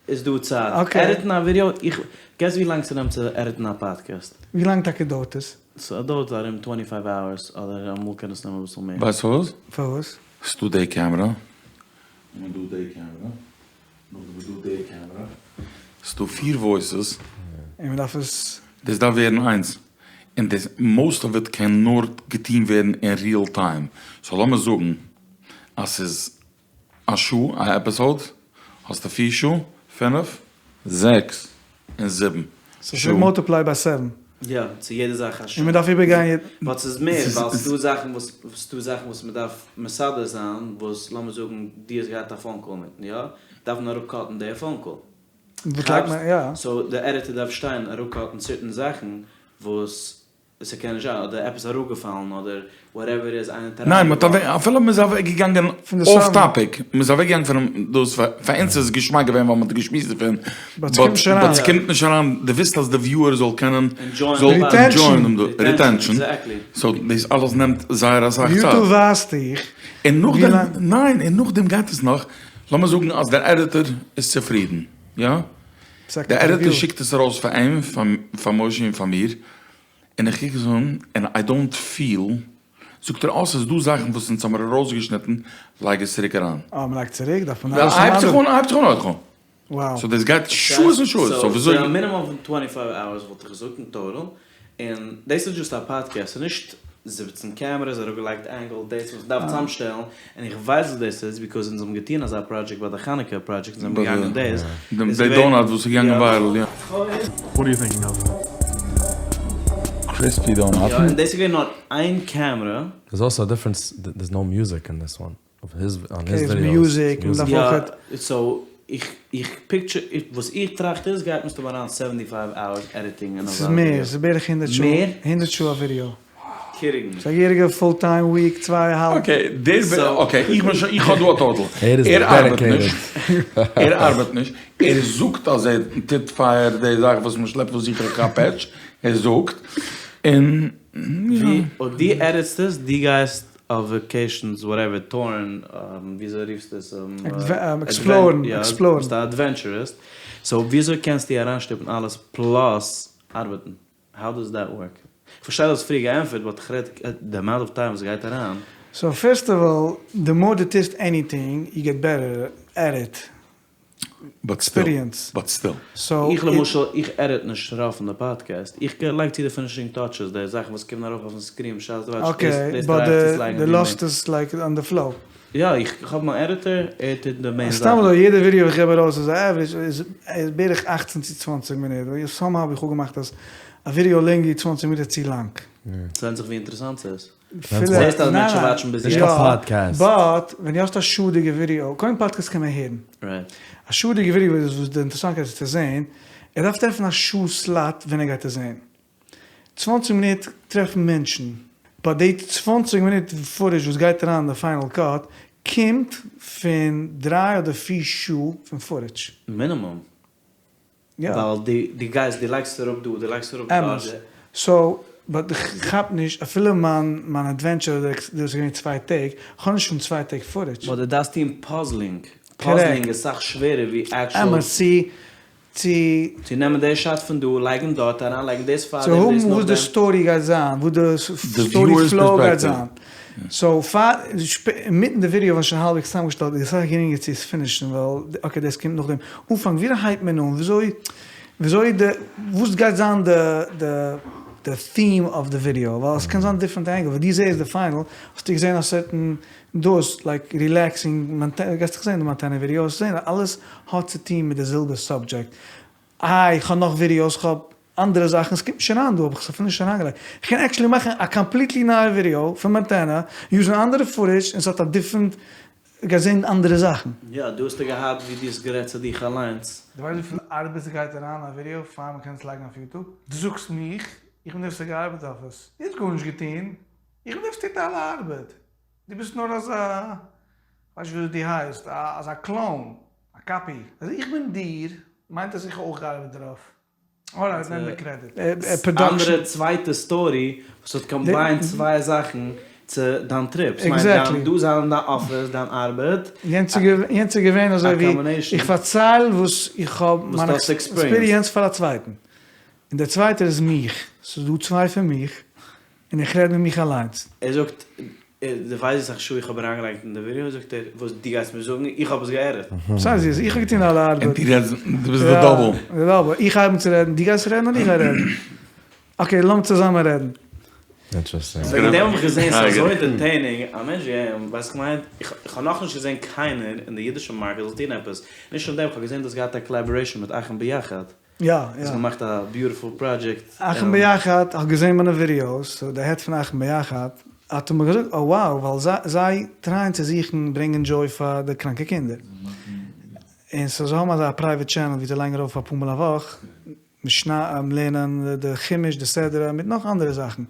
[SPEAKER 1] איז דא צייט. עדיטן א ווידעא, איך, געס ווי לאנג ס'נעמט צו עדיטן א פאדקעסט?
[SPEAKER 2] ווי לאנג טאקע דויערט עס?
[SPEAKER 1] ס'דויערט ארום טווענטי פייוו אווערס, אדער אמאל קען עס נעמען אביסל מער.
[SPEAKER 3] ווייסט פארוואס?
[SPEAKER 2] פארוואס?
[SPEAKER 3] ס'דא די קעמרא, און דא די קעמרא, נאכדעם איז דא די קעמרא, ס'דא פיר וואויסעס.
[SPEAKER 2] און מ'דארף עס.
[SPEAKER 3] דאס דארף ווערן איינס, און דאס מאוסט אוו איט קען נאר געטון ווערן אין ריעל טיים, סאו לאמיר זאגן אז ס'איז א שעה א עפיסאוד, האסטו פיר שעה, פינף, זעקס, און זיבן
[SPEAKER 2] סאו ס'איז מאלטיפליי ביי סעווען.
[SPEAKER 1] יא, צו יעדע זאך א שעה.
[SPEAKER 2] און מ'דארף איבערגיין יעדע.
[SPEAKER 1] באט ס'איז מער, ווייל ס'דא זאכן וואס, ס'דא זאכן וואס מ'דארף מסדר זיין, וואס לאמיר זאגן דו האסט געהאט א פאון קאל מיטן, יא? דארף מען אראפקאטן די פאון קאל.
[SPEAKER 2] וואס לייגט מען, יא.
[SPEAKER 1] סאו די עדיטער דארף שטיין אראפקאטן סערטען זאכן וואס ס'קען נישט זיין, אדער עפעס אראפגעפאלן, אדער וואטעווער איז, איינער האט
[SPEAKER 3] ניין, מ'האט
[SPEAKER 1] אריינגעוואקט.
[SPEAKER 3] אפילו מ'איז אוועקגעגאנגען אףף טאפיק, מ'איז אוועקגעגאנגען פונעם דאס, פאר אונז איז עס געשמאק געווען ווייל מ'האט געשמועסט דערפון,
[SPEAKER 2] באט ס'קומט נישט אריין.
[SPEAKER 3] באט ס'קומט נישט אריין, דו ווילסט אז די וויוער זאל קענען, זאל ענדזשויען דעם דא, ריטענשאן, סאו דאס אלעס נעמט זייער אסאך צייט.
[SPEAKER 2] יוטוב ווייזט דיך
[SPEAKER 3] און נאכדעם, ניין, און נאכדעם גייט עס נאך, לאמיר זאגן אז דער עדיטער איז צופרידן, יא? דער עדיטער שיקט עס ארויס פאר אים, פאר משה און פאר מיר, און איך קוק עס אן און איי דאנט פיל, זאגט ער אה ס'איז דא זאכן וואס אונז האמיר ארויסגעשניטן, לייג עס צוריק אריין.
[SPEAKER 2] אה מ'לייגט צוריק? דארף מען
[SPEAKER 3] ארויס הייבט זיך אן, הייבט זיך אן אויך אן.
[SPEAKER 2] וואו.
[SPEAKER 3] סאו דאס גייט שעות און שעות, סאו וויאזוי.
[SPEAKER 1] סאו א מינימום פון טווענטי פייוו אווערס וואלט איך געזאגט אין טאטאל, און דאס איז דזשאסט א פאדקעסט, ס'איז נישט זיבעצן קעמערעס, אראפגעלייגט ענגעל, דאס וואס מ'דארף צוזאמשטעלן, און איך ווייס וואס דאס איז, ביקאוז אונז האבן געטון אזא פראדזשעקט ביי די חנוכה פראדזשעקט, אונז זענען געגאנגען דאס,
[SPEAKER 3] איז די דאונאט וואס איז געגאנגען וויירעל, יא.
[SPEAKER 6] וואט אר יו טינקינג אוו?
[SPEAKER 3] קריספי דאונאט.
[SPEAKER 1] יא, און דאס איז געווען נאר איין קעמערע.
[SPEAKER 4] דערס אלסא א דיפרענס, דערס נאו מיוזיק אין דיס וואן.
[SPEAKER 2] אקעי איז מיוזיק און מ'דארף אויכעט.
[SPEAKER 1] יא, סאו איך איך פיקטשער וואס איך טראכט איז גייט מסתמא אריין סעווענטי פייוו אווערס עדיטינג און אזא
[SPEAKER 2] ס'איז מער, ס'איז בערך הונדערט שעה,
[SPEAKER 1] מער?
[SPEAKER 2] הונדערט שעה א ווידיאו.
[SPEAKER 1] קידינג מי.
[SPEAKER 2] ס'איז א געהעריגע פול טיים וויק, צוויי א האלב.
[SPEAKER 3] אקעי, דער אקעי, איך בין שוין, איך האב דא א טאטעל. ער ארבעט נישט, ער ארבעט נישט, ער זאגט אז ער טוט פייער די זאך וואס מ'שלעפט פון זיך א פעטש, ער זאגט, און
[SPEAKER 1] יא. אויב דו עדיטסט עס, דו גייסט אויף וועקעישאנס וואטעווער טורן וויאזוי רופסטו עס
[SPEAKER 2] עקספלארן עקספלארן
[SPEAKER 1] ביסט א אדווענטשעריסט סאו וויאזוי קענסטו אריינשטופן אלעס פלאס ארבעטן האו דאס דעט ווארק? כ'פארשטיי דו האסט פריער געענטפערט באט כ'רעד די אמאונט אוו טיים וואס גייט אריין.
[SPEAKER 2] סאו פירסט אוו אלל די מאר דו טוסט עניטינג יו געט בעטער עט איט.
[SPEAKER 3] באט סטיל, באט סטיל.
[SPEAKER 1] איך למשל, איך עדיט נישט רוב פון די פאדקעסט, איך לייג צו די פינישינג טאטשעס, די זאכן וואס קומען ארויף אויפן סקרין בשעת דו וואטשסט, דאס
[SPEAKER 2] אקעי,
[SPEAKER 1] דאס
[SPEAKER 2] באט
[SPEAKER 1] טריי איך צו לייגן
[SPEAKER 2] דו
[SPEAKER 1] ווי מער.
[SPEAKER 2] לאזט עס לייק אן די פלאו.
[SPEAKER 1] יא, איך האב מיין עדיטער, ער טוט די מעין
[SPEAKER 2] סתם
[SPEAKER 1] זאכן.
[SPEAKER 2] אזוי, יעדע ווידעא וואס איך געב ארויס איז א עווערידזש איז בערך אכצן צו צוואנציג מינוט, ווייל סאמהאו האב איך אפגעמאכט אז א ווידעא לענגער ווי צוואנציג מינוט איז צו לאנג.
[SPEAKER 1] ס'ווענדט זיך ווי אינטערעסאנט ס'איז.
[SPEAKER 2] זעסט
[SPEAKER 1] אז מענטשן וואטשן ביז יעצט?
[SPEAKER 4] נישט קיין פאדקעסט.
[SPEAKER 2] באט ווען דו האסט א שעה'דיגע ווידעא, קודם פאדקעסט קען מען הערן. א שעה'דיגע ווידעא איז וואס די אינטערעסאנטקייט איז צו זעהן, ער דארף טרעפן א שעה סלאט ווען ער גייט עס זעהן. צוואנציג מינוט טרעפן מענטשן. באט די צוואנציג מינוט פוטעדזש וואס גייט אריין אין די פיינעל קאט קומט פון דריי אדער פיר שעה פון פוטעדזש.
[SPEAKER 1] מינימום. ווייל דו גייסט דו לייגסט אראפ דא דו לייגסט אראפ
[SPEAKER 2] אמת.
[SPEAKER 1] דארט.
[SPEAKER 2] סאו באט איך כאפ נישט אפילו מיין מיין אדווענטשער אדער דאס איז געווען צוויי טעג, כ'האב נישט פון צוויי טעג פוטעדזש.
[SPEAKER 1] באט דו דארפסט טון פאזלינג, פאזלינג איז סאך שווערער ווי עקטשועל.
[SPEAKER 2] אמת צו צו.
[SPEAKER 1] צו נעמען די שאט פון דא לייגן דארט אריין לייגן דאס פאר
[SPEAKER 2] צו
[SPEAKER 1] דעם
[SPEAKER 2] האבן
[SPEAKER 1] דאס
[SPEAKER 2] וואס
[SPEAKER 1] נאך
[SPEAKER 2] די
[SPEAKER 1] דעם.
[SPEAKER 2] סטארי גייט זיין, וואס די סטארי פלאו גייט זיין. סאו פאר אינמיטן די ווידיאו ווען שוין האלבוועגס צוזאמגעשטעלט איז אסאך גרינגער צו עס פינישן ווייל אקעי דאס קומט נאכדעם. אנפאנג ווי הייבט מען אן? וויאזוי וויאזוי די וואס גייט זיין די די די theme אוו די ווידיאו ווייל עס קען זיין דיפרענט ענגעל ווען דו זעסט די פיינעל האסטו געזען א סערטען דאס לייק רילעקסינג גייסט דאך זען די מאנטענע ווידיאו וועסטו זען אז אלעס האט צו טון מיט די זעלבע סאבדזשעקט. איי איך האב נאך ווידיאוס, איך האב אנדערע זאכן, ס'קומט נישט אריין דא, האב איך עס אפילו נישט אריינגעלייגט. איך קען עקטשעלי מאכן א קאמפליטלי נייע ווידיאו פון מאנטענע, יוזן אנדערע פוטעדזש און ס'האט א דיפרענט, גייסט זען אנדערע זאכן.
[SPEAKER 1] יא, דא האסטו געהאט ווי דו האסט גערעדט צו דיך אליינס.
[SPEAKER 2] דו ווייסט וויפיל ארבעט ס'גייט אריין אין א ווידיאו פאר מ'קען עס לייגן אויף יוטוב? דו זאגסט מיך, איך בין דער וואס האט געארבעט אויף עס. דו האסט גארנישט געטון, איך בין דער וואס טוט אלע ארבעט. דו ביסט נאר אזא, כ'ווייס נישט וויאזוי דו הייסט, אזא קלאון, א קאפי. אז איך בין דיר, מיינט אז איך האב אויך געארבעט דערויף. אלרייט, נעם די קרעדיט.
[SPEAKER 1] אנדערע צווייטע סטארי וואס האט קאמביינט צוויי זאכן צו דיין טריפ. ס'מיינט דיין דא זיין אין דיין אפיס, דיין ארבעט.
[SPEAKER 2] יענץ איז געווען אזוי ווי איך פארצייל וואס איך האב מיין עקספיריענס פאר א צווייטן. און דער צווייטער איז מיך. ס'איז דא צוויי פון מיך. און איך רעד מיט מיך אליינס.
[SPEAKER 1] ער זאגט, דו ווייסט ווי סאך שעה איך האב אריינגעלייגט אין די ווידעא? זאגט ער, וואס דו גייסט מיר זאגן? איך האב עס געעדיט.
[SPEAKER 2] סאיז איז, איך האב געטון אלע ארבעט.
[SPEAKER 3] און דו רעדסט, דו ביסט די דאבל.
[SPEAKER 2] יא, די דאבל. איך הייב אן צו רעדן, דו גייסט רעדן אדער איך גיי רעדן? אקעי, לאמיר צוזאמען רעדן.
[SPEAKER 4] אינטערעסטינג.
[SPEAKER 1] וועגן דעם האב איך געזען ס'איז אזוי ענטערטעינינג, א מענטש ווי אים, ווייסט איך מיין, איך האב נאכנישט געזען קיינער אין די אידישע מארקעט זאל טון עפעס, נישט נאר דעם, איך האב געזען דו האסט געהאט א קאלאבארעישאן מיט אחים ביחד.
[SPEAKER 2] יא יא.
[SPEAKER 1] האסט געמאכט א ביוטיפול פראדזשעקט.
[SPEAKER 2] אחים ביחד האט געזען מיינע ווידיאוס, סאו די העד פון אחים ביחד האט מיר געזאגט oh wow ווייל זיי זיי טרייען צו זוכן ברענגען דזשוי פאר די קראנקע קינדער, און סאו זיי האבן אזא פרייוועט טשענעל ווי זיי לייגן ארויף אפאר מאל א וואך משנה לערנען די חומש די סדרה מיט נאך אנדערע זאכן,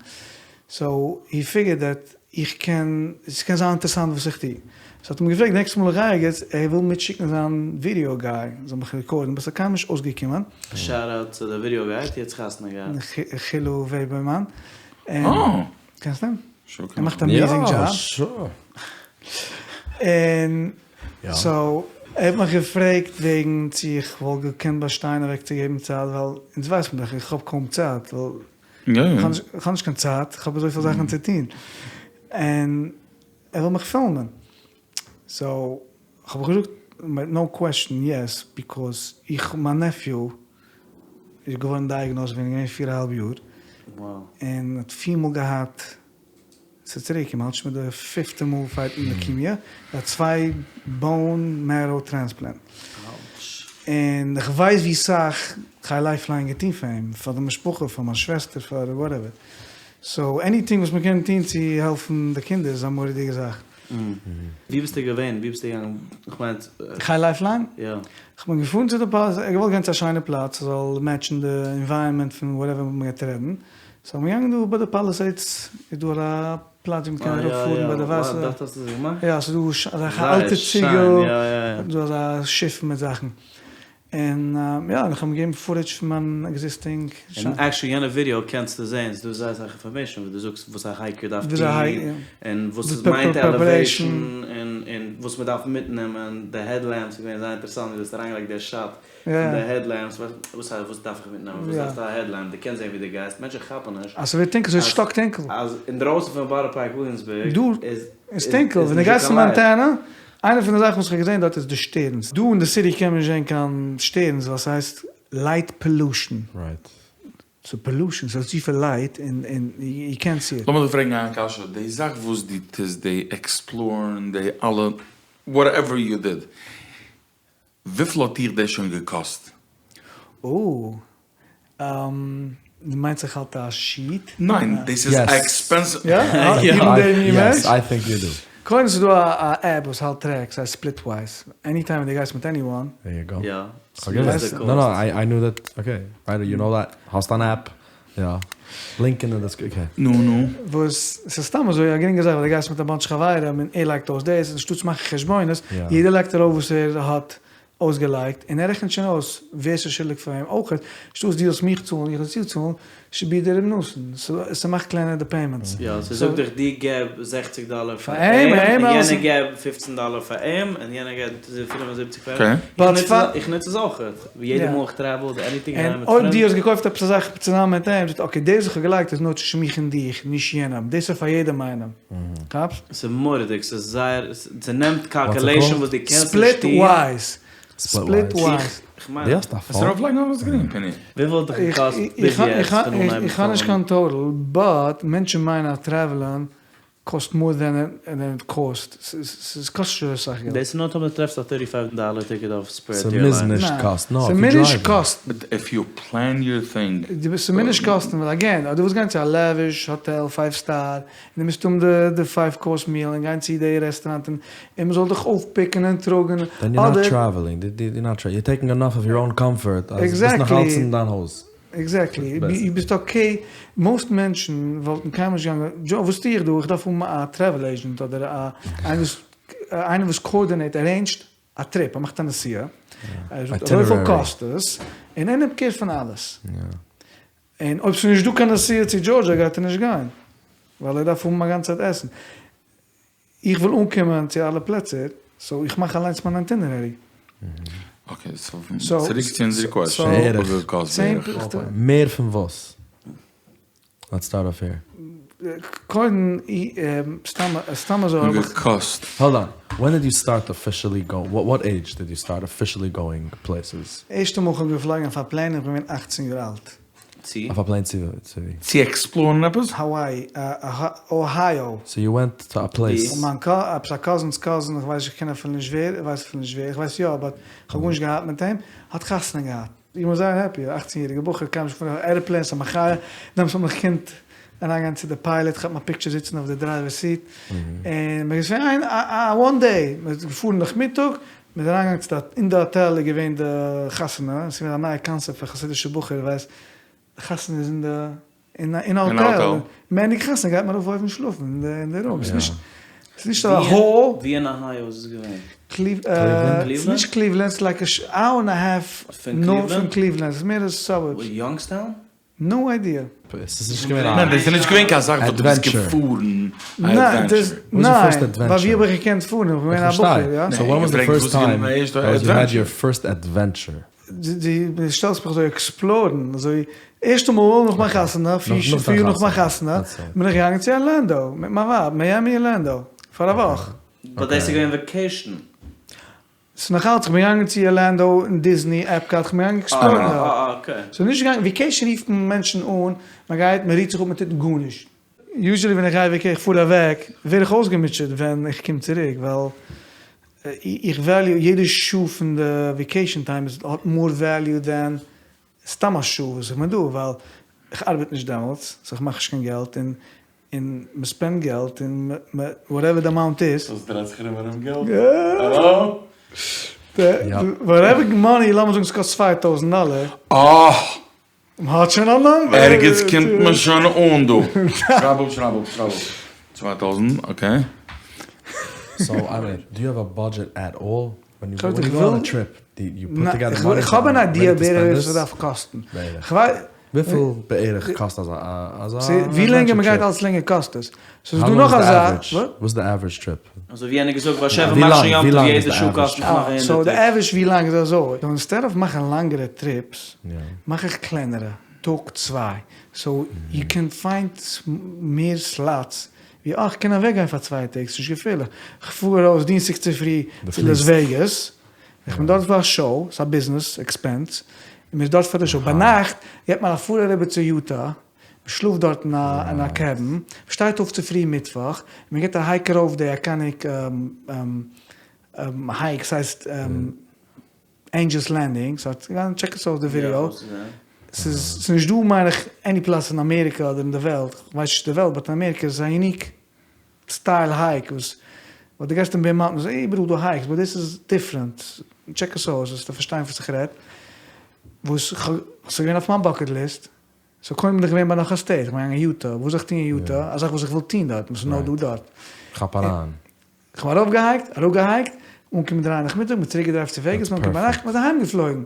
[SPEAKER 2] סאו הי פיגערד דעט איך קען, ס'קען זיין אינטערעסאנט וואס איך טו. סאו האט ער מיר געפרעגט נעקסטע מאל איך גיי ערגעץ, ער וויל מיטשיקן זיין ווידיאו גיי, זאל מיך רעקארדן, באט ס'איז קיינמאל נישט אויסגעקומען.
[SPEAKER 1] שאט אוט צו די ווידיאו גיי, האט יעצט חתונה געהאט.
[SPEAKER 2] חילו וועבערמאן. קענסט אים? ער מאכט א אמעיזינג דזשאב. און סאו ער האט מיך געפרעגט וועגן צו איך וואלט געקענט באשטיין אוועקצוגעבן צייט, ווייל אונז ווייסט מען דאך איך האב קוים צייט, ווייל איך האב נישט קיין צייט, איך האב אזויפיל זאכן צו טון, און ער וויל מיך פילמען, סאו האב איך געזאגט מיט נאו קוועסטשן יעס, ביקאוז איך מיין נעפיו איז געווארן דייעגנאזט ווען ער איז געווען פיר אהאלב יאר, און האט פיר מאל געהאט ס'איז צוריק, מ'האלט שוין מיט די פיפטע מאל פייטן לוקימיע, ער האט צוויי באון מעראו טרענספלענט, און איך ווייס ווי סאך חי לייפליין געטון פאר אים, פאר די משפחה, פאר מיין שוועסטער, פאר וואטעווער, סאו עניטינג וואס מ'קען טון צו העלפן די קינדער איז א מורא'דיגע זאך.
[SPEAKER 1] ווי ביסטו געווען? ווי ביסטו געגאנגען? כ'מיין.
[SPEAKER 2] חי לייפליין?
[SPEAKER 1] יא.
[SPEAKER 2] כ'בין געפארן צו די פלאץ, ער האט געוואלט גיין צו א שיינע פלאץ ס'זאל מעטשן די ענווייראמענט פון וואטעווער מ'גייט רעדן, סאו מיר געגאנגען דא ביי די פאליסעידס איז דא אזא פלאץ ווי מ'קען אראפ פארן ביי די וואסער.
[SPEAKER 1] דארט האסטו עס געמאכט?
[SPEAKER 2] יא ס'איז דא אזעלכע אלטע ציגל, דא אזא שיף מיט זאכן, און יא און איך האב אים געגעבן פוטעדזש פון מיין עקזיסטינג.
[SPEAKER 1] און עקשעלי יענע ווידיאו קענסטו זעהן ס'איז דא זייער אסאך אינפארמעישן ווי דו זאגסט וואס א הייקער דארף טון און וואס עס מיינט עלעוועישן און וואס מ'דארף מיטנעמען, די העדלעמפס איז געווען זייער אינטערעסאנט ווי דו האסט אריינגעלייגט די שאט פון די העדלעמפס, וואס הייסט וואס דארף איך מיטנעמען, וואס דארפסטו א העדלעמפ, דו קענסט זען ווי דו גייסט, מענטשן כאפן נישט
[SPEAKER 2] אז ס'ווערט טונקל, ס'ווערט שטאק טונקל.
[SPEAKER 1] אז אינדרויסן פון בארא פארק וויליאמסבורג
[SPEAKER 2] דא איז טונקל, ווען דו גייסט אין מאנטענע, איינע פון די זאכן וואס איך האב געזען דארט איז די שטערנס, דא אין די סיטי קען מען נישט זען קיין שטערנס ווייל ס'הייסט לייט פאלושן, ס'איז פאלושן, ס'איז צופיל לייט און יו קענט סי איט.
[SPEAKER 3] לאמיר דיך פרעגן איין קשיא, די זאך וואס דו טוסט, די עקספלארן, די אלע, וואטעווער יו דיד, וויפיל האט דיך דאס שוין געקאסט?
[SPEAKER 2] או, דו מיינסט איך האלט א שיעט?
[SPEAKER 3] ניין, דאס איז א עקספענסיוו.
[SPEAKER 2] יא?
[SPEAKER 4] יעס, איי טינק יו דו.
[SPEAKER 2] קודם ס'איז דא א עפפ וואס האלט טרעק, ס'הייסט ספליטווייז, עני טיים ווען דו גייסט מיט עניוואן.
[SPEAKER 4] דער יו גאו.
[SPEAKER 1] יא,
[SPEAKER 4] נא נא, איי ניו דעט, אקעי, רייט, יו נאו דעט, האסט אן עפפ, יא, לינק אין די דעסקריפשאן, אקעי.
[SPEAKER 3] נו נו.
[SPEAKER 2] וואס ס'איז סתם אזוי א גרינגע זאך ווייל דו גייסט מיט א באנטש חברים און ער לייגט אויס דאס, אנשטאט צו מאכן חשבונות, יעדער לייגט ארויף וואס ער האט אויסגעלייגט און ער רעכנט שוין אויס ווער ס'איז שולדיג פאר אים אויכעט, אנשטאט דו זאלסט מיך צאלן איך זאל דיר צאלן, שבי דער ר' נתן, ס'מאכט קלענער די פעימענטס.
[SPEAKER 1] יא, ס'זאגט דיך דו געב זעכציג דאלער פאר אים, און יענער געב פופצן דאלער פאר אים, און יענער געבט פינף און זיבעציג פאר אים. איך נוץ עס אויכעט, יעדע מאל איך טרעוול אדער עניטינג און
[SPEAKER 2] אויב דו האסט געקויפט עפעס א זאך צוזאמען מיט אים, זאגט ער אקעי דאס וואס איך האב געלייגט איז נאר צווישן מיך און דיך, נישט יענעם, דאס איז פאר יעדעם איינעם. כאפסט?
[SPEAKER 1] ס'איז מורא'דיג, ס'איז זייער, ס'נעמט קאלקעלעישאן וואס דו קענסט נישט טון.
[SPEAKER 2] ספליט ווייז. ספליט ווייז.
[SPEAKER 1] כ'מיין.
[SPEAKER 4] דו האסט א
[SPEAKER 3] פאון? עס ארויפלייגן אויפן סקרין פיני.
[SPEAKER 1] וויפיל האט דיך געקאסט ביז יעצט פון אנהייבן
[SPEAKER 2] איך האב נישט קיין טאטעל, באט מענטשן מיינען אז טרעוולען. קאסט מאר דען איט קאסט, ס'קאסט נישט אזוי סאך געלט.
[SPEAKER 1] דאס איז נאר טאמער דו טרעפסט א טערטי פייוו דאלער טיקעט אויף ספיריט
[SPEAKER 4] ס'מוז
[SPEAKER 1] עירליינס.
[SPEAKER 4] נישט קאסטן, נאר
[SPEAKER 2] ס'מוז
[SPEAKER 4] איף יו
[SPEAKER 2] נישט
[SPEAKER 4] דרייוו.
[SPEAKER 2] קאסטן.
[SPEAKER 3] באט איף יו פלען יור טינג.
[SPEAKER 2] ס'מוז נישט קאסטן ווייל אגעין אויב דו ווילסט גיין צו א לעוויש האטעל פייוו סטאר און דו מוזט האבן די פייוו קאורס מיעל און גיין צו די רעסטוראנט און און מ'זאל דיך אויפפיקן און טראגן
[SPEAKER 4] דען יור נאט
[SPEAKER 2] אדער.
[SPEAKER 4] טרעוועלינג, יור נאט יור טעיקינג ענאף אוו יור אוין קאמפארט אז ביסט נאך אלץ אין דיין הויז.
[SPEAKER 2] עקזעקטלי, ביסט אקעי, מאוסט מענטשן וואלטן קיינמאל נישט געגאנגען, דזשא וואס טו איך דא, איך דארף האבן א טרעוול עידזשענט אדער א איינער וואס קאארדינעיט, ארעינדזשט א טריפ, ער מאכט א נסיעה, ער זאגט אזויפיל קאסט עס, און ער נעמט קער פון אלעס, און אויב ס'איז נישט דא קיין נסיעה צו דזשארדזשא גייט ער נישט גיין, ווייל ער דארף האבן א גאנצע צייט עסן. איך וויל אנקומען צו אלע פלעצער, סאו איך מאך אליינס מיין איטינערערי.
[SPEAKER 3] אקעי, סאו צוריק צו אונזער קוועסטשען, וויפיל קאסט בערך?
[SPEAKER 4] מער פון וואס? לעטס סטארט אףף העיר.
[SPEAKER 2] קודם סתם אזוי האב איך.
[SPEAKER 3] געקאסט.
[SPEAKER 4] האלד אן, ווען דיד יו סטארט אפישעלי גאוינג, וואט עידזש דיד יו סטארט אפישעלי גאוינג פלעיסעס?
[SPEAKER 2] ערשטע מאל כ'האב געפלויגן אויף א פלעין איך בין געווען אכצן יאר אלט.
[SPEAKER 1] צו?
[SPEAKER 4] אויף א פלעין צו וואו?
[SPEAKER 3] צו עקספלארן עפעס?
[SPEAKER 2] האוואי, אוהייאו.
[SPEAKER 4] סאו יו ווענט טו א פלעיס.
[SPEAKER 2] מיין קא, עפעס א קאזינס קאזין, איך ווייס איך קען אפילו נישט ווער, איך ווייס אפילו נישט ווער, איך ווייס יא באט איך האב גארנישט געהאט מיט אים, האט חתונה געהאט. איך בין זייער העפי, א אכצן יעריגע בחור קיינמאל נישט געפארן אויף א עראפלעין, ס'איז א מחיה, דעמאלטס האט מען נאך געקענט אריינגיין צו די פיילעט, כאפן א פיקטשער זיצן אויף די דרייווער סיט, און מ'איז געווען א וואן דעי, מ'איז געפארן נאכמיטאג, מ'איז אריינגעגאנגען צו די, אין די האטעל איז געווען די חתונה, עס איז געווען א נייע קאנסעפט פאר חסידישע בחור, ווייסט, די חתונה איז אין די, אין א האטעל, מ'ענדיגט חתונה גייט מען ארויף אויבן שלאפן אין די רום, ס'איז נישט א האל.
[SPEAKER 1] וואו אין אהייאו איז עס געווען?
[SPEAKER 2] קליוולענד? ס'איז נישט קליוולענד, ס'איז לייק א אוער ענד א האלף נארט פון קליוולענד, ס'איז מער די סאבורבס.
[SPEAKER 1] יאנגסטאון?
[SPEAKER 2] נאו איידיע.
[SPEAKER 4] ס'איז נישט געווען א
[SPEAKER 3] ניין, דאס איז נישט געווען קיין זאך וואס דו ביסט געפארן א עדווענטשער.
[SPEAKER 2] ניין, ווייל ווי האב איך געקענט פארן? איך בין געווען א בחור, יא.
[SPEAKER 4] סאו ווען וואס די פירסט טיים דעט יו העד יור פירסט עדווענטשער?
[SPEAKER 2] דו שטעלסט מיך אזוי עקספלארן, אזוי ערשטע מאל נאך מיין חתונה, פיר יאר נאך מיין חתונה, בין איך געגאנגען צו ארלענדא מיט מיין ווייב, מיאמי ארלענדא, פאר א וואך.
[SPEAKER 1] באט דאס איז געווען וועקעישן.
[SPEAKER 2] ס'איז נאך אלץ, כ'בין געגאנגען צו ארלענדא און דיזני, עפקאט, כ'בין געגאנגען עקספלארן דארט. ס'איז נישט געגאנגען, וועקעישן רופט מען מענטשן אן, מ'גייט, מ'רוהט זיך אפ, מ'טוט גארנישט. יוזשעלי ווען איך גיי וועקעי, איך פאר אוועק, ווער איך אויסגעמוטשעט ווען איך קום צוריק, ווייל איך וועליו יעדע שעה פון די וועקעישן טיים איז האט מאר וועליו דען סתם א שעה וואס איך בין דא, ווייל איך ארבעט נישט דעמאלטס, סאו איך מאך נישט קיין געלט, און און מען ספענד געלט און וואטעווער די אמאונט איז.
[SPEAKER 3] דאס דרייט זיך ארום ארום געלט. האלא?
[SPEAKER 2] וואטעווער מאני, לאמיר זאגן ס'קאסט צוויי טויזנט דאלער.
[SPEAKER 3] אה!
[SPEAKER 2] מ'האט שוין א נאמבער.
[SPEAKER 3] ערגעץ קומט מען שוין אן דא. שרייב אפ שרייב אפ שרייב אפ. צוויי טויזנט, אקעי.
[SPEAKER 4] סאו איי מין, דו יו האוו א בודזשעט עט אלל? ווען יו גאו אן א טריפ, דו יו פוט טאגעדער מאני
[SPEAKER 2] איך האב אן איידיע בערך וויפיל ס'דארף קאסטן.
[SPEAKER 4] וויפיל בערך קאסט אזא אזא
[SPEAKER 2] ווי לענגער מ'גייט אלס לענגער קאסט עס. סאו ס'איז דא נאך א זאך.
[SPEAKER 4] וואס איז די עווערידזש טריפ?
[SPEAKER 1] אזוי ווי יענער געזאגט באשעפער מאך שוין יום טוב יעדע שעה קאסט מיך נאך א הונדערטער.
[SPEAKER 2] סאו די עווערידזש ווי לאנג איז אזוי. סאו אינסטעד אוו מאכן לאנגערע טריפס מאך איך קלענערע, טאג צוויי. סאו יו קען פיינד מער סלאטס ווי אה כ'קען אוועק גיין פאר צוויי טעג ס'נישט געפערליך. כ'פאר ארויס דינסטאג צופרי צו לאס וועגאס. איך בין דארט פאר א שאו, ס'איז א ביזנעס עקספענס, און מ'איז דארט פאר די שאו. ביינאכט געט מען א פאר אריבער צו יוטא, מ'שלאפט דארט אין א קעבין, מ'שטייט אויף צופרי מיטוואך, און מ'געט א הייק ארויף די אייקאניק הייק, ס'הייסט עינדזשעלס לענדינג, סאו טשעק עס אויס די ווידיאו, ס'איז נישט דא מיין איך עני פלאץ אין אמעריקע אדער אין די וועלט, כ'ווייס נישט די וועלט, באט אין אמעריקע איז עס א יוניק סטייל הייק וואס וואס דו גייסט אין בעיר מאונטען איז איבעראל דא הייקס באט דאס איז דיפרענט טשעק עס אויס וועסטו פארשטיין וואס איך רעד וואס כ'האב ס'איז געווען אויף מיין באקעט ליסט סאו קודם בין איך געווען ביי נאך א סטעיט כ'בין געגאנגען יוטא וואס זאל איך טון אין יוטא א זאך וואס איך וויל טון דארט וואס איז נאר דא דארט
[SPEAKER 4] כאפ אריין.
[SPEAKER 2] כ'בין ארויפגעהייקט אראפגעהייקט אנגעקומען דריי נאכמיטאג מ'איז צוריק געדרייווט צו וועגאס מ'איז אנגעקומען ביינאכט מ'איז אהיים געפלויגן.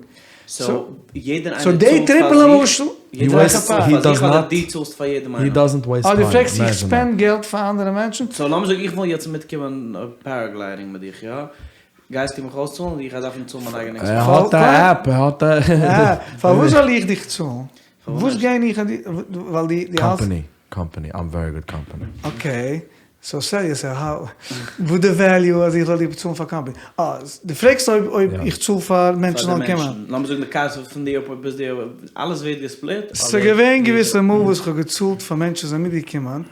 [SPEAKER 1] סאו יעדער
[SPEAKER 2] סאו
[SPEAKER 1] איינער
[SPEAKER 2] די
[SPEAKER 1] צאלט
[SPEAKER 2] טריפ
[SPEAKER 1] פאר
[SPEAKER 2] למשל,
[SPEAKER 1] זיך? יעדער איינער צאלט פאר זיך אדער דו צאלסט פאר יעדעם
[SPEAKER 4] הי
[SPEAKER 1] איינעם?
[SPEAKER 4] דאזענט וועיסט
[SPEAKER 2] אה
[SPEAKER 4] טיים,
[SPEAKER 2] דו פרעגסט איך
[SPEAKER 4] אימעזשין
[SPEAKER 2] ספענד
[SPEAKER 4] דעט.
[SPEAKER 2] געלט פאר אנדערע מענטשן?
[SPEAKER 1] סאו לאמיר זאגן איך וויל יעצט מיטקומען פערעגליידינג מיט דיך יא? גייסטו מיך אויסצאלן אדער איך גיי דארפן צאלן מיין אייגענע
[SPEAKER 4] ער האט א עפפ, ער האט א.
[SPEAKER 2] פארוואס זאל איך דיך צאלן? וואס גיי איך ווייל דו האלסט.
[SPEAKER 4] קאמפאני, קאמפאני, איים ווערי גוד קאמפאני.
[SPEAKER 2] אקעי, סאו סעל יורסעלף, האו, וואס די וועליו אז איך זאל דיר באצאלן פאר קאמפאני? אה, דו פרעגסט אויב אויב איך צאל פאר מענטשן זאלן קומען?
[SPEAKER 1] לאמיר זאגן די קאסט פון די עירפארט ביז די אלעס ווערט געספליט?
[SPEAKER 2] ס'איז געווען געוויסע מאל וואס איך האב געצאלט פאר מענטשן זענען מיטגעקומען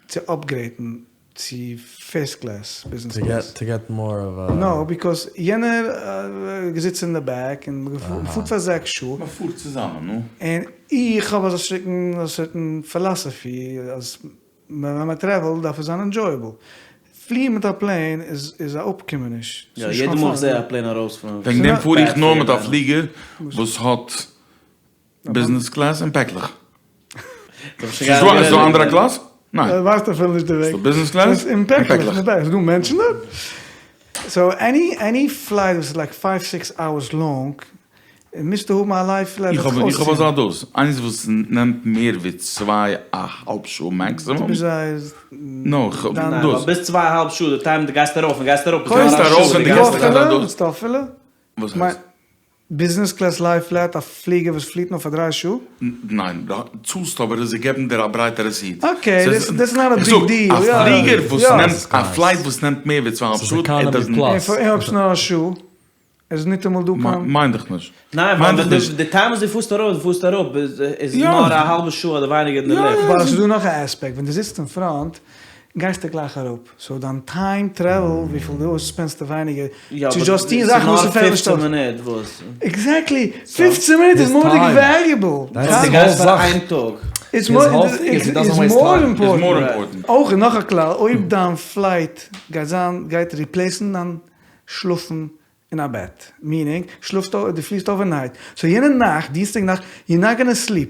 [SPEAKER 2] צו אפגרעידן. צו פירסט קלעס, ביזנעס קלעס.
[SPEAKER 4] טו געט מאר אוו א.
[SPEAKER 2] נאו, ביקאוז יענער געזיצן אין די בעק און מ'פארט פאר זעקס שעה.
[SPEAKER 3] מ'פארט צוזאמען, נו.
[SPEAKER 2] און איך האב אזא סערטן סערטן פילאסעפי אז ווען מען טרעוולט דארף עס זיין ענדזשויעבל. פליען מיט א פלעין איז א אפקומעניש.
[SPEAKER 1] יא, יעדע מאל איך זעה א פלעין ארויס פון.
[SPEAKER 3] וועגן דעם פאר איך נאר מיט א פליגער וואס האט ביזנעס קלעס און פעקלעך. ס'איז דא אנדערע קלאס? ניין.
[SPEAKER 2] ווייסט אפילו נישט די וועג.
[SPEAKER 3] ס'דא ביזנעס קלעס
[SPEAKER 2] און פעקלעך. ס'איז דא מענטשן דארט? סאו עני עני פלייט וואס איז לייק פייוו סיקס אווערס לאנג מוזטו האבן א ליי פלעט.
[SPEAKER 3] איך האב איך האב אזא דאס. איינס וואס נעמט מער ווי צוויי א האלב שעה מעקסימום. נאו איך האב דאס.
[SPEAKER 1] ביז צוויי א האלב שעה די טיים דו גייסט ארויף און גייסט אראפ
[SPEAKER 3] איז נאר א שעה.
[SPEAKER 2] האסטו אפילו?
[SPEAKER 3] וואס הייסט?
[SPEAKER 2] ביזנעס קלעס ליי פלעט, א פליגער וואס פליט נאר פאר דריי שעה?
[SPEAKER 3] ניין, דו צאלסט אבער זיי געבן דיר א ברייטערע סיעט.
[SPEAKER 2] אקעי, דעטס נאט א ביג דיעל.
[SPEAKER 3] א פליגער וואס נעמט, א פלייט וואס נעמט מער ווי צוויי אהאלב שעה, איט דאזענט.
[SPEAKER 2] און אויב ס'נאר א שעה, איז ניטאמאל דא קיין.
[SPEAKER 3] מיין דיך נישט.
[SPEAKER 1] ניין, ווייל די טיים וואס דו פארסט ארויף, דו פארסט אראפ, איז נאר א האלבע שעה אדער ווייניגער אין די לופט.
[SPEAKER 2] אבער ס'איז דא נאך א עספעקט, ווען דו זיצט אין פראנט, גייסטו גלייך אראפ, סאו דיין טיים טרעוול וויפיל דו ספענדסטו ווייניגער צו דזשאסט טוהן זאכן וואס ס'פעלט נישט אויס. עקזעקטלי! פופצן מינוט איז מורא'דיג וועליובעל!
[SPEAKER 1] דו גייסט פאר איין טאג.
[SPEAKER 2] איטס מאר אימפארטענט. אויך און נאך א כלל, אויב דיין פלייט גייט זיין גייט ריפלעיסן דיין שלאפן אין א בעט, מינינג, שלאפסט דו פליסט אווערנייט, סאו יענע נאכט, דינסטאג נאכט, יור נאט גאנא סליפ,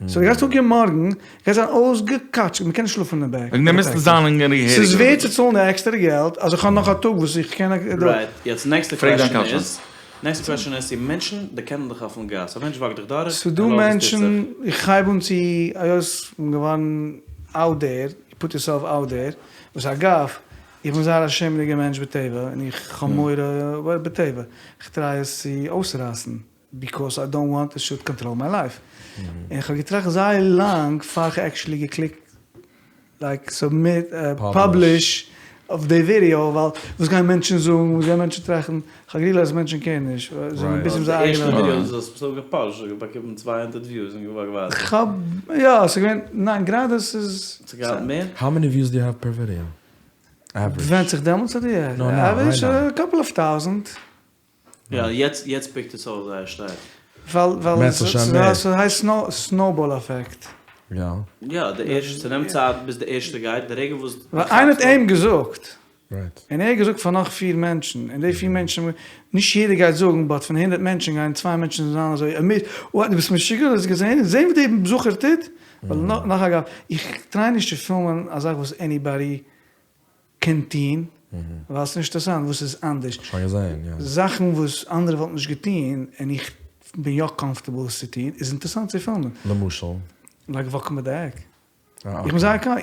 [SPEAKER 2] סאו דו גייסט אנקומען מארגן, גייסט זיין אויסגעקאטשקעט, מ'קען נישט שלאפן אין די בעק.
[SPEAKER 3] וועגן דעם מוזטו זיין אין געהעריגע.
[SPEAKER 2] ס'איז ווערט צו צאלן די עקסטערע געלט אז איך האב נאך א טאג וואס איך קען.
[SPEAKER 1] רייט, יעצט נעקסטע קוועשאן איז, נעקסטע קוועשאן איז צו מענטשן דערקענען דיך אויפן גאס, א מענטש וואקט דיך דורך,
[SPEAKER 2] ס'דא מענטשן, איך הייב אן צו, היות כ'בין געווארן אוט דער, יו פוט יורסעלף אוט דער, וואס אגב, איך בין זייער א שעמעדיגער מענטש בטבע, און איך האב מורא בטבע, איך טריי עס צו אויסרייסן. ביקאוס איי דאנט וואנט איט שוד קאנטראל מיי לייף, און כ'האב געטראכט זייער לאנג פאר כ'האב עקשעלי געקליקט לייק סאבמיט פאבליש אויף די ווידעא, ווייל וואס גייען מענטשן זאגן, וואס גייען מענטשן טראכטן, כ'האב גערילייזט אז מענטשן קעירן נישט, זיי זענען ביזי מיט זייער אייגענע.
[SPEAKER 1] די ערשטע ווידעא וואס דו האסט מסתמא געפאבלישט האט באקומען 200 וויוס און געוואלד ווייטער.
[SPEAKER 2] כ'האב, יא, ס'איז געווען, ניין גראדע ס'איז.
[SPEAKER 1] ס'האט געהאט מער?
[SPEAKER 4] האו מעני וויוס דו יו העוו פער ווידעא? עווערידזש.
[SPEAKER 2] ווענדט זיך דעמאלטס אדער יעצט?
[SPEAKER 4] נאו נאו, רייט נאו.
[SPEAKER 2] עווערידזש א קאפל אוו טאוזענט.
[SPEAKER 1] יא, יעצט יעצט פיקט עס אויף זייער שטארק.
[SPEAKER 2] ווייל ווייל ס'הייסט סנאובאל עפעקט.
[SPEAKER 4] יא.
[SPEAKER 1] יא, די ערשטע, ס'נעמט צייט ביז די ערשטע גייט, די רגע וואס.
[SPEAKER 2] ווייל איינער האט אים געזאגט. און ער האט געזאגט פאר נאך פיר מענטשן, און די פיר מענטשן, נישט יעדער גייט זאגן, באט פון הונדרעט מענטשן גייען צוויי מענטשן זיין אזוי, עמיד, וואט, דו ביסט משוגע, דו האסט געזען? זען וואס די בחור טוט? ווייל נאך אגב, איך טריי נישט צו פילמען א זאך וואס עניבאדי קען טוהן, ווייל ס'איז נישט אינטערעסאנט וואס איז אנדערש.
[SPEAKER 4] שוין געזעהן, יא.
[SPEAKER 2] זאכן וואס אנדערע וואלטן נישט געטוהן, און איך בין יא קאמפארטעבל עס צו טוהן, איז אינטערעסאנט צו פילמען.
[SPEAKER 4] למשל?
[SPEAKER 2] לייק וואקן מיט די עק. איך בין זייער קאמ.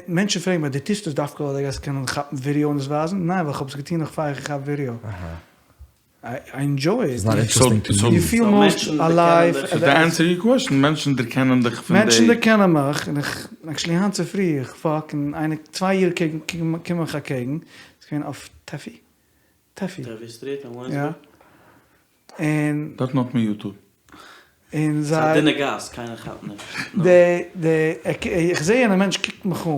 [SPEAKER 2] מענטשן פרעגן מיר, דו טוסט עס דווקא ווייל דו גייסט קענען כאפן ווידעא און עס ווייזן? ניין, ווייל כ'האב עס געטוהן נאך פאר איך געכאפט ווידעא. איי ענדזשוי איט. יו פיל מאסט אלייוו.
[SPEAKER 3] סאו טו ענסער יור קוועשאן, מענטשן דערקענען דיך פון די.
[SPEAKER 2] מענטשן דערקענען מיך, און איך, עקשעלי היינט צופרי, איך וואק און איינער, צוויי אידן קומען מיך אקעגן, ס'איז געווען אויף טעפי, טעפי.
[SPEAKER 1] טעפי סטריט אין וויליאמסבורג.
[SPEAKER 2] יא. און.
[SPEAKER 3] דארטן האט מען יוטוב.
[SPEAKER 2] און זיי.
[SPEAKER 1] ס'איז א דינע גאס, קיינער כאפט נישט.
[SPEAKER 2] די, די, איך זעה יענער מענטש קוקט מיך אן,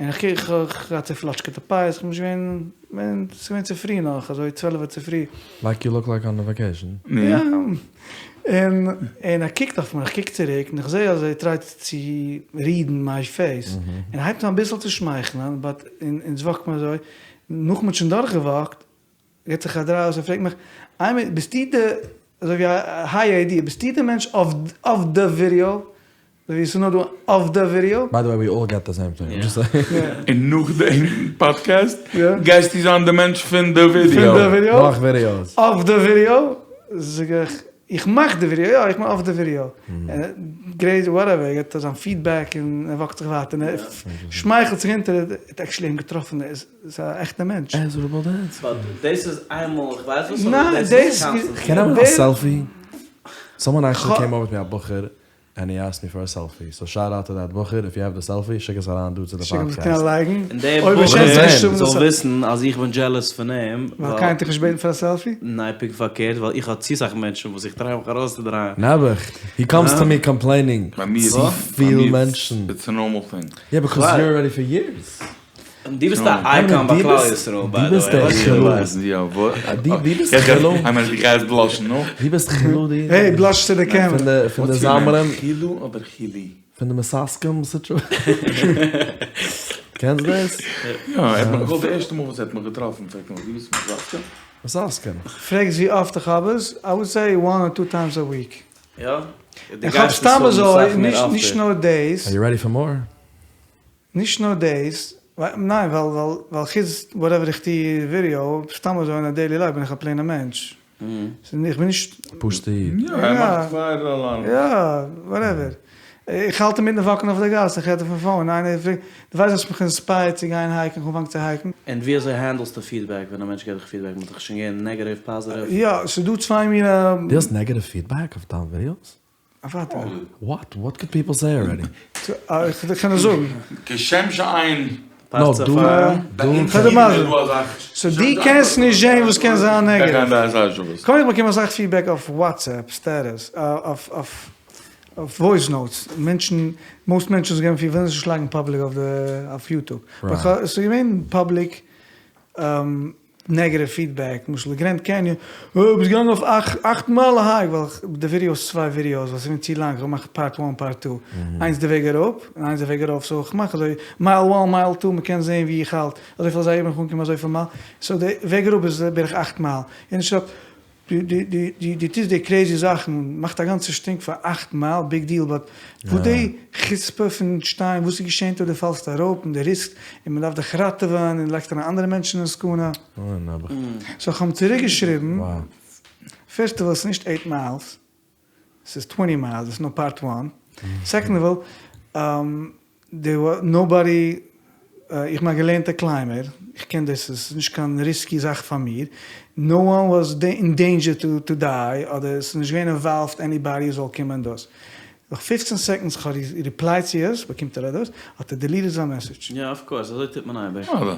[SPEAKER 2] און איך קוק, איך האב געהאט צופלאטשקעטע פאות, איך בין נישט געווען, ס'איז געווען צופרי נאך, אזוי צוועלעווע צופרי.
[SPEAKER 4] לייק יו לוק לייק אן א וועקעישן.
[SPEAKER 2] יא. און, און ער קוקט אויף מיר, איך קוק צוריק, און איך זעה אז ער טרייט צו ריעדן מיי פעיס, און ער הייבט אן אביסל צו שמייכלען, באט, און אונז וואקט מיר אזוי, נאך מ'האט שוין דורכגעוואקט, גיבט זיך א דריי אויס און פרעגט מיך, איי מין, ביסטו די, אזוי ווי א היי איידיע, ביסטו די מענטש אויף די ווידעא? אזוי ווי ס'איז נאר דא אויף די ווידעא?
[SPEAKER 4] ביי די וועי ווי אלל געט די סעים טינג, דזשאסט סעיאינג.
[SPEAKER 3] און נאך דעם פאדקעסט גייסטו זיין די מענטש פון די ווידעא.
[SPEAKER 2] פון די ווידעא?
[SPEAKER 4] נאך ווידעאס.
[SPEAKER 2] אויף די ווידעא? זאג איך, איך מאך די ווידעא, יא איך בין אויף די ווידעא. גרעיט וואטעווער, ער געבט זיין פידבעק און ער וואקט זיך ווייטער און ער שמייכלט זיך אונטער, ער האט עקשעלי אים געטראפן, ער איז א עכטע מענטש.
[SPEAKER 4] עזרא באלדענסקי.
[SPEAKER 1] באט דאס איז איינמאל איך ווייס וואס אבער דאס איז קאנסטענט.
[SPEAKER 4] כ'קען נעמען א סעלפי? סאמאן עקטשעלי קעים אווער טו מי א בחור ענד הי אסקד מי פאר א סעלפי, סאו שאט אוט טו דעט בחור, איף יו העוו די סעלפי שיק עס אריין דא צו די פאדקעסט.
[SPEAKER 1] און דער בחור זאל וויסן אז איך בין דזשעלעס פון אים.
[SPEAKER 2] ווייל קיינער האט דיך נישט געבעטן פאר א סעלפי?
[SPEAKER 1] ניין פונקט פארקערט ווייל איך האב צו סאך מענטשן וואס איך טריי מיך ארויסצודרייען.
[SPEAKER 4] נעבעך, הי קאמס טו מי קאמפלעינינג, צופיל מענטשן.
[SPEAKER 3] איטס א נארמאל טינג.
[SPEAKER 4] יא ביקאוז יור רעדי פאר יערס.
[SPEAKER 1] דו ביסט א אייקאן ביי כלל ישראל ביי די וועי.
[SPEAKER 4] דו ביסט חילו? דו ביסט חילו די?
[SPEAKER 2] העי בלאש צו די קעמערע.
[SPEAKER 4] פון די זמרים?
[SPEAKER 3] חילו אדער חילי?
[SPEAKER 4] פון די מתעסקים סיטואשען? קענסט דאס?
[SPEAKER 3] יא, ער האט מיך געקאלט די ערשטע מאל וואס ער האט מיך געטראפן פרעגט ער מיך דו ביסט מתעסקים?
[SPEAKER 4] מתעסקים.
[SPEAKER 2] פרעגסט ווי אפט איך האב עס? איי וואלד סעי וואן אר טו טיימס א וויק.
[SPEAKER 1] יא?
[SPEAKER 2] איך האב סתם אזוי, נישט נאר דאס.
[SPEAKER 4] אר יו רעדי פאר מאר?
[SPEAKER 2] נישט נאר דאס, ניין ווייל ווייל ווייל חוץ וואטעווער איך טוה ווידיאו, סתם אזוי אין א דעילי לייף בין איך א פלעינע מענטש, איך בין נישט.
[SPEAKER 4] א פשוטע איד.
[SPEAKER 3] יא, ער מאכט וויירעל אליינס.
[SPEAKER 2] יא, וואטעווער. איך האלט אינמיטן וואקן אויף די גאס, איך רעד אויפן פאון, איינער פרעגט, דו ווייסט האסט מיך אינספייערט צו גיין הייקן, איך אנפאנג צו הייקן.
[SPEAKER 1] און ווי אזוי הענדלסטו פידבעק ווען א מענטש געט דיך פידבעק, מ'האט דיך שוין געגעבן נעגעטיוו פאזיטיוו?
[SPEAKER 2] יא, ס'איז דא צוויי מינע.
[SPEAKER 4] דו האסט נעגעטיוו פידבעק אויף דיין ווידיאוס?
[SPEAKER 2] אוודאי.
[SPEAKER 4] וואט? וואט קוד פיפל סעי ארעדי?
[SPEAKER 2] איך קען עס זאגן.
[SPEAKER 3] כשם שאין
[SPEAKER 1] פרצוף
[SPEAKER 4] נו, דו דו.
[SPEAKER 2] סאו דו קענסט נישט זעהן וואס קען זיין נעגעטיוו. קודם איך באקום אסאך פידבעק אויף וואטסעפפ סטעטוס, אויף וואויס נאוטס, מענטשן, מאסט מענטשן וואס געבן פידבעק ווילן עס נישט לייגן פאבליק אויף די אויף יוטוב. באט עס איז געווען פאבליק. נעגעטיוו פידבעק, למשל די גרענד קעניאן, אה ביסט געגאנגען אויף אכט מייל א הייק, ווייל די ווידיאו איז צוויי ווידיאוס ווייל ס'איז געווען צו לאנג, כ'האב געמאכט פארט וואן פארט טו, איינס די וועג אראפ און איינס די וועג ארויף, סאו כ'מאך אזוי מייל וואן מייל טו, מ'קען זעהן ווי איך האלט, אזויפיל אזייגער בין איך אנגעקומען אזויפיל מייל, סאו די וועג אראפ איז בערך אכט מייל, און שרייבט דו דו דו דו דו טוסט די קרעזי זאכן, מאכט א גאנצע שטינק פאר אכט מייל, ביג דיעל, באט וואס די חוצפה פון שטיין, וואס איז געשען אויב דו פאלסט אראפ און דו ריסקט און מען דארף דיך ראטעווען און לייגסט אריין אנדערע מענטשן אין סכנה. סאו כ'האב אים צוריק געשריבן, פירסט אוו אלל ס'איז נישט עיט מיילס, ס'איז טווענטי מיילס, דאס איז נאר פארט וואן, סעקאנד אוו אלל, דער וואס נאובאדי, איך בין א געלערנטע קליימער, איך קען דאס, עס איז נישט קיין ריסקי זאך פאר מיר, נאו וואן וואס אין דעינדזשער טו דיי, אדער עס איז נישט געווען אינוואלווד עניבאדי זאל קומען דאס. נאך פופצן סעקאנדס איך האב ריפלייט צו עס, באקומט ער א דאס, האט ער דעליטעד זיין מעסעדזש.
[SPEAKER 1] יא אף קאורס, אזוי טוט מען אייביג.
[SPEAKER 3] אבער,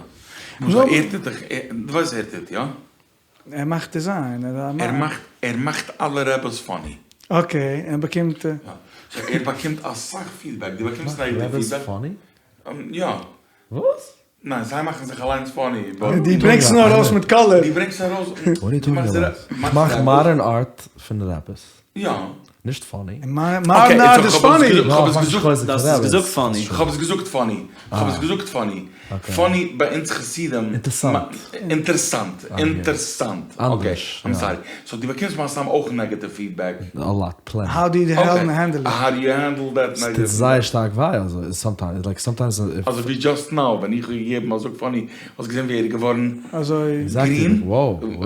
[SPEAKER 3] ער טוט דאך, דו ווייסט ער טוט, יא?
[SPEAKER 2] ער מאכט דיזיין,
[SPEAKER 3] ער מאכט ער מאכט אלע רעבעס פאני.
[SPEAKER 2] אקעי, ער באקומט.
[SPEAKER 3] יא, סאו ער באקומט אסאך פידבעק, דו באקומסט נעגעטיוו פידבעק?
[SPEAKER 4] פאני?
[SPEAKER 3] יא.
[SPEAKER 4] וואס?
[SPEAKER 3] ניין, זיי מאכן זיך אליינס פאני,
[SPEAKER 2] באט. דו ברענגסט נאר ארויס מיט קאלער.
[SPEAKER 3] דו ברענגסט ארויס.
[SPEAKER 4] וואט אר יו טאלקינג אבאוט? איך מאך מאדערן ארט פון רעבעס.
[SPEAKER 3] יא.
[SPEAKER 4] נישט פאני.
[SPEAKER 2] מאדערן ארט איז פאני!
[SPEAKER 3] כ'האב עס געזאגט.
[SPEAKER 1] דו האסט עס געזאגט פאני.
[SPEAKER 3] כ'האב עס געזאגט פאני. כ'האב עס געזאגט פאני. פאני ביי אונז חסידים.
[SPEAKER 4] אינטערסאנט.
[SPEAKER 3] אינטערסאנט. אינטערסאנט. אקעי. איים סארי. סאו דו באקומסט מן הסתם אויך נעגעטיוו פידבעק.
[SPEAKER 4] א לאט. פלענטי.
[SPEAKER 2] האו דו יו הענדל איט?
[SPEAKER 3] האו דו יו הענדל דעט נעגעטיוו?
[SPEAKER 4] ס'טוט זייער שטארק וויי. אזוי סאמטיימס. לייק סאמטיימס איף.
[SPEAKER 3] אזוי ווי דזשאסט נאו ווען איך האב געגעבן א זאג פאני האסט געזען ווי ער איז געווארן
[SPEAKER 2] אזוי
[SPEAKER 3] גרין?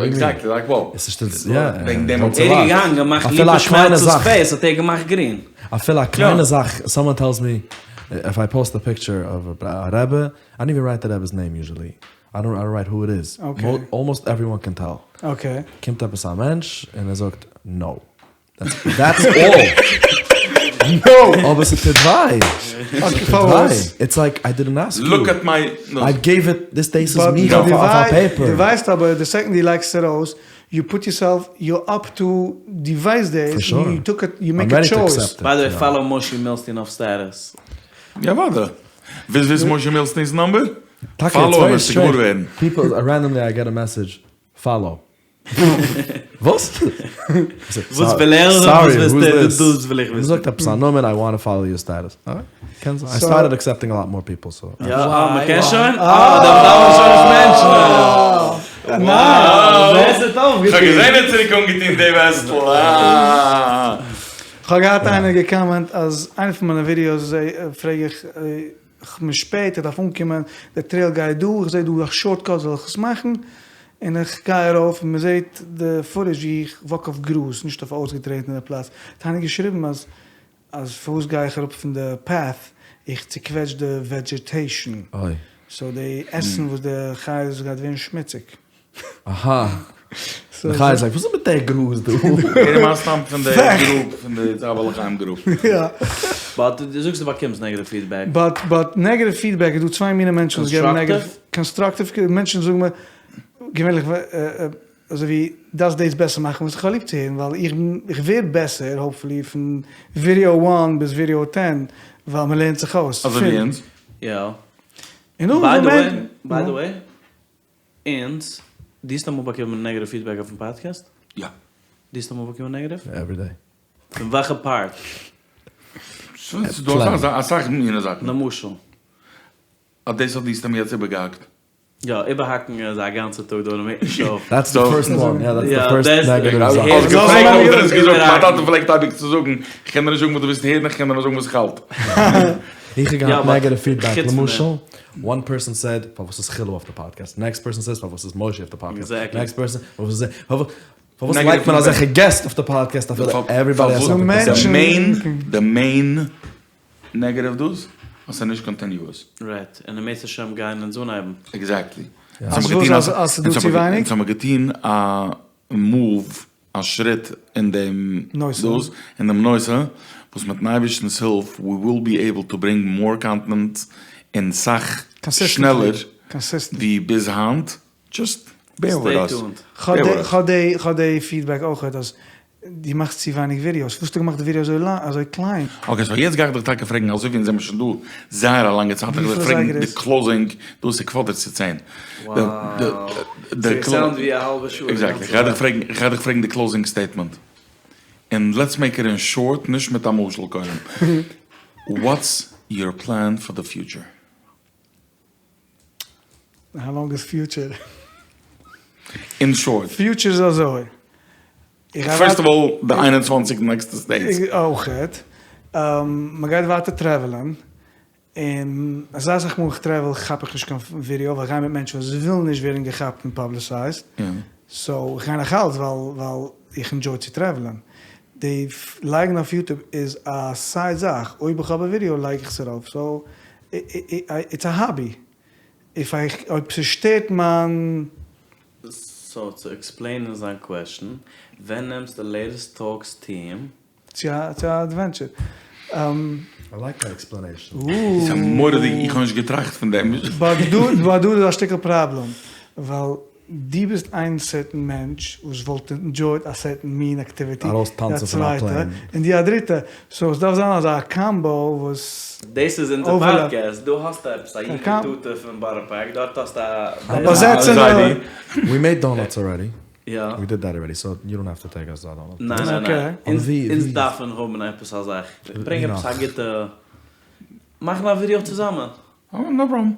[SPEAKER 3] עקזעקטלי לייק וואו. וועגן דעם האט
[SPEAKER 1] ער געגאנגען געמאכט ליפא שמעלצער'ס פעיס האט ער געמאכט גרין.
[SPEAKER 4] אפילו א קליינע זאך, סאמאן טעלס מי איף איי פאוסט א פיקטשער אוו א רעבע, איי דאנט איווען רייט די רעבע'ס נעים יוזשעלי, איי דאנט רייט הו איט איז, אלמאסט עווריוואן קען טעל. קומט עפעס א מענטש און ער זאגט נאו. דעטס אלל. נאו! אבער ס'טוט וויי. ס'טוט וויי. איטס לייק איי דידנט אסק יו.
[SPEAKER 3] לוק עט מיי.
[SPEAKER 4] איי געיוו איט, דיס דעיס איז מיך אויף א פעיפער.
[SPEAKER 2] דו ווייסט אבער די סעקאנד דו לייגסט עס ארויס, יו פוט יורסעלף, יור אפ טו, דו ווייסט דאס, יו טוק א, יו מעיק א טשויס.
[SPEAKER 1] ביי די וועי פאלאו מושי מילסטין אויף סטעטוס.
[SPEAKER 3] יא אוודאי. ווילסט וויסן מושי מילסטין'ס נאמבער?
[SPEAKER 4] טאקע
[SPEAKER 3] פאלאו
[SPEAKER 4] איטס
[SPEAKER 3] אים
[SPEAKER 4] ווערי
[SPEAKER 3] וועסטו געוואר
[SPEAKER 4] סטרעינדזש.
[SPEAKER 3] ווערן.
[SPEAKER 4] פיפל רענדאמלי איי געט א מעסעדזש פאלאו. וואס?
[SPEAKER 1] וואס וויל ער און וואס ווילסטו דו? דאס וויל איך וויסן.
[SPEAKER 4] מ'זאגט עפעס א נאמען איי וואנט טו פאלאו יור סטעטוס. אקעי, קען זיין. איי סטארטעד עקסעפטינג א לאט מאר פיפל סאו.
[SPEAKER 1] יא, אה, מ'קען שוין? אה, דאן דארף מען שוין נישט מענטשן. וואו, ווער ס'האט אויפגעטון.
[SPEAKER 3] כ'האב געזען ער האט צוריק אנגעטון די וועסטל. אה.
[SPEAKER 2] כ'האב געהאט איינער געקאמענט אז איינע פון מיינע ווידיאוס פרעג איך כ'בין שפעט, איך דארף אנקומען, די טרעיל גייט דא, איך זעה דא א שארטקאט זאל איך עס מאכן? און איך גיי ארויף און מ'זעט די פוטעדזש ווי איך וואק אויף גראז, נישט אויף א אויסגעטרעטענע פלאץ, האט איינער געשריבן אז אז פארוואס גיי איך אראפ פון די פעט, איך צוקוועטש די וועדזשעטעישן, סאו די עסן וואס די חיות גייט ווערן שמוציג.
[SPEAKER 4] אהא. די חיות לייק, וואס איז מיט די גראז דא?
[SPEAKER 3] ער איז מן הסתם פון די גרופ, פון די צער בעלי חיים גרופ.
[SPEAKER 2] יא.
[SPEAKER 1] באט דו זאגסט דו באקומסט נעגעטיוו פידבעק.
[SPEAKER 2] באט באט נעגעטיוו פידבעק איז דא צוויי מיני מענטשן וואס געבן נעגעטיוו. קאנסטראקטיוו? מענטשן זאגן מיר געווענליך אזוי ווי דארפסט דאס בעסער מאכן וואס איך האב ליב צו הערן ווייל איך איך ווער בעסער האופפולי פון ווידעא וואן ביז ווידעא טען ווייל מען לערנט זיך אויס.
[SPEAKER 3] אזוי ווי אונז.
[SPEAKER 1] יא.
[SPEAKER 2] און נאכדעם איז דא מענטשן.
[SPEAKER 1] ביי די וועי, אונז, דו האסט אמאל באקומען נעגעטיוו פידבעק אויפן פאדקעסט?
[SPEAKER 3] יא.
[SPEAKER 1] דו האסט אמאל באקומען נעגעטיוו?
[SPEAKER 4] עווערי דעי.
[SPEAKER 1] פון וועלכע פארט?
[SPEAKER 3] ס'איז דא אסאך מיני זאכן.
[SPEAKER 1] למשל?
[SPEAKER 3] אז דאס האט דו סתם יעצט איבערגעהאקט.
[SPEAKER 1] יא, איבערהאקן איז א גאנצע טאג דא און מ'הערט נישט אויף.
[SPEAKER 4] דעטס די פירסט וואן, יא דעטס די פירסט נעגעטיוו זאך.
[SPEAKER 3] האסט געפרעגט האב איך דיר עס געזאגט, מיין טאטע פלעגט אייביג צו זאגן, איך קען דיר נישט זאגן וואס דו ווילסט הערן, איך קען דיר נאר זאגן וואס איך האלט.
[SPEAKER 4] איך האב געהאט נעגעטיוו פידבעק, למשל, וואן פערסאן סעד פארוואס איז חילו אויף די פאדקעסט, נעקסט פערסאן סעיס פארוואס איז מושי אויף די פאדקעסט, נעקסט פערסאן פארוואס איז פארוואס לייגט מען אזעלכע געסט אויף די פאדקעסט אפילו עוועריבאדי האס סאמטינג טו סעי.
[SPEAKER 3] די מעין נעגעטיוו דאס אז ס'איז נישט קאנטיניועס.
[SPEAKER 1] רייט, און אם ירצה השם גייען אונז אנהייבן.
[SPEAKER 3] עקזעקטלי.
[SPEAKER 2] אז וואס? אז ס'איז דא צו ווייניג?
[SPEAKER 3] אונז האמיר געטון א מאוו, א שריט אין דעם דאס, אין דעם נושא, וואס מיטן אייבערשטנ'ס הילף ווי וויל בי עיבל טו ברינג מאר קאנטענט און סאך שנעלער ווי ביז היינט, דזשאסט בער וויט אס.
[SPEAKER 2] כ'האב די פידבעק אויכעט אז דו מאכסט צו ווייניג ווידיאוס, וואס האסטו געמאכט די ווידיאו אזוי לאנג אזוי קליין?
[SPEAKER 3] אקעי סאו יעצט גיי איך דיך טאקע פרעגן אזוי ווי אונז זעמיר שוין דא זייער א לאנגע צייט איך וויל דיך פרעגן די קלאוזינג דאס איז קוואדער צו צען.
[SPEAKER 1] ס'סאונד ווי א האלבע שעה.
[SPEAKER 3] עקזעקטלי איך גיי דיך פרעגן איך גיי דיך פרעגן די קלאוזינג סטעיטמענט און לעטס מעיק איט אין שארט נישט מיט א משל קודם וואטס יור פלען פאר די פיוטשער?
[SPEAKER 2] האו לאנג איז פיוטשער?
[SPEAKER 3] אין שארט.
[SPEAKER 2] פיוטשער איז אזוי.
[SPEAKER 3] פירסט אוו אלל די איין און צוואנציג נעקסטע סטעיטס.
[SPEAKER 2] אויכעט. מ'גייט ווייטער טרעוולען. און אזוי אסאך מאל איך טרעוול כאפ איך נישט קיין ווידיאו ווייל איך גיי מיט מענטשן וואס ווילן נישט ווערן געכאפט און פאבליסייזד. סאו איך גיי נאך אלץ ווייל ווייל איך ענדזשוי צו טרעוולען. די לייגן אויף יוטוב איז א סייד זאך. אויב איך האב א ווידיאו לייג איך עס ארויף. סאו איטס א האבי. איף איי אויב ס'שטערט מיין.
[SPEAKER 1] סאו צו עקספלעינען זיין קוועשן, ווען נעמסט די לעיטעסט טאלקס טיעם?
[SPEAKER 2] צו א צו א אדווענטשער.
[SPEAKER 4] איי לייק דעט עקספלענעישן.
[SPEAKER 3] ס'איז מורא'דיג, איך האב נישט געטראכט פון דעם.
[SPEAKER 2] באט דא באט דא איז א שטיקל פראבלעם, ווייל דו ביסט איין סערטען מענטש וואס וואלט ענדזשויט א סערטען מין אקטיוויטי,
[SPEAKER 4] ארויסטאנצן
[SPEAKER 2] א
[SPEAKER 4] פון א
[SPEAKER 2] צווייטע,
[SPEAKER 4] פלעין.
[SPEAKER 2] און דו א דריטע, סאו עס דארף זיין אזא קאמבאו וואס.
[SPEAKER 1] דאס איז אונזער פאדקעסט, דא האסטו עפעס א יונגע טאטע פון בארא פארק, דארט האסטו א
[SPEAKER 2] באזעצענע.
[SPEAKER 4] ווי מעיד דאנאטס ארעדי.
[SPEAKER 1] יא.
[SPEAKER 4] ווי דיד דעט ארעדי, סאו יו דאנט האוו טו טעיק אס טו א דאנאט.
[SPEAKER 1] ניין ניין ניין, אונז דארפן האבן עפעס א זאך, ברענג עפעס א גוטע, מאכן א ווידיאו צוזאמען.
[SPEAKER 3] נאו פראבלעם,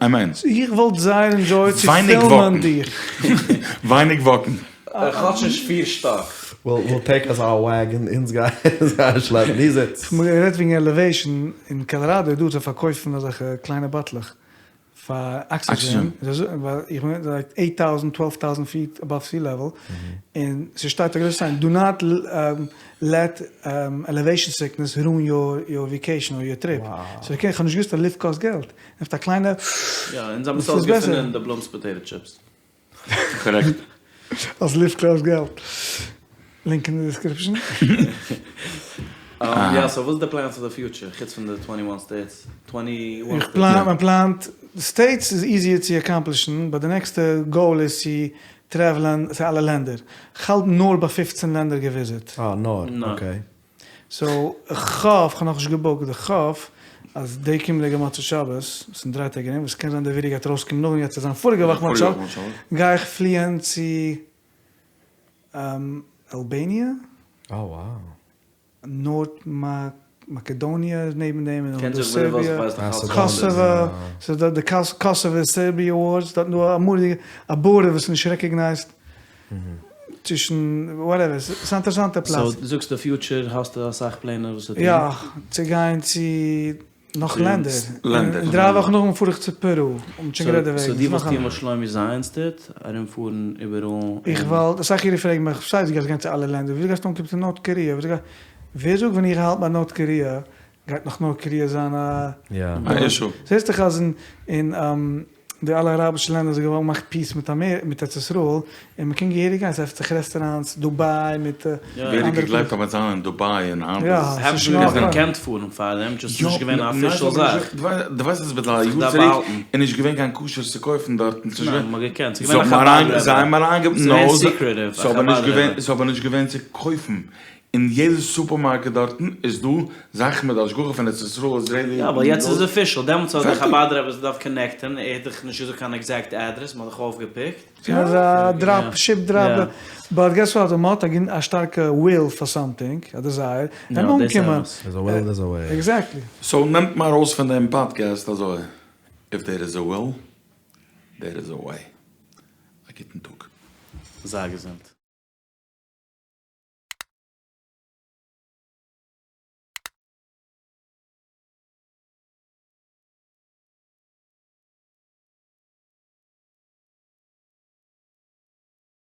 [SPEAKER 3] איים אין.
[SPEAKER 2] איך וואלט זייער ענדזשויט צו פילמען דיך.
[SPEAKER 3] ווייניג וואקן.
[SPEAKER 1] כאטש נישט פיר שטאק.
[SPEAKER 4] וויל טעיק אס אוער וועגאן, אונז גייען שלעפן, דו זיץ.
[SPEAKER 2] כ'האב גערעדט וועגן עלעוועישן, אין קאלאראדא איז דא צו פארקויפן אזעלכע קליינע באטלעך פאר אקסידזשען, ווייל איך בין לייק עיט טאוזענט טוועלוו טאוזענט פיט אבאוו סי לעוועל, און ס'שטייט א גרויסע סיין דו נאט לעט עלעוועישן סיקנעס רואין יור יור וועקעישן אר יור טריפ, סאו איך האב נישט געוואוסט אז לופט קאסט געלט, נעמסט א קליינע
[SPEAKER 1] יא, אונז האבן עס אויסגעפונען די בלומס פאטעיטא טשיפס.
[SPEAKER 3] קארעקט.
[SPEAKER 2] אז לופט קאסט געלט. לינק אין די דיסקריפשאן.
[SPEAKER 1] יא, סאו וואס איז די פלענס פאר די פיוטשער, חוץ פון די טווענטי וואן סטעיטס? טווענטי וואן
[SPEAKER 2] איך פלאן, מען פלאנט, סטעיטס איז איזיער צו אקאמפלישן, באט די נעקסטע גאול איז צו טרעוולען צו אלע לענדער. כ'האלט נאר ביי פופצן לענדער געוויזיט.
[SPEAKER 4] אה, נאר, אקעי.
[SPEAKER 2] סאו כ'האף, כ'האב נאכנישט געבוקט, איך האף אז די קומענדיגע מוצאי שבת, וואס אין דריי טעג ארום, וואס קען זיין די ווידעא גייט ארויסקומען נאכדעם גייט עס זיין פאריגע וואך מוצאי שבת, גיי איך פליען צו אלבאניע?
[SPEAKER 4] אה וואו.
[SPEAKER 2] נארט מאקעדאניע איז נעבן דעם, און נאכדעם סערביע, קאסאווא, ס'איז דא די קאסאווא סערביע ווארס, דארט איז דא א מורא'דיגע א בארדער וואס איז נישט רעקאגנייזד צווישן וואטעווער, ס'איז א אינטערעסאנטע פלאץ.
[SPEAKER 1] סאו דו זאגסט די פיוטשער האסטו אסאך פלענער וואס צו טון?
[SPEAKER 2] יא, צו גיין צו נאך לענדער, אין דריי וואכן נאכדעם פאר איך צו פערו, האבן שוין גערעדט דערוועגן.
[SPEAKER 1] סאו דו ווילסט טון וואס שלומי זייענס טוט, ארום פארן איבעראל?
[SPEAKER 2] איך וואלט, אסאך אידן פרעגן מיך, ס'הייסט דו גייסט גיין צו אלע לענדער, וויאזוי גייסטו אנקומען צו נארט קאריע, ווער זאגט ווען איך האלט ביי נארט קאריע גייט נאך נארט קאריע זיין א
[SPEAKER 3] אישו?
[SPEAKER 2] זעסט דאך אז אין די אלע אראבישע לענדער זענען געווארן געמאכט פיס מיט אמער מיט ארץ ישראל, און מען קען געהעריג גיין, ס'עפנט זיך רעסטעראנטס, דובאי מיט
[SPEAKER 3] ווער האט געגלייבט אז מ'וועט זיין אין דובאי און היינט איז
[SPEAKER 1] האבן שוין נאך געקענט פארן פאר דעם, דזשאסט נישט געווען א אפישעל זאך.
[SPEAKER 3] דו ווייסט אז ביז א יאר צוריק איז נישט געווען קיין כשר'ס צו קויפן דארטן, ס'איז
[SPEAKER 1] ניין, מ'האט געקענט, ס'איז געווען א חבד רבי.
[SPEAKER 3] זיי האבן אריינגעברענגט,
[SPEAKER 1] ס'איז געווען סיקרעטיוו, א חבד רבי.
[SPEAKER 3] ס'איז אבער נישט געווען צו קויפן. אין יעדע סופערמארקעט דארטן איז דא זאכן מיט השגחה פון ארץ ישראל איזרעילי.
[SPEAKER 1] יא ווייל יעצט איז אפישעל, דעמאלטס האט די חבד רבי עס געדארפט קאנעקטען, ער האט דאך נישט געזאגט קיין עקזעקט אדרעס, מען האט דאך אויפגעפיקט.
[SPEAKER 2] ס'איז א דראפ שיפ דראפ, באט געס וואט, אויב מ'האט א שטארקע וויל פאר סאמטינג, א דעזייער, וועט מען אנקומען.
[SPEAKER 4] דערס א וויל דערס א וועי.
[SPEAKER 2] עקזעקטלי.
[SPEAKER 3] סאו נעמט מען ארויס פון דעם פאדקעסט אזוי, איף דער איז א וויל, דער איז א וועי. א גוטן טאג.
[SPEAKER 1] זיי געזונט.